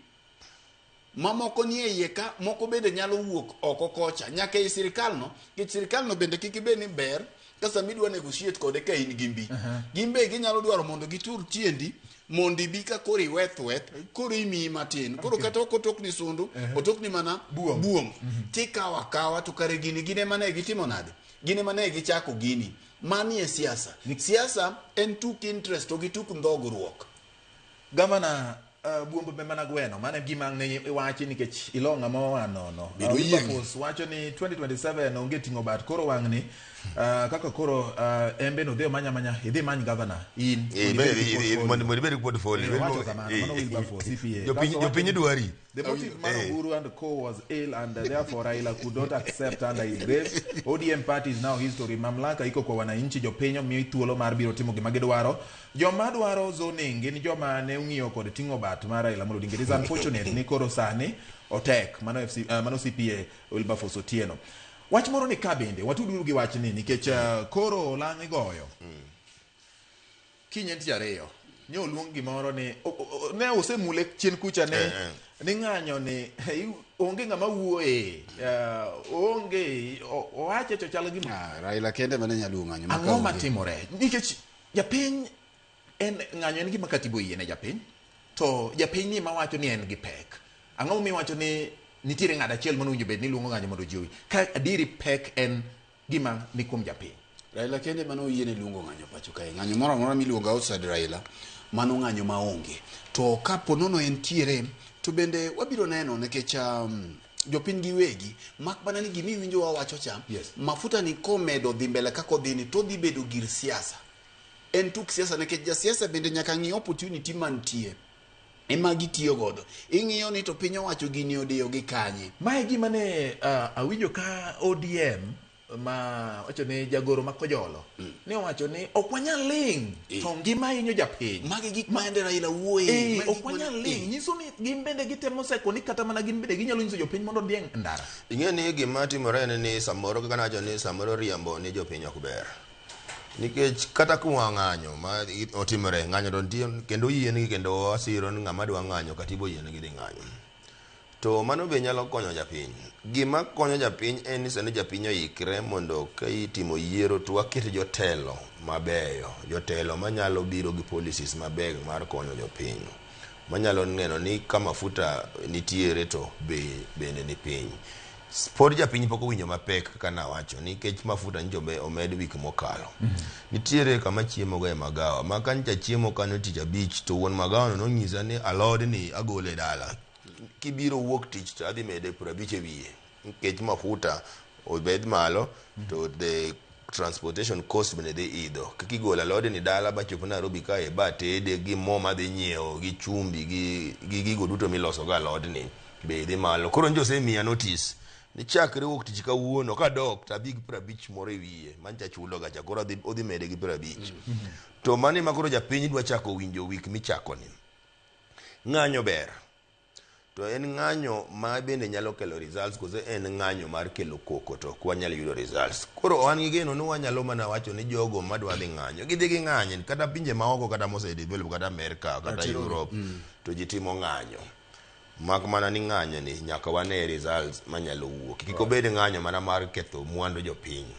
mamoko nie iye ka moko bende nyalo wuok oko kocha nyaka ei sirikal no nikech sirikal no bende kik ibed ni ber ka sama idwa negotiate kode ka in gi mbi gin be ginyalo dwaro mondo gitur tiendi mondo ibi ka koro iweth weth koro imiyi matin koro kata ok otokni sundu otokni mana buom tikawo akawa to kare gini gin ema ne gitimo nade gin ema ne gichako gini mani e siasa siasa en tuk interest to gi tuk ndhogruok Gavana buomb be mana gweno mano e gima ang' ne iwachi nikech ilo ng'ama oa nono. Bedo yieng'. Wilberforce wacho ni 2027 onge ting'o bat koro wang'ni kaka koro embe no dhi omany amanya idhi imany gavana in Eh, mondo ibed gi portfolio. mondo ibed gi portfolio. Eh, owacho kamano, mano Wilberforce, CPA. Jopiny Kasto jopiny wacho ni- dwari. The motive man Eh. Oburu and co was ill and therefore Raila could not accept under his grace. ODM party is now history. Mamlaka iko kwa wananchi, jopiny omi thuolo mar biro timo gima gidwaro. Joma dwaro zoning gin joma ne ong'iyo kod ting'o bat mar Raila Amolo Odinga. It is unfortunate ni koro sani otek. Mano FC, mano CPA Wilberforce Otieno. Wach moro ni ka bende watuduru gi wachni nikech koro olang' igoyo. Kiny en tich ariyo. Nye oluong gimoro ni ne osemule chien kucha ne ni ng'anyo ni onge ng'ama wuoye onge owache to chal gima Raila kende mane nyalo ng'anyo ma ka ang'o onge. matimore nikech japiny en ng'anyo en gima katiba oyie ne japiny to japiny ni ema wacho ni en gi pek ang'o momiyo iwacho ni nitiere ng'ado achiel mane owinjo bed ni luongo ng'anyo mondo ji owinj ka adieri pek en gima ni kuom japiny Raila kende mane oyiene luongo ng'anyo pacho kae. Ng'anyo moro amora miluongo outside Raila, mano ng'anyo maonge. To kapo nono entiere, to bende wabiro neno nikech jopiny giwegi, mak mana ni gima iwinjo wawacho cha, Yes. mafuta ni komedo dhi mbele kaka odhi ni, to dhi bedo gir siasa. En tuk siasa nikech jasiasa bende nyaka ng'i opportunity mantie. Ema gitiyo godo. Ing'iyo ni to piny owacho gini odiyo gi kanye. Mae gima ne awinjo ka ODM ma wacho ni jagoro ma Kojolo ne owacho ni ok wanyal ling to ngima hinyo japiny. Magi gik ma ende Raila wuoye. Magi Ok gik ma- wanyal ling nyiso ni gin bende gitemo seko ni kata mana gin bende ginyalo nyiso jopiny mondo odhi e ndara. Ing'e ni gima timore en ni samoro kaka nawacho ni samoro riambo ni jopiny ok ber. Nikech kata kuma ng'anyo ma otimore, ng'anyo to nitie kendo oyiengi kendo asiro ni ng'ama dwa ng'anyo katiba oyiengi dhi ng'anyo. To mano be nyalo konyo japiny. Gima konyo japiny en ni sani japiny oikre mondo ka itimo yiero to waket jotelo mabeyo, jotelo manyalo biro gi policies mabeyo mar konyo jopiny, manyalo neno ni ka mafuta nitiere to bei bende ni piny. Pod japiny pok owinjo mapek kaka nawacho nikech mafuta nyocha omed wik mokalo. Nitiere kama chiemo ga e magawa ma ka nyocha chiemo kanyo tich abich to wuon magawa no nonyisa ni alodni agolo e dala. Kibiro wuok tich to adhi mede 50 e wiye nikech mafuta obed malo to the transportation cost bende dhi idho. Kaka igolo alodni dala bachop Nairobi kae batede gi mo madhi nyiewo gi chumbi gi gigo duto miloso go alodni be dhi malo. Koro njo osemiya notice ni chakre wuok tich kawuono kadok to adhi gi 50 moro e wiye mancha chulo ga cha koro odhi mede gi 50. To mano ema koro japiny dwa chako winjo wik michako ni. Ng'anyo ber. To en ng'anyo ma bende nyalo kelo results kose en ng'anyo mar kelo koko to ok wanyal yudo results. Koro wan gi geno ni wanyalo mana wacho ni jogo madwa dhi ng'anyo gidhi gi ng'anyo kata pinje maoko kata mose develop kata Amerika kata Europe to ji timo ng'anyo. Mak mana ni ng'anyo ni nyaka wane results manyalo wuok. Kik obed ng'anyo mana mar ketho mwandu jopiny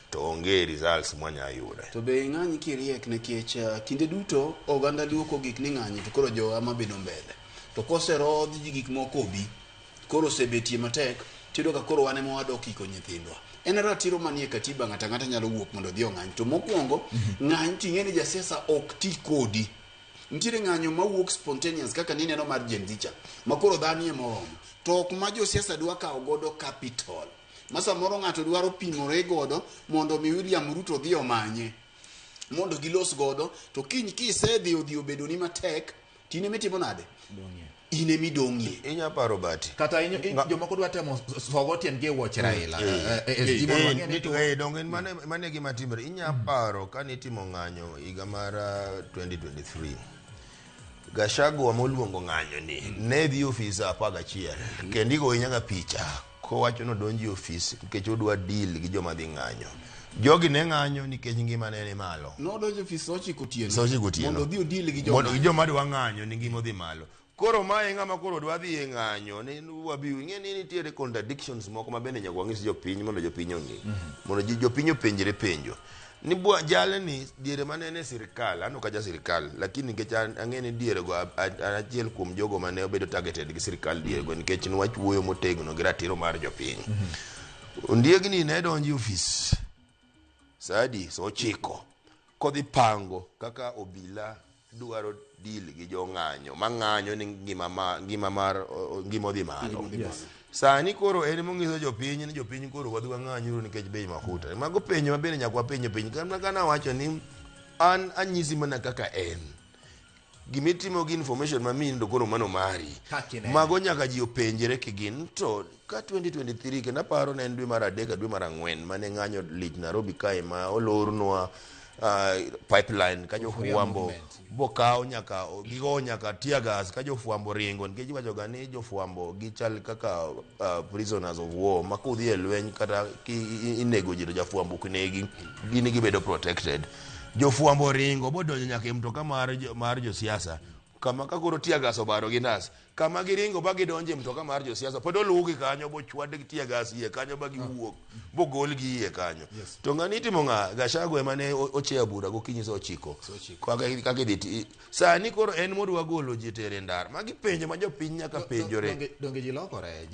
to onge results mwanya yudo. To be ing'any kiriek nikech kinde duto oganda luoko gik ni ng'anyo to koro jowa mabedo mbele. To koserodh ji gik moko obi, koro osebetie matek, tiyudo ka koro wan ema wadok iko nyithindwa. En ratiro manie katiba ng'ato ang'ata nyalo wuok mondo odhi ong'any. To mokwongo, ng'any ting'e ni jasiasa ok ti kodi. Nitiere ng'anyo mawuok spontaneous kaka nineno mar Gen Z cha, ma koro dhano ema oromo. To ok ma josiasa dwa kawo godo capital. Ma samoro ng'ato dwaro pimore godo mondo mi William Ruto odhi omanye. Mondo gilos godo, to kiny kisedhi odhi obedo ni matek, to in ema itimo nade? In ema idong'ie. Inya paro bati. Kata jomoko dwa temo sogo tiendgi e wuoche Raila. SG mondo wang'e ni to- Donge mane gima timore. Inya paro ka nitimo ng'anyo higa mar 2023. Gachagua moluongo ng'anyo ni ne dhi ofis saa 11 kendo igoye nyaka picha kowacho ni odonjo e ofis nikech odwa deal gi joma dhi ng'anyo. Jogi ne ng'anyo nikech ngima ne ni malo. Nodonjo ofis saa 9 otieno. Saa 9 otieno. Mondo odhi odil gi joma Mondo gi joma dwa ng'anyo ni ngima odhi malo. Koro mae ng'ama koro dwa dhi e ng'anyo ni wabi ing'e ni nitiere contradictions moko ma bende nyaka wang'is jopiny mondo jopiny ong'e. Mondo jopiny openjre penjo. Ni bwa jalni diere mane en e sirikal, an ok aja sirikal, lakini nikech an ang'e ni diere go an achiel kuom jogo mane obedo targeted gi sirikal diere go nikech nwach wuoyo motegno gi ratiro mar jopiny. Ondiegni ne donjo e ofis saa adi? Saa 9 kodhi pango kaka obila dwaro deal gi jong'anyo mang'anyo ni ngima mar ngima odhi malo. Sani koro en monyiso jopiny ni jopiny koro wadhi wang'anyuru nikech bei mafuta. Mago penjo ma bende nyaka wapenj piny. Kata nawacho ni an anyisi mana kaka en. Gimitimo gi information mamini to koro mano mari. Mago nyaka ji openjre kigin to ka 2023 kendo aparo ne en dwe mar 3 dwe mar 4 mane ng'anyo lich Nairobi kae ma olornwa pipeline ka jofwambo bokaw nyaka gigo nyaka tear gas ka jofwambo ringo nikech iwacho ga ni jofwambo gichal kaka prisoners of war ma kudhi e lweny kata inego ji to jafwambo ok negi, gin gibedo protected. Jofwambo ringo bodonjo nyaka e mtoka mar josiasa kama ka koro tear gas obaro gi nas kama giringo ba gidonjo e mtoka mar josiasa pod oluwgi kanyo bochwad gi tear gas iye kanyo ba giwuok bogolgi iye kanyo. To ng'ani itimo ng'a? Gachagua ema ne ocheyo bura gokinyi saa 9 kaka idhi sani koro en modwa golo ji tere ndara. Magi penjo ma jopiny nyaka penjore. Donge ji lokore?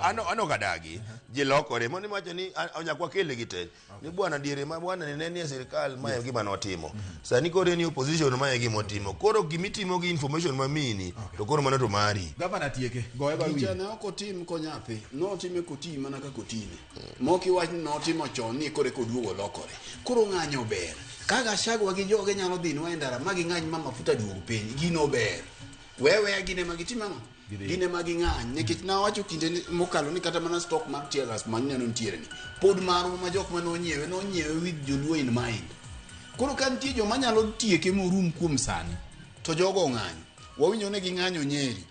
An ok adagi. Ji lokore. Mondo iwacho ni nyaka wakele gi te. Ni bwana diere ma bwana ne nie sirikal ma e gima notimo. Sani koro en opposition ma e gima otimo. Koro gimitimo gi information mamini to koro mano to mari. Gavana tieke, goye ba wiye. Gicha ne ok otim konyathi, notime koti mana kaka otime. Mok iwach ni notimo chon ni koro eka oduogo lokore. Koro ng'anyo ber. Ka Gachagua gi joge nyalo dhinwa e ndara ma ging'any ma mafuta duog piny, gino ber. Wewe gin ema gitim ang'o? Gin ema ging'any. Nikech nawacho kinde mokalo ni kata mana stock mar tear gas maneno nitiere ni pod marwa ma jok mane onyiewe nonyiewe with joluo in mind. Koro ka nitie joma nyalo tieke morum kuom sani, to jogo ong'anyo. Wawinjo ni ging'anyo Nyeri.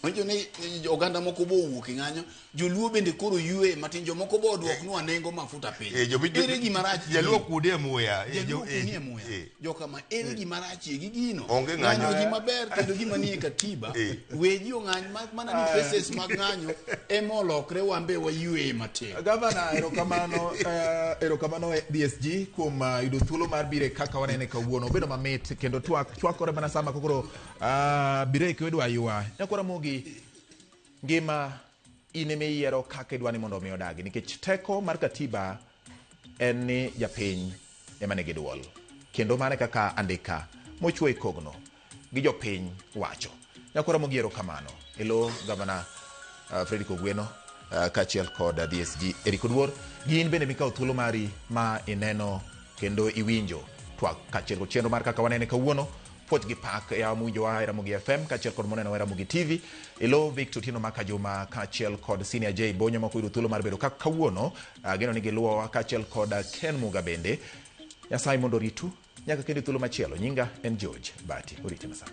Manyiso ni oganda moko bo owuok e ng'anyo, joluo bende koro ywe matin, jomoko bo oduoknwa nengo mafuta piny. Ere gima rach gi Jaluo gino? kude e muya. Jaluo kunie muya. Jokama ere gima rachie gi gino? Onge ng'anyo. Ng'anyo gima ber kendo gima nie katiba. We ji ong'any mak mana ni faces mag ng'anyo ema olokre wan be waywe matin. Gavana, erokamano, erokamano DSG kuom yudo thuolo mar biro e kaka wanene kawuono. Obedo mamit kendo twak chwakore mana sama koro birek idwa ywa. Nyakwara Mogi, ngima in ema iyiero kaka idwa ni mondo omi odagi nikech teko mar katiba en ni japiny ema nigi duol. Kendo mano e kaka andika mochwo e kogno gi jopiny wacho. Nyakwara Mogi erokamano. Elo gavana Fredrick Ogweno kaachiel kod DSG Eric Oduor. Gi in bende mikawo thuolo mari ma ineno kendo iwinjo twak kaachiel kod chenro mar kaka wanene kawuono. Puoch gi pak yawa mowinjowa e Ramogi FM kaachiel kod monenowa e Ramogi TV. Elo Victor Otieno Maka Juma kaachiel kod Senior J Bonyo mok oyudo thuolo mar bedo ka kawuono. Ageno ni giluwowa kaachiel kod Ken Muga bende. Nyasaye mondo oritu nyaka kendo e thuolo machielo. Nyinga en George Bati. Orite masana.